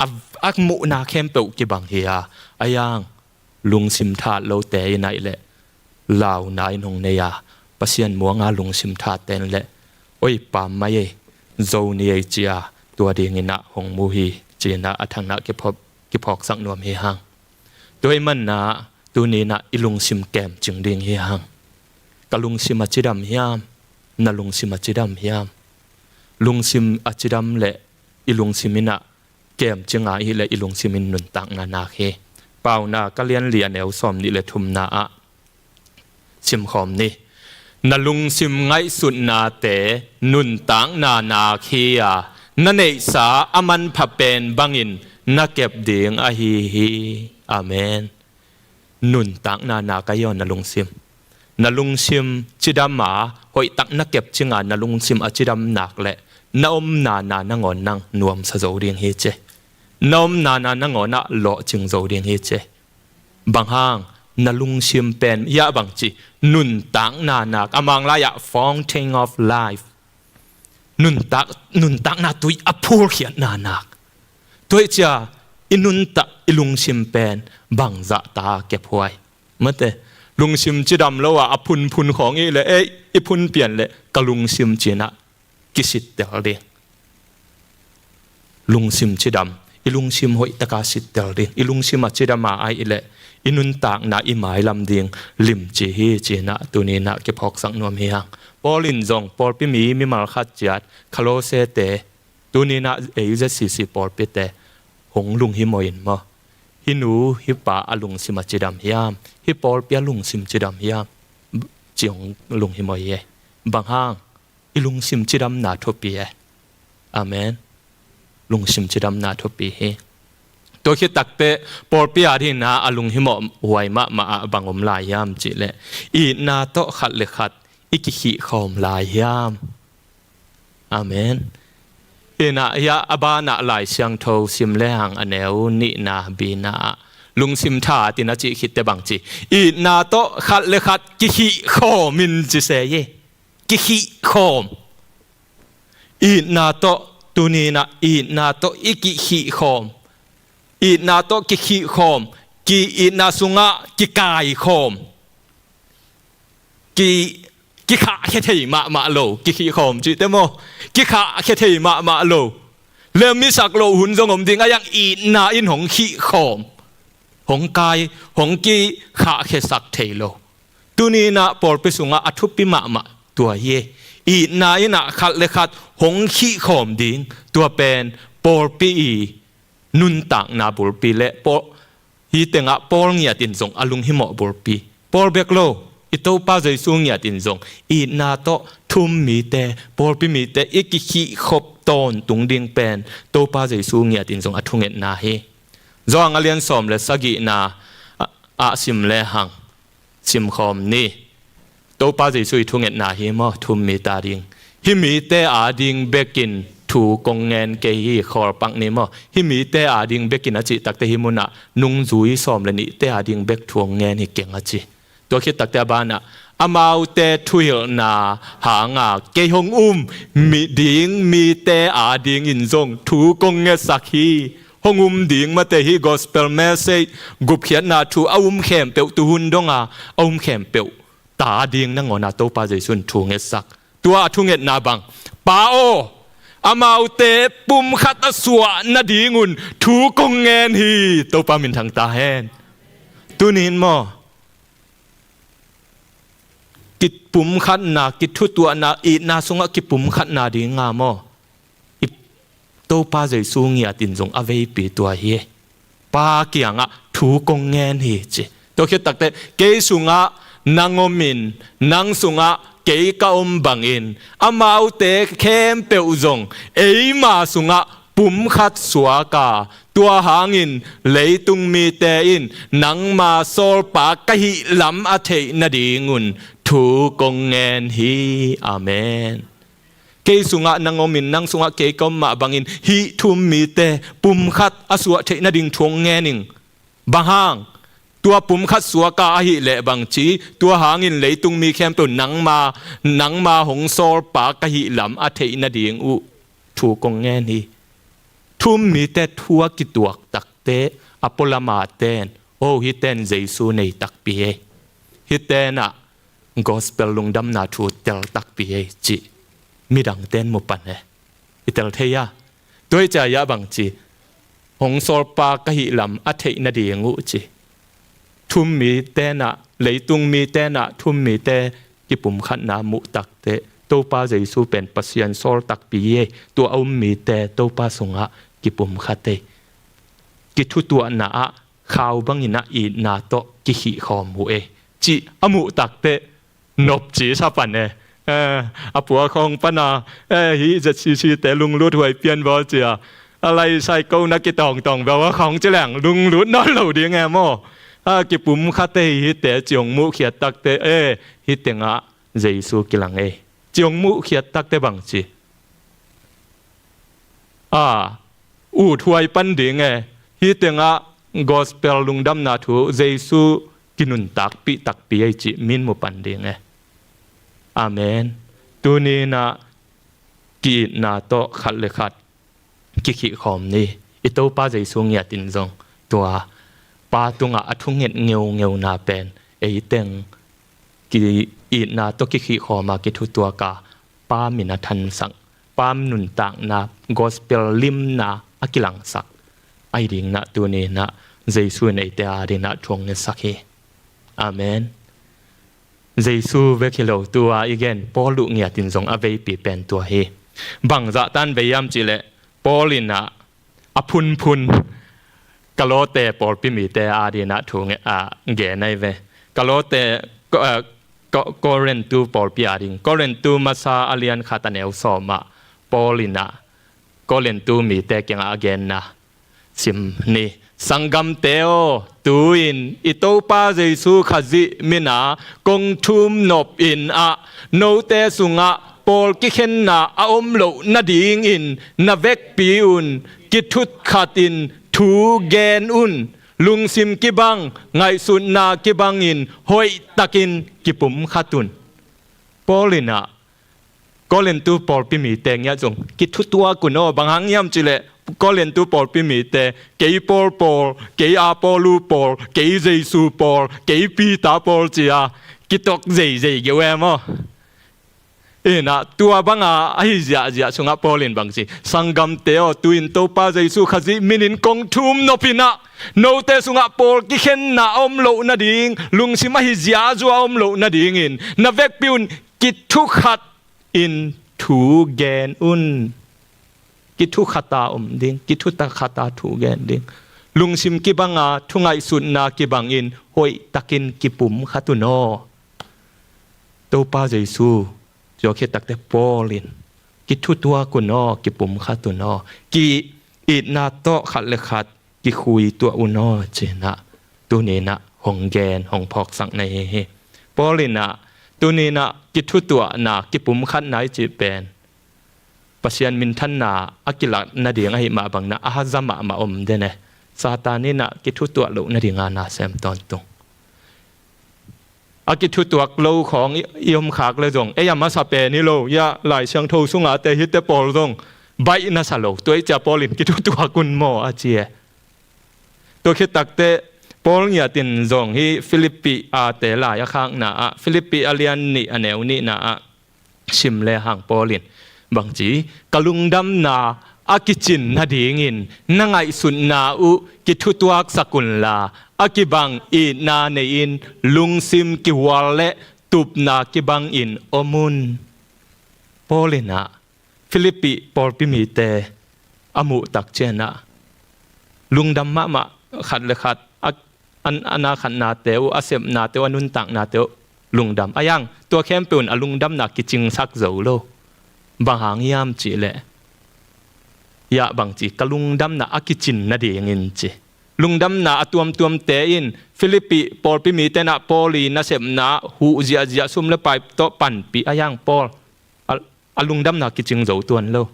a, a muhna khempeuh kibang hi a, ahi hang lungsim that lote in ahih leh launa in hong nei a, Pasian muanga lungsim thatte in leh, oi, pam mai ei, zo ni ei ci a, tua dingin ah hong mu hi, ci-in ah a thangin ah kiphawk, kiphawksak nuam hi hang. Tua ahih manin ah tuni-in ah i lungsim kemcing ding hi hang. Ka lungsim a cidam hiam? Na lungsim a cidam hiam? Lungsim a cidam leh i lungsim in ah kemcing a, ahih leh i lungsim in nuntakna nak hi. Paunak a lian li, a neu sawmnih le thumna ah simkhawm ni. Na lungsim ngaihsutnate nuntakna nak hi a, na neihsa a manpha pen bangin na kep ding ahi hi. Amen. Nuntakna nak ahi aw na lungsim. Na lungsim cidam a, hoihtak na kepcing a, na lungsim a cidam nak leh na omna na nangawn nang nuamsa zo ding hi ci. Na omna na nangawn ah lawhcing zo ding hi ci. Bang hang? Na lungsim pen hiah bangci, nuntakna nak, a Manglai ah fountain of life, nuntak, nuntakna tui a phulkhiatna nak. Tua ahih ciang i nuntak, i lungsim pen bangzah ta kephuai? Mate, lungsim cidam lo a, a phunphun khawng i hih leh, ei, i phun pian leh ka lungsim ci-in ah kisittel ding. Lungsim cidam, i lungsim hoihtaka sittel ding. I lungsim a cidam a, ahih leh i nuntakna, i mailam ding limci hi, ci-in ah tuni-in ah kiphawksak nuam hi hang. Paul in zong pawlpi mi, mimal khat ciat, Kolosete, tuni-in ah ei Z C C pawlpite hong lunghimawh in maw, hih nu hih pa a lungsim a cidam hiam, hih pawlpi a lungsim cidam hiam, ci hong lunghimawh hi. Bang hang? I lungsim cidamna thupi e. Amen. Lungsim cidamna thupi hi. Tua khit takte pawlpi adingin a lunghimawh huai mahmah ah bang om lai hiam cih leh, itna tawh khat le khat i kikhihkhawm lai hiam? Amen. Inn ah hiah a banah Lai Siangtho sim lehang, a neu nihna, bina ah, lungsim that in a cih khitte bangci, itna tawh khat le khat kikhihkhawm in ci se hi. Kikhihkhawm. Itna tawh, tuni-in ah itna tawh i kikhihkhawm. Itna tawh kikhihkhawm, ki, itna sungah kikaikhawm. Ki, kikhahkhia thei mahmah lo, kikhihkhawm cihte maw, kikhahkhia thei mahmah lo. Lemmisak loh hun zong om ding, ahi hang itna in hong khihkhawm, hong kai, hong kikhahkhiasak thei lo. Tuni-in ah pawlpi sungah a thupi mahmah tua hi. Itna in ah khat le khat hong khihkhawm ding, tua pen pawlpi i nuntakna bulpi le pawl, hih tengah Paul ngiat in zong a lunghimawh bulpi. Paul bek lo, i Topa Jesu ngiat in zong itna tawh thum mite, pawlpi mite i kikhihkhop tawntung ding pen Topa Jesu ngiat in zong a thungetna hi. Johan a lian sawm le sagihna ah, ah sim lehang, simkhawm ni. Topa Jesu i thungetna hi maw, thum mite ading. Hih mite ading bekin thu kong ngen kei hi, khawlpak ni maw. Hih mite ading bekin a cih takte hih munah nungzui sawm le nihte ading bek thu hong ngen hi keng a ci. Tua khit takte a banah, amaute thuhilhna hanga kei hong um mi ding mite adingin zong thu kong ngetsak hi. Hong um ding mate hi gospel message, gupkhiatna thu a um khempeuh, tuhun donga a um khempeuh ta ding nangawna Topa Jesu in thu ngetsak. Tua a thungetna bang, Pa aw, amaute pumkhat a suah nadingun thu kong ngen hi. Topa minthang ta hen. Tunin maw, kipumkhatna, kithutuahna, itna sungah kipumkhatna dinga maw, i Topa Jesu ngiatin zong a veipi tua hi. Pa kiangah thu kong ngen hi ci. Tua khit takteh kei sungah nang omin, nang sungah kei ka om bangin amaute khempeuh zong eima sungah pumkhat suaka, tua hangin leitung mite in nangma sawlpa ka hih lam a theih nadingun thu kong ngen hi. Amen. Kei sungah nang omin, nang sungah kei ka om mah bangin hih thu um mite pumkhat a suah theih nading thu hong ngen ing. Bang hang? Tua pumkhat suaka ahih leh bangci, tua hangin leitung mi khempeuh nangma, nangma hong sawlpa ka hih lam a theih nading uh thu kong ngen hi. Thu um mite thu a kituak takteh a pualama ten, oh, hiten Jesu nei takpi ei. Hitenah gospel lungdamna thu tel takpi ei cih midangten mu pan e. I tel thei a. Tua hi ciah bangci, hong sawlpa ka hih lam a theih nading uh ci. Thu um mi tenah, leitung mi tenah thu um mite kipumkhatna muh takteh Topa Jesu pen Pasian sawl takpi ei. Tua a um mite Topa sungah kipumkhat ei. Kithutuahna ah khau bangin ah itna tawh kikhihkhawm uh ei cih a muh takteh nopci sa pan e. Eh, a pua khawng pana, eh, hih Z C C te lunglut huai pian bawl cia, a lai sai ko na kitawngtawng bawl a khawng ci leng lunglut nawn lo ding e maw? A kipumkhat ei hite ci hong muhkhiat takteh, eh, hih tengah Jesu kilang ei ci hong muhkhiat takteh bangci, a, uthuai pan ding e. Hih tengah gospel lungdamna thu Jesu kinuntakpih takpi ei cih min mu pan ding e. Amen. Tuninah ki-itna tawh khat le khat kikhihkhawm ni. I Topa Jesu ngiatin zong tua Pa tungah a thunget ngeungeuna pen eiteng ki-itna tawh kikhihkhawma kithutuaka Pa min a thansak, Pa nuntakna, gospel limna a kilangsak ahi dingnah tuninah Jesu in eite a dinah thu hong ngetsak hi. Amen. Jesu bek hi lo, tua i gen Paul uh ngiatin zong a veipi pen tua hi. Bangzah tan vei hiam cihleh Paul inah a phunphun Kalote pawlpi mite a dinah thu nge-, a, gen ahi ve. Kalote, Ko-, a, Ko-, Korintu pawlpi a ding, Korintu masa a lian khat a neu sawmah Paul inah Korintu mite kiangah a genna sim ni. Sanggamte aw, tu-in i Topa Jesu Khazih mina kong thum nop in ah note sungah pawl kikhenna a om loh nadingin na vekpi un kithutkhatin thu gen un. Lungsim kibang, ngaihsutna kibangin hoihtakin kipumkhat un. Paul inah Korintu pawlpi mite ngiat zong kithutuak un aw. Bang hang hiam cihleh Korintu pawlpi mite kei Paul pawl, kei Apollo pawl, kei Jesu pawl, kei Peter pawl cia kitok zeizei geu em aw. Inah tua banga ahi ziahziah sungah Paul in bangci, sanggamte aw, tu-in Topa Jesu Khazih minin kong thum nop inah note sungah pawl kikhenna a om loh nading, lungsim ahi ziahzuah a om loh nadingin na vekpi un kithukhat in thu gen un. Kithukhata om ding, kithukhata thu gen ding. Lungsim kibanga, thungaihsutna kibangin hoihtakin kipumkhat un aw. Topa Jesu, tua khit takteh Paul in kithutuak un aw, kipumkhat un aw. Ki-itna tawh khat le khat kikhui tuah un aw, cinah tuninah hong gen, hong phawksak na hi hi. Paul inah tuninah kithutuahna, kipumkhatna i cih pen Pasian minthanna a kilak nading ahi mah bangnah a haza mahmah om den e. Satan inah kithutuah loh nadinga na sem tawntung. a kithutuak lo khawng i, i om khak le zong, ei a masa pen hi lo, ya Lai Siangtho sunga te hite pawl zong baih na sa lo. Tua i cia Paul in kithutuak un maw a ci e. Tua khit takte Paul ngiat in zong hi Philippi a te lai a khakna ah, Philippi a lian nih a neu nihna ah sim le hang Paul in bangci, ka lungdamna a kicin nadingin na ngaihsutna uh kithutuak sak unla, a kibang itna nei-in lungsim kihual le tupna kibangin om un. Paul in ah Philippi pawlpi mite a muh tak ciangin ah lungdam mahmah, khat le khat a, a, a na khatnate uh, a sepnate uh, a nuntaknate uh lungdam. A yang tua khempeuh in a lungdamna kicingsak zo lo. Bang hang hiam cih leh, ya bangci, ka lungdamna a kicin nadingin ci. Lungdamna a tuamtuamte in Philippi pawlpi mite in ah Paul i nasepna huh ziahziah, sum le pai tawh panpih, a yang Paul a, a lungdamna kicing zo tuan lo.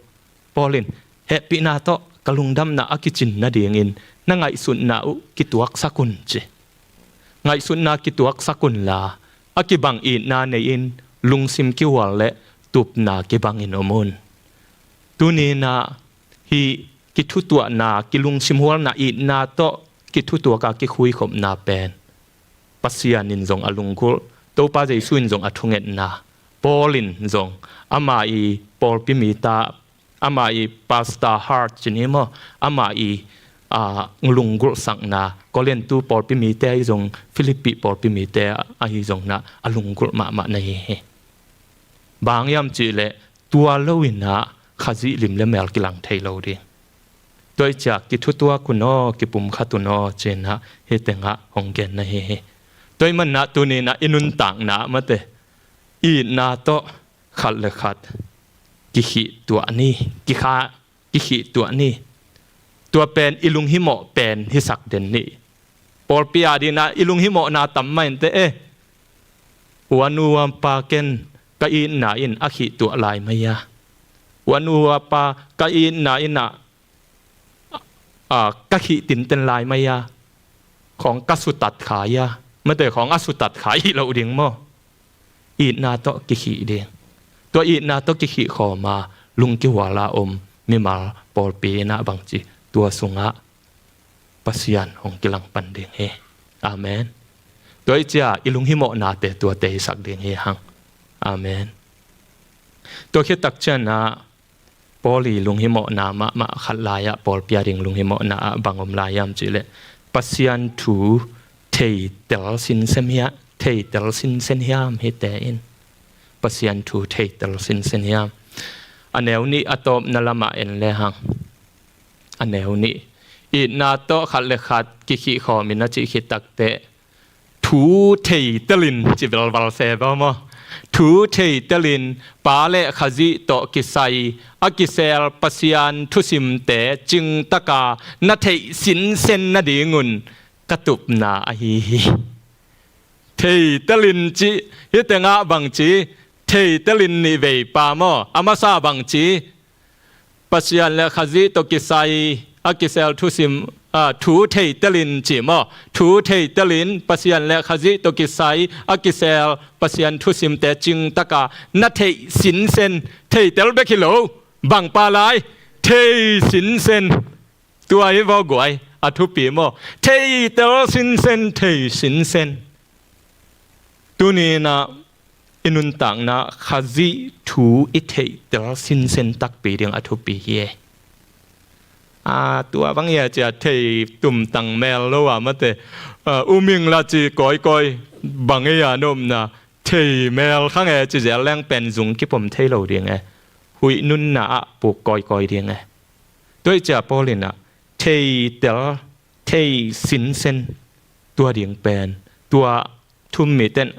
Paul in hehpihna tawh ka lungdamna a kicin nadingin na ngaihsutna uh kituaksak un ci. Ngaihsutna kituaksak unla, a kibang itna nei-in lungsim kihual le tupna kibangin om un. Tuni in ah hih kithutuahna, kilungsimhualna, itna tawh kithutuak a kikhuikhopna pen Pasian in zong a lunggulh, Topa Jesu in zong a thungetna, Paul in zong ama i pawlpi mite, ama i pastor heart ci ni maw, ama i, a, lunggulhsakna, Korintu pawlpi mite ahi zong, Philippi pawlpi mite ahi zong in ah a lunggulh mahmah na hi hi. Bang hang hiam cih leh tua lo in ah Khazih lim le mel kilang thei lo ding. Tua i cia kithutuak un aw, kipumkhat un aw ci-in ah hih tengah hong gen na hi hi. Tua ahih manin ah tuni in ah i nuntakna ah mate, itna tawh khat le khat kikhihtuah ni, kikha, kikhihtuah ni. Tua pen i lunghimawh pen hisak den ni. Pawlpi adingin ah i lunghimawhna tam mah inteh e. U a nu a pa ken ka itna in a khihtuah lai mai a, u a nu a pa ka itna in ah, a, ka khih tinten lai mai a, khawng ka sutat kha a, mate khawng a sutat kha i lo ding maw. Itna tawh kikhih ding. Tua itna tawh kikhih khawm a, lungkihual a om mimal pawlpi in ah bangci, tua sungah Pasian hong kilang pan ding hi. Amen. Tua i cia i lunghimawhnate tuate i sak ding hi hang. Amen. Tua khit tak ciangin ah Paul i lunghimawhna mahmah khat lai ah, pawlpi ading lunghimawhna ah bang om lai hiam cih leh, Pasian thu theitel sinsen hi a, theitel sinsen hiam hihte in. Pasian thu theitel sinsen hiam. A neu nih a tawpna lamah en le hang. A neu nih. Itna tawh khat le khat kikhih khawm in a cih khit takteh, thu theitel in ci velval se bel maw. Thu theitel in Pa le Khazih tawh kisai a kisel Pasian thusimte cingtaka na theih sinsen nadingun ka tupna ahi hi. Theitel in cih hih tengah bangci, theitel in nih vei pa maw. A masa bangci, Pasian le Khazih tawh kisai a kisel thusim, a, thu theitel in ci maw. Thu theitel in Pasian le Khazih tawh kisai a kisel Pasian thusimte cingtaka na theih sinsen, theitel bek hi lo, bang pa lai, thei sinsen. Tua hi vawguai, a thupi maw. Theitel sinsen, thei sinsen. Tuni in ah i nuntakna Khazih thu i theitel sinsen takpi ding a thupi hi e. A, tua bang hi a cia thei tumtang mel lo a mate, a, uming la ci kawikawi bang hi a nopna, thei mel khang e ci zel leng pen zung kipom thei lo ding e. Huih nunna ah puk kawikawi ding e. Tua i cia Paul in ah theitel, thei sinsen, tua ding pen, tua thum mite in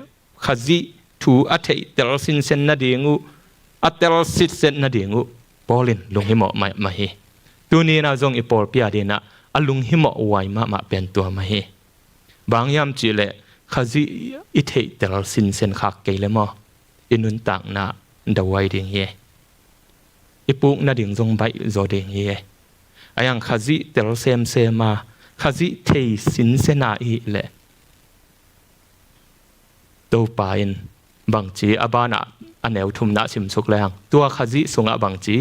Khazih thu a theitel sinsen nading uh, a tel sitset nading uh, Paul in lunghimawh mahmah hi. Tuni in ah zong i pawlpi ading ah a lunghimawh huai mahmah pen tua mah hi. Bang hiam cih leh Khazih i theitel sinsen khak kei le maw, i nuntakna dahuai ding hi. I puk nading zong baih zaw ding hi. A yang Khazih tel semsem a, Khazih thei sinsen a i hih leh, Topa in bangci a banah a neu thumna simsuk lehang, tua Khazih sungah bangci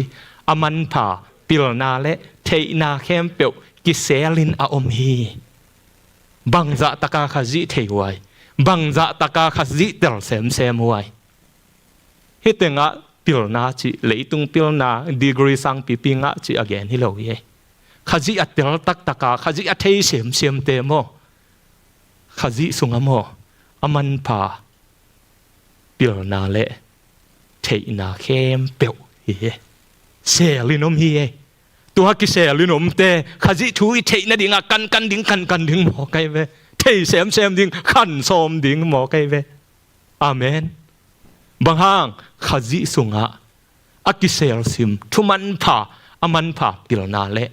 a manpha pilna le theihna khempeuh kiselin a om hi. Bangzah taka Khazih thei huai, bangzah taka Khazih tel semsem huai. Hih tengah pilna cih, leitung pilna, degree sangpipi ngah cih a gen hi lo hi. Khazih a tel taktaka, Khazih a thei semsemte maw, Khazih sungah maw, a manpha pilna le theihna khempeuh hi hi. Selin om hi hi. Tua kiselin omte Khazih thu i theih nadingah kankan ding, kankan ding maw kai ve. Thei semsem ding, khansawm ding maw kai ve. Amen. Bang hang? Khazih sungah a kiselsim thumanpha, a manpha pilna le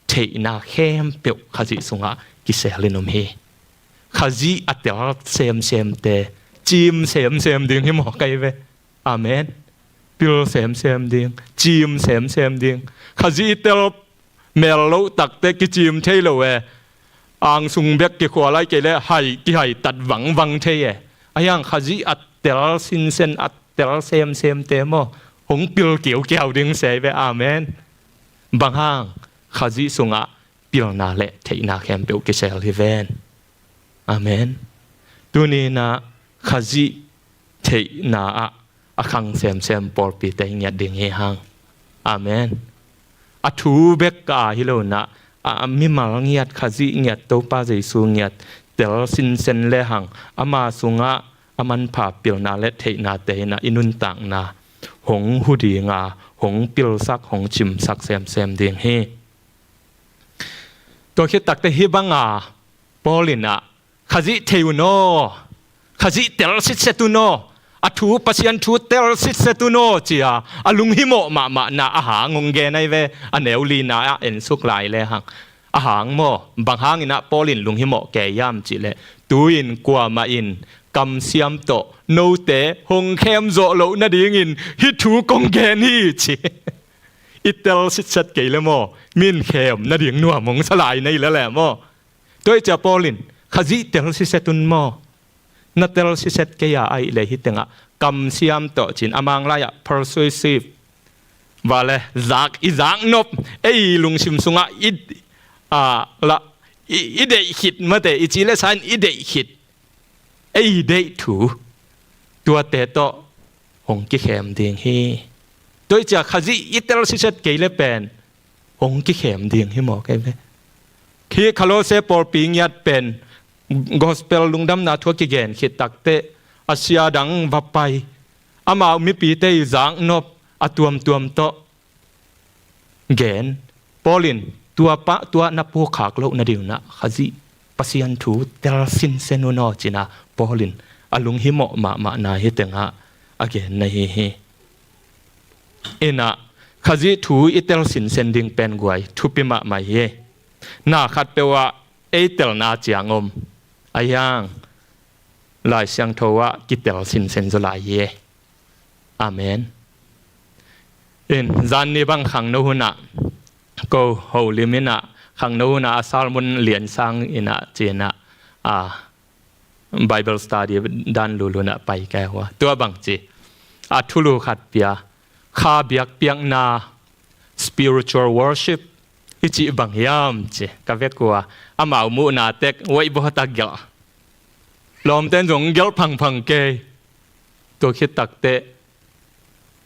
theihna khempeuh Khazih sungah kiselin om hi. Khazih a tel semsemte cim semsem ding hi maw kai ve. Amen. Pil semsem ding, cim semsem ding. Khazih tel mel lo takte kicim thei lo e. Angsung bek kikhua lai kei le hai, kihai tat vangvang thei e. Ahi hang Khazih a tel sinsen, a tel semsemte maw, hong pil kiukiau ding sei ve. Amen. Bang hang? Khazih sungah pilna le theihna khempeuh kisel hi ven. Amen. Tuni inah Khazih theihna ah a khang semsem pawlpite i ngiat ding hi hang. Amen. A thu bek ka hi lo inah, a, a mimal ngiat, Khazih ngiat, Topa Jesu ngiat tel sinsen lehang, ama sungah a manpha pilna le theihnate inah i nuntakna hong hu dinga, hong pilsak, hong cimsak semsem ding hi. Tua khit takte hih banga Paul inah Khazih thei un aw, Khazih tel sitset un aw, a thu, Pasian thu tel sitset un aw, ci-a a lunghimawh mahmahna a hang hong gen ahi ve. A neu lina ah ensuk lai lehang, a hang maw, bang hang inah Paul in lunghimawh kei hiam cih leh, tu-in kuamah in kamsiam tawh note hong khem zawh loh nadingin hih thu kong gen hi, ci. I tel sitset kei le maw, min khem nading nuam hong sa lai na hi le leh maw. Tua hi ciah Paul in, Khazih tel sitset un maw, na tel sitset kei a, ahih leh hih tengah kamsiam tawh ci-in, a Mang lai-ah persuasive, va le zak, i zaknop, ei lungsim sungah i, a, la, i, i deih khit mate, i ci le sa in i deih khit, ei deih thu, tuate tawh hong kikhem ding hi. Tua hi ciah Khazih i tel sitset kei le pen hong kikhem ding hi maw kei ve. Khi Kolose pawlpi ngiat pen gospel lungdamna thu a kigen khit takteh, a sia dang va pai, amau mipite i zaknop a tuamtuam tawh gen. Paul in tua pah, tua na puakkhak loh nading un ah Khazih Pasian thu tel sinsen un aw, ci-in ah Paul in a lunghimawh mahmahna hih tengah a genna hi hi. Inah Khazih thu i tel sinsen ding pen guai thupi mahmah hi. Na khatpeuh ah ei telna ciang om, ahi hang Lai Siangtho ah kitel sinsen zaw lai hi. Amen. In, zanni bang khangno hun ah, ko holim in ah, khangno hun ah a sermon lian sang in ah, ci-in ah, a, Bible study dan lulun ah pai kei uh a. Tua bang ci, a thulu khat pia, kha biakpiakna, spiritual worship i cih bang hiam ci ka vek uh a. Amau muhna tek, waibawh tak gelh. Lawmten zong gelh phangphang kei. Tua khit takteh,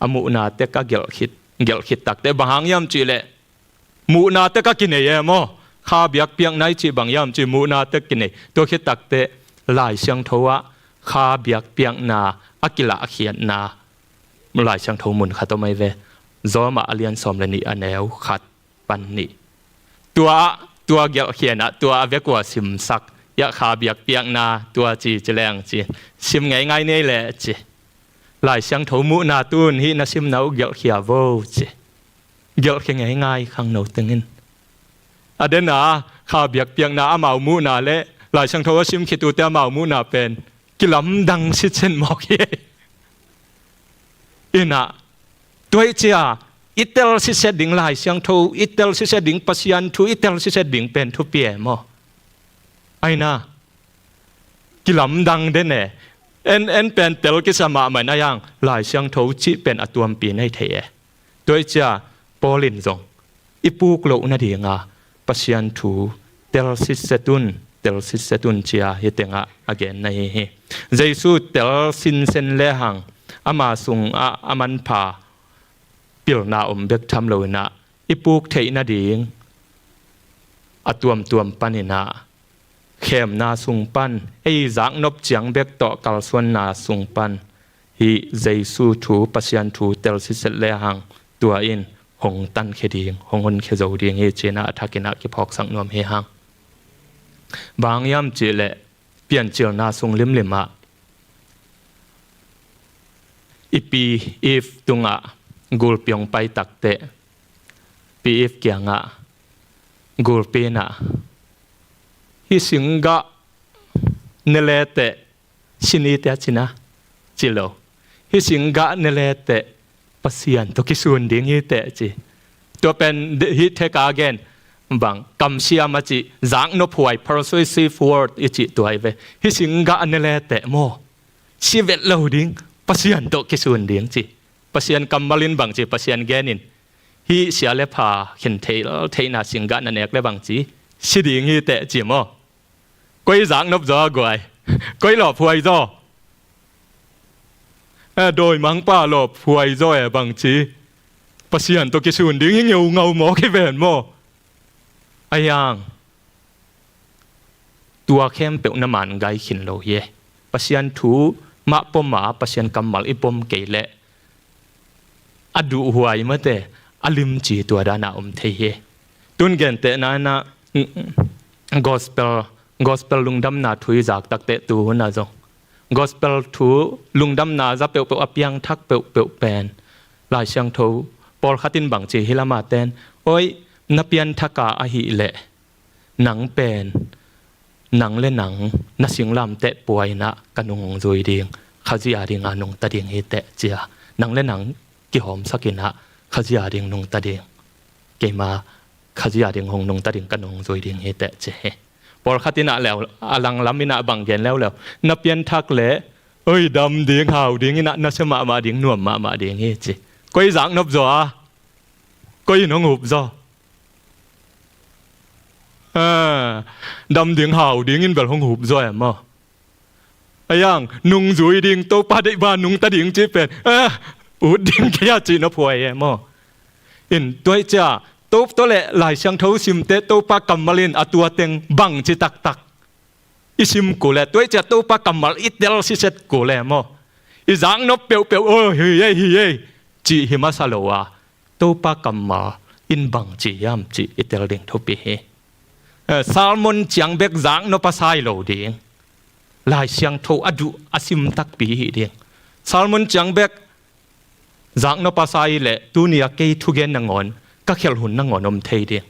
a muhna tek a gelh khit, gelh khit takteh, bang hang hiam cih leh, muhna tek a kinei e maw. Kha biakpiakna i cih bang hiam cih, muhna tek kinei. Tua khit takteh, Lai Siangtho ah kha biakpiakna a kilahkhiatna Lai Siangtho mun khat om ahi ve. Rom ah a lian sawm le nih, a neu khat pan nih. Tua, tua gelhkhiatna, tua a vek uh a simsak, hiah kha biakpiakna tua ci, ci leng ci, sim ngeingai nei leh ci. Lai Siangtho muhna tun hih na simna uh gelhkhia vo ci. Gelhkhia ngeingai khangno teng in. A den a, kha biakpiakna amau muhna le Lai Siangtho a sim khit uhte amau muhna pen kilamdang sitsen mawk hi. Inah, tua hi ciah, i tel sitset ding Lai Siangtho, i tel sitset ding Pasian thu, i tel sitset ding pen thupi e maw. Aina, kilamdang den e. En, en pen tel kisa mahmah in a yang Lai Siangtho cih pen a tuampi nei thei e. Tua i cia Paul in zong i puk loh nadinga Pasian thu tel sitset un, tel sitset un cia hi tengah a gen na hi hi. Jesu tel sinsen lehang ama sungah a manpha pilna om bek tham loinah i puk theih nading a tuamtuam paninah khemna sung pan, ei zaknop ciang bek tawh kalsuanna sung pan hih Jesu thu, Pasian thu tel sitset lehang tua in hong tankhia ding, hong honkhia zo ding hi cinah a thakinah kiphawksak nuam hi hang. Bang hiam cihleh Piancilna sung limlimah i pi Eve tungah gulpi hong pai takteh pi Eve kiangah gulpi inah hih singgah ne leteh si ni teh a cina ci lo. Hih singgah ne leteh Pasian tawh kisun ding hi teh ci. Tua pen hih theka gen bang kamsiam a ci, zaknop huai, persuasive word i cih tua hi ve. Hih singgah ne leteh maw, si vet lo ding, Pasian tawh kisun ding ci. Pasian kammal in bang ci, Pasian gen in hih sia le pha khin theih, theihna singgah na nek le bang ci, si ding hi teh ci maw. Koi zaknop zaw a guai? Koi lawphuai zaw? Eh, dawimangpa lawphuai zaw e bang ci. Pasian tawh kisun ding hi ngeungau maw kiven maw? A yang tua khempeuh na man gai khin lo hi e. Pasian thu mah pom a, Pasian kammal i pom kei leh a duhhuai mate a limci tua dana om thei hi. Tun gentehna inah gospel, gospel lungdamna thu i zak takteh tu hunah zong gospel thu lungdamna za peuhpeuh a piangthak peuhpeuh pen Lai Siangtho pawlkhat in bang ci hi lama ten, oi, na pianthaka ahih leh nang pen, nang le nang na singlamteh puainah ka nungzui ding, Khazih a dinga nungta ding hi teh cia. Nang le nang kihawmsakinah Khazih a ding nungta ding, keima Khazih a ding hong nungta ding, ka nungzui ding hi teh ci hi. Pawlkhat inah leu, a langlam inah bang gen leuleu, na pianthak leh oi, dam ding, hau ding inah nasia mahmah ding, nuam mahmah ding hi ci. Koi zaknop zaw a? Koi in hong hup zaw? Ah, dam ding hau ding in bel hong hup zaw e maw? A yang nungzui ding, Topa deihbang nungta ding cih pen, ah, ut ding kei a cih na phuai e maw? In tua i cia Topa tawh le Lai Siangtho simte Topa kammal in a tua teng bang ci taktak i sim kul le, tua i cia Topa kammal i tel siset kul le maw? I zaknop peuhpeuh, oh, hi ei, hi ei, cih hi masa lo a, Topa kammal in bang ci hiam cih i tel ding thupi hi. Eh, sermon ciang bek zaknop a sai lo ding. Lai Siangtho a duh a sim takpi hi ding. Sermon ciang bek zaknop a sai leh tuni a kei thugen nangawn, ka khelh hun nangawn om thei ding.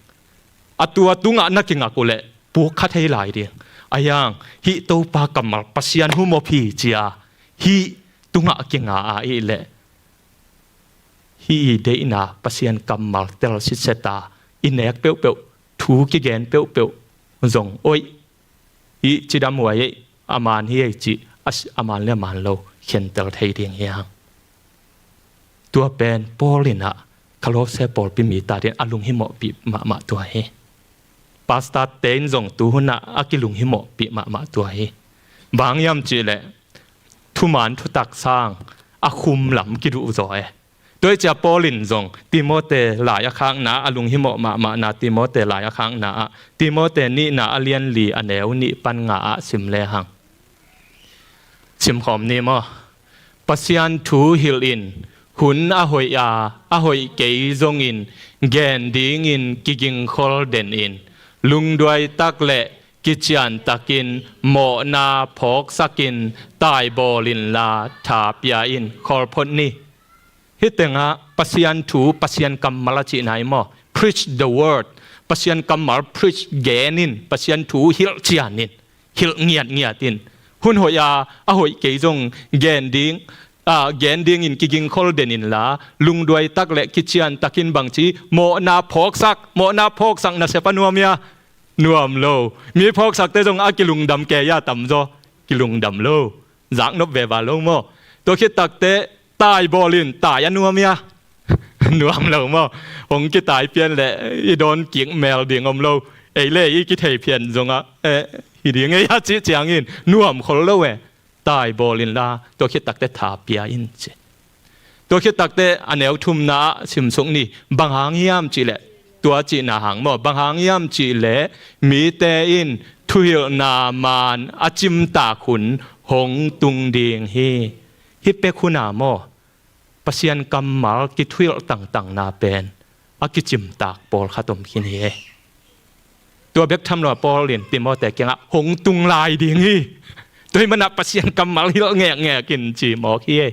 A tua tungah na kingak uh leh puk kha thei lai ding. A yang hih Topa kammal, Pasian humop hi cia hih tungah kinga a ih leh hih i deihna Pasian kammal tel sitset a i nek peuhpeuh, thu kigen peuhpeuh zong, oi, hih cidam huai ei, a man hi ei cih a man le a man lo khentel thei ding hi hang. Tua pen Paul inah Kolose pawlpi mite adingin a lunghimawhpih mahmah tua hi. Pastor te in zong tu hunah a kilunghimawhpih mahmah tua hi. Bang hiam cihleh thuman thutak sang a khum lam kiduh zaw e. Tua i cia Paul in zong Timote lai a khakna, a lunghimawh mahmahna Timote lai a khakna ah, Timote nihna a lian li a neu nih pan nga ah sim lehang. Simkhawm ni maw? Pasian thu hilh in, hun a hoih a, a hoih kei zongin, gen dingin kigingkhol den in, lungduai tak le kician takin, mawhna phawksakin, taibawl inla, tha pia in, khawl phot ni. Hih tengah Pasian thu, Pasian kammal a cihna hi maw? Preach the word. Pasian kammal preach, gen in, Pasian thu hilh cian in, hilh ngiatngiat in. Hun hoih a, a hoih kei zong gen ding, a, gen dingin kigingkhol den inla, lungduai tak le kician takin bangci, mawhna phawksak, mawhna phawksak nasep a nuam hia? Nuam lo. Mi phawksakte zong a kilungdam kei a tamzaw, kilungdam lo. Zaknop veva lo maw? Tua khit takteh tai bawl in, tai a nuam hia? Nuam lo maw? Hong kitai pian leh i dawn kik mel ding om lo. Ei le i kithei phian zongah, eh, hi ding ei a cih ciangin nuam khol lo e. Tai bawl inla, tua khit takteh tha pia in ci. Tua khit takteh a neu thumna ah simsuk ni. Bang hang hiam cihleh, tua cihna hang maw, bang hang hiam cihleh mite in thuhilhna maan a cimtak hun hong tung ding hi. Hih pek hun a maw, Pasian kammal kithuhilh tangtangna pen a kicimtak pawlkhat om khin hi. Tua bek tham lo a Paul in Timote kiangah hong tung lai ding hi. Tua hih manah Pasian kammal hilh ngekngek in ci mawk hi.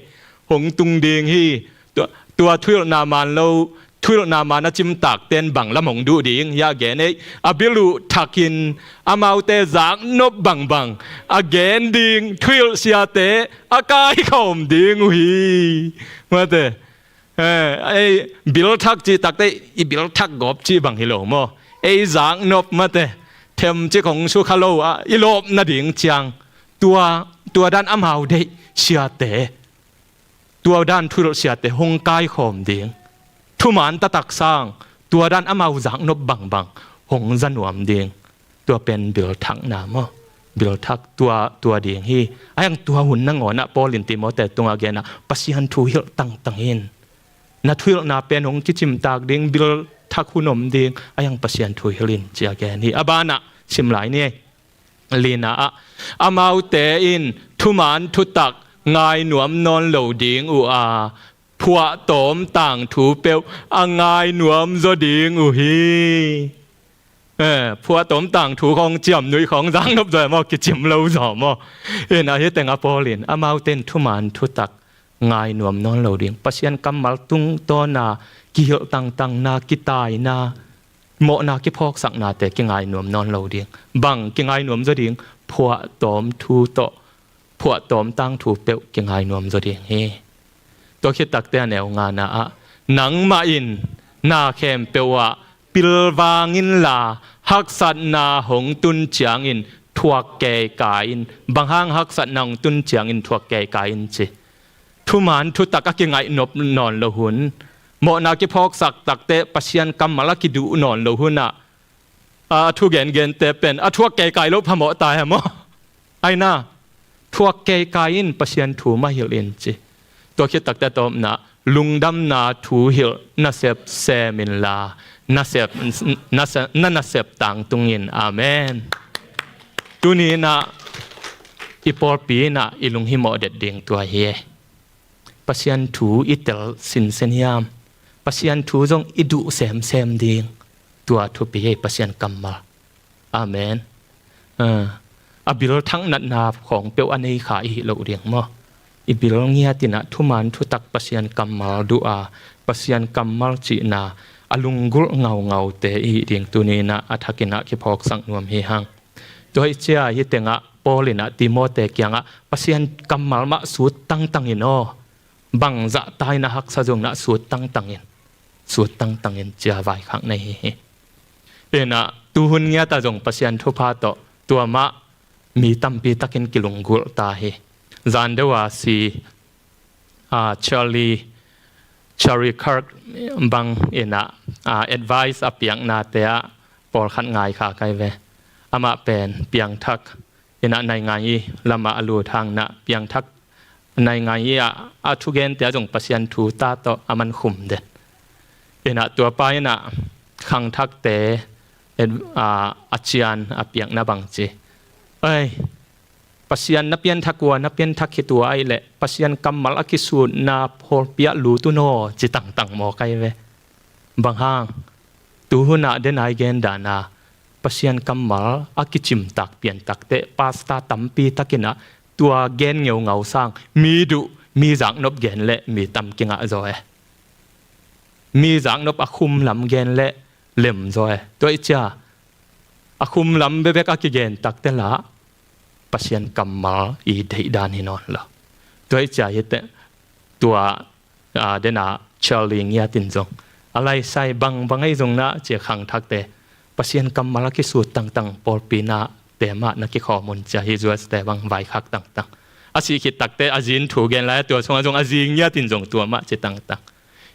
Hong tung ding hi. Tua, tua thuhilhna maan lo, thuhilhna maan a cimtakte'n bang lam hong duh ding hiah gen ei. A bil uh thakin amaute zaknop bangbang a gen ding thuhilh siate a kaikhawm ding uh hi. Mate. Eh, ei bil thak cih takteh i bil thak gawp cih bang hi lo maw? Ei zaknop mate, themcik hong sukha lo a i lawp nading ciang, tua, tua dan amau deih siate, tua dan thuhilh siate hong kaikhawm ding. Thuman taktak sang, tua dan amau zaknop bangbang hong za nuam ding. Tua pen bil thakna maw? Bil thak tua, tua ding hi. A hiang tua hun nangawnah Paul in Timote tungah genah Pasian thu hilh tangtang in. Na thuhilhna pen hong kicimtak ding, bil thak hun om ding. A hiang Pasian thu hilh in ci a gen hi. A banah sim lai ni. Lina ah, amaute in thuman thutak ngai nuam nawn lo ding uh a, phuahtawm tangthu peuh a ngai nuam zaw ding uh hi. Eh, phuahtawm tangthu khawng, ciamnuih khawng zaknop zaw maw, kicim lo zaw maw? Inah hih tengah Paul in amaute in thuman thutak ngai nuam nawn lo ding. Pasian kammal tungtawna kihilh tangtangna, kitaina, mawhna kiphawksaknate kingai nuam nawn lo ding. Bang kingai nuam zaw ding? Phuahtawm thu tawh, phuahtawm tangthu peuh kingai nuam zaw ding hi. Tua khit takteh a neu ngana ah, nangmah in na khempeuh ah pilvang inla, haksatna hong tun ciangin thuak keikai in. Bang hang haksatna hong tun ciangin thuak keikai in ci. Thuman thutak a kingaih nop nawn lo hun, mawhna kiphawksak takteh Pasian kammal a kiduh nawn lo hunah, a thu gengente pen a thuak keikai lo phamawh ta hi maw? Aina, thuak keikai in, Pasian thu mah hilh in ci. Tua khit takteh tawpna, lungdamna thu hilh nasep sem inla, nasep, nasep, na nasep tangtung in. Amen. Tuni inah i pawlpi inah i lunghimawh det ding tua hi. Pasian thu i tel sinsen hiam? Pasian thu zong i duh semsem ding. Tua thupi hi, Pasian kammal. Amen. Ah, a bil thak natna khawng peuh a nei kha i hih loh ding maw? I bil ngiat inah thuman thutak Pasian kammal duh a, Pasian kammal cihna a lunggulh ngaungaute i hih ding tuni inah a thak inah kiphawksak nuam hi hang. Tua hi cia hih tengah Paul inah Timote kiangah Pasian kammal mah sut tangtang in aw. Bang zahta inah haksa zong inah sut tangtang in. Sut tangtang in cia vaikhak na hi hi. Inah tuhun ngiat ah zong Pasian thupha tawh tua mah mi tampi takin kilunggulh ta hi. Zan deuh a si, ah, Charlie, Charlie Kirk bang inah, ah, advice a piaknate ah pawlkhat ngai kha kai ve. Amah pen piangthak inah naingai i lamah a lut hang inah piangthak naingai i ah a thugente ah zong Pasian thu ta tawh a man khum den. Inah tua pa inah khangthakte, ah, a cian a piakna bang ci. Ei, Pasian na pianthak uh a, na pianthak khit uh a ahih leh Pasian kammal a kisutna pawlpi ah lut un aw ci tangtang maw kai ve. Bang hang? Tuhun ah den ai gen dan a Pasian kammal a kicimtak piantakteh pasta tampi takin ah tua gen ngeungau sang, mi duh, mi zaknop gen leh mi tam kingah zaw e. Mi zaknop a khum lam gen leh lem zaw e. Tua hi cia a khum lam bekbek a kigen takteh lah Pasian kammal i deih dan hi nawn lo. Tua hi cia hih teh tua, ah, den a Charlie ngiat in zong a laisai bangbang ahi zong inah cia khangthakte Pasian kammal a kisut tangtang pawlpi inah te mah na kikhawm un cia hih U S te bang vaikhak tangtang. A sih khit takte a zi in thu gen lai, tua sungah zong a zi ngiat in zong tua mah ci tangtang.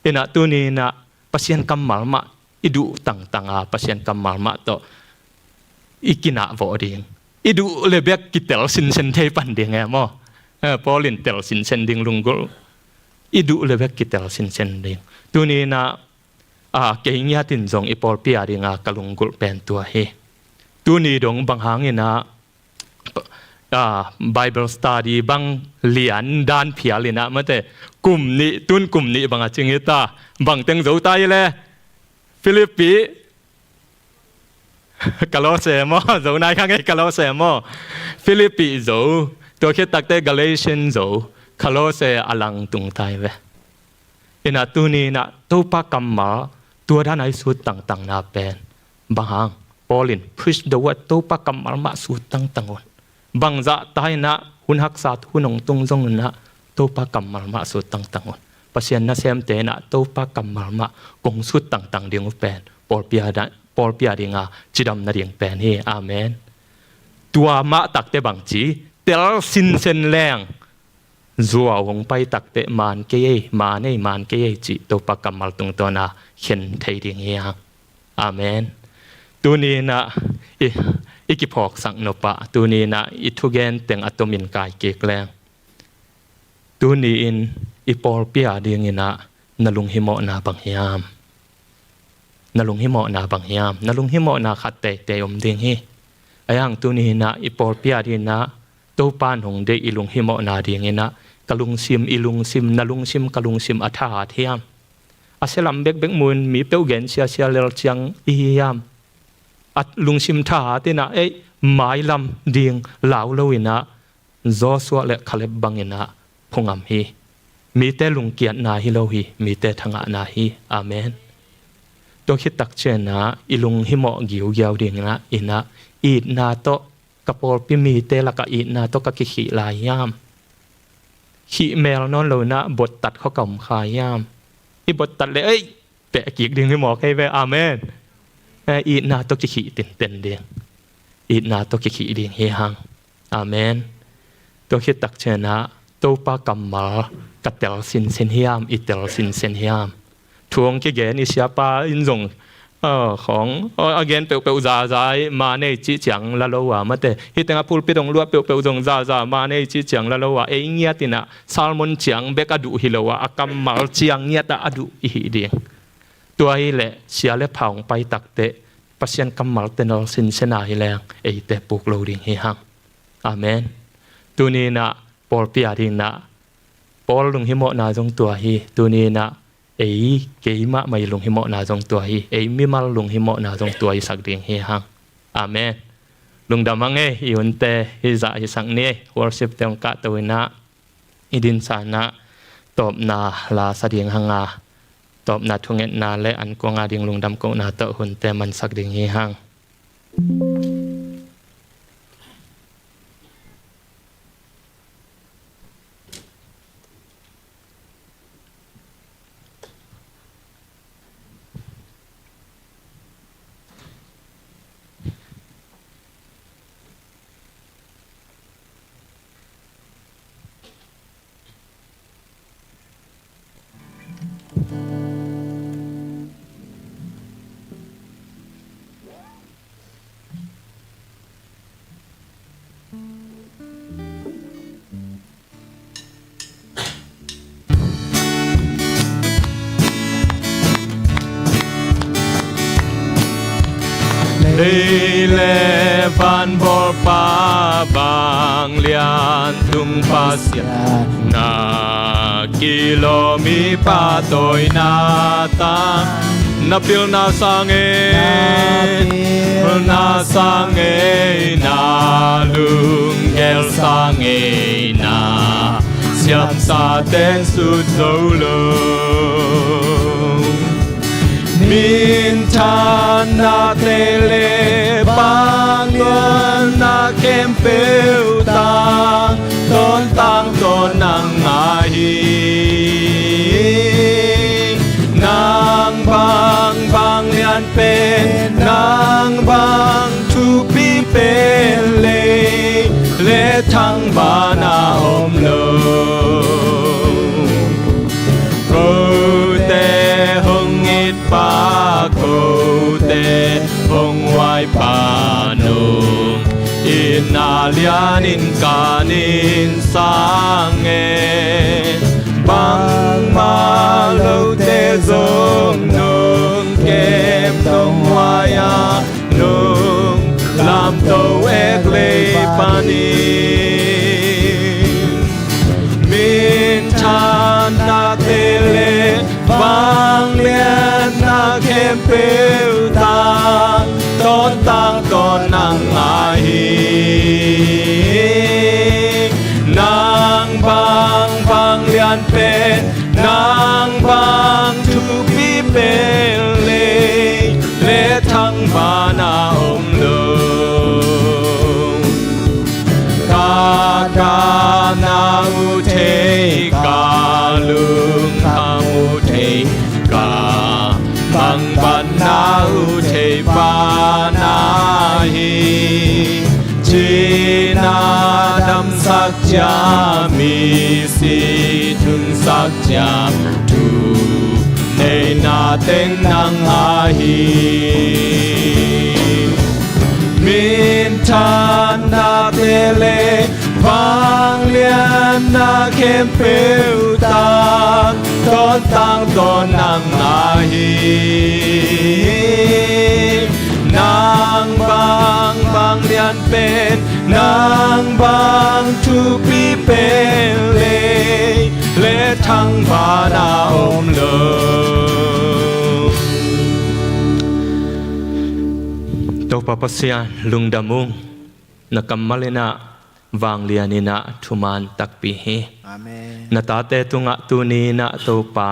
Inah tuni inah Pasian kammal mah i duh tangtang a, Pasian kammal mah tawh i kinah vawh ding. I duh le bek kitel sinsen thei pan ding e maw? Eh, Paul in tel sinsen ding lunggulh. I duh le bek kitel sinsen ding. Tuni inah, ah, kei ngiat in zong i pawlpi a dinga ka lunggulh pen tua hi. Tuni dong bang hang inah, ah, Bible study bang lian dan phial inah mate, kum nih, tun kum nih bang a cing hi ta, bang teng zo ta hi le, Philippi, Kolose maw, zo nai kha ngei, Kolose maw, Philippi zo, tua khit takte Galatian zo, Kolose a lang tung ta hi ve. Inah tuni inah Topa kammal tua dan a i sut tangtang na pen bang hang, Paul in preach the word, Topa kammal mah sut tangtang un. Bangzah ta inah hun haksa hun hong tung zong inah Topa kammal mah sut tangtang un. Pasian nasemte inah Topa kammal mah kong sut tangtang ding uh pen pawlpi a da-, pawlpi a dinga cidam nading pen hi. Amen. Tua mah takte bang ci, tel sinsen leng zuau hong pai takte man kei ei, man ei, man kei ei cih Topa kammal tungtawna khen thei ding hi hang. Amen. Tuni inah i, i kiphawksak nop ah, tuni inah i thugen teng a tomin kai kik leng, tuni in i pawlpi a ding inah na lunghimawhna bang hiam? Na lunghimawhna bang hiam? Na lunghimawhna khat teitei om ding hi. Ahi hang tuni inah i pawlpi a ding inah Topa in hong deih i lunghimawhna ding inah, ka lungsim, i lungsim, na lungsim, ka lungsim a thahat hiam? A sialam bekbek mun mi peuh gen siasia lel ciang i hi hiam? A lungsim thahat inah, ei, mailam ding lau lo inah, Joshua le Caleb bang inah phungam hi. Mite lungkiatna hi lo hi, mite thangahna hi. Amen. Tua khit tak cianah i lunghimawh giugiau ding inah, inah itna tawh, ka pawlpi mite lakah itna tawh ka kikhih lai hiam? Khih mel nawn lo inah bottat khawng ka om kha hiam? I bottat le, ei, peh kik ding hi mawk hi ve. Amen. Eh, itna tawh kikhih tinten ding. Itna tawh kikhih ding hi hang. Amen. Tua khit tak cianah Topa kammal ka tel sinsen hiam, i tel sinsen hiam? Thu hong kigen i siapa in zong, ah, khawng, ah, a gen peuhpeuh zaza i man ei cih ciang la lo a mate. Hih tengah pulpit hong luah peuhpeuh zong zaza man ei cih ciang la lo a. Ei ngiat inah sermon ciang bek a duh hi lo a, a kammal ciang ngiat ah a duh i hi ding. Tua hi leh sia le pha hong pai takte Pasian kammal tel sinsen a hi leng eite puk lo ding hi hang. Amen. Tuni inah pawlpi a ding inah Paul lunghimawhna zong tua hi. Tuni inah ei keimah mai lunghimawhna zong tua hi. Ei mimal lunghimawhna zong tua i sak ding hi hang. Amen. Lungdam hang ei, i hunte hih zah hi sak ni ei. Worship te hong kahto inah i dinsan ah tawpna la sa ding hang a, tawpna thungetna le ankuang a ding lungdam kohna tawh hunte mansak ding hi hang. Lei le van bawlpa vanglian tung Pasian, na kilawm i pahtawina tang. Na pilna sang ei, na pilna sang ei, na lunggel sang ei, na siamsa ten sut zo lo. Minthanna te le bang tuanna khempeuh tang, tawn tang tawn nang ahi. Nang bang vanglian pen, nang bang thupi pen, lei le Thangvahna om lo. Kote hong it pa, kote hong huai pa nong itna lianin kanin sang e. Bangmah lote zong nong kem nong huai a, nong lamto ek lei panin, minthanna te le vangliatna khempeuh tang, tawntung tawh nang ahi. Nang bang vanglian pen, nang bang thupi pen lei le thangvahna om lo. Ka kamna uh thei, ka lungkham uh thei, ka mangbatna uh thei pa na hi. Cina damsak ciang, misi thunsak ciang, thuneihna teng nang ahi. Minthanna te le vangliatna khempeuh tang, tawntung tawh nang ahi. Nang bang vanglian pen, nang bang thupi pen lei le thangvahna om lo. Topa Pasian, lungdam ung. Na kammal in ah vanglian in ah thuman takpi hi. Amen. Na tate tungah tuni in ah Topa,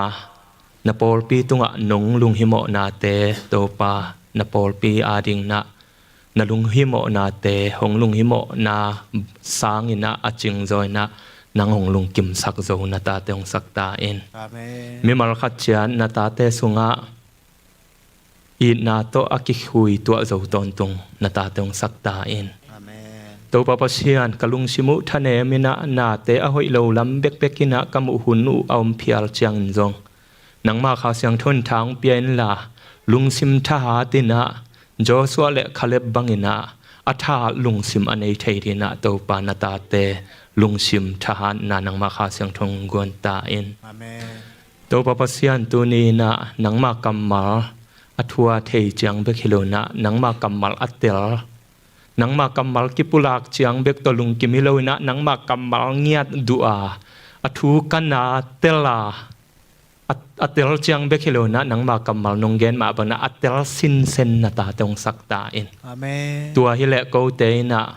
na pawlpi tungah nong lunghimawhnate, Topa, na pawlpi ading in ah na lunghimawhnate, hong lunghimawhna sangin ah a cingzaw in ah nang hong lungkimsak zo na tate hong sak ta in. Amen. Mimal khat ciat na tate sungah itna tawh a kikhui tuah zo tawntung na tate hong sak ta in. Amen. Topa Pasian, ka lungsim uh thanem in ah nate a hoih lo lam bekbek in ah ka muh hun uh a om phial ciangin zong, nangmah Kha Siangtho in tha hong pia inla, lungsim thahat in ah Joshua le Caleb bangin ah a thahat lungsim a nei thei dingin ah Topa na tate lungsim thahatna nangmah Kha Siangtho hong guan ta in. Amen. Topa Pasian, tuni in ah nangmah kammal a thua thei ciang bek hi lo in ah nangmah kammal a tel, nangmah kammal kipulak ciang bek tawh lungkim hi lo in ah nangmah kammal ngiat duh a, a thu kan a tel a, a, a tel ciang bek hi lo in ah nangmah kammal nong gen mah bangin ah a tel sinsen na tate hong sak ta in. Amen. Tua hi leh kote in ah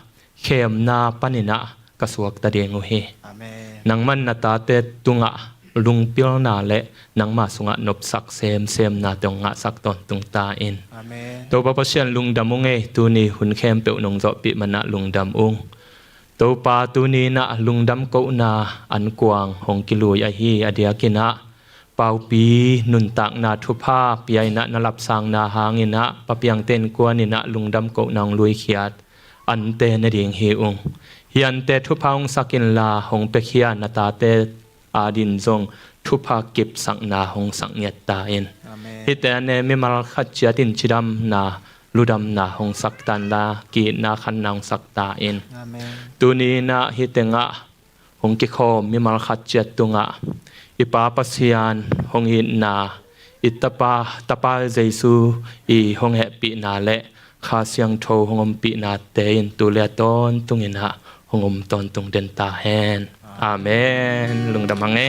khemna panin ah ka suakta ding uh hi. Amen. Nangman na tate tungah lungpilna le nangma sungah nopsak semsemnate hong ngahsak tawntung ta in. Amen. Topa Pasian, lungdam ung ei, tuni hun khempeuh nong zawhpih man ah lungdam ung. Topa, tuni in ah lungdam kohna ankuang hong kilui ahi a diakin ah, paupi nuntakna thupha pia in ah na lapsangna hangin ah papiangte innkuan in ah lungdam kohna hong luikhiat ante ne ding hi ung. Hih ante thupha hong sak inla hong piakhia na tate ading zong thupha kipsakna hong sak ngiat ta in. Amen. Hihte a ne mimal khat ciat in cidamna, ludamna hong sak ta inla, ki-itna khanna hong sak ta in. Amen. Tuni in ah hih tengah hong kikhawm mimal khat ciat tungah i Pa Pasian hong itna, i Tapa, Tapa Jesu i hong hehpihna le Kha Siangtho hong ompihnate in tu le a tawntung in ah hong om tawntung den ta hen. Amen. Lungdam hang e.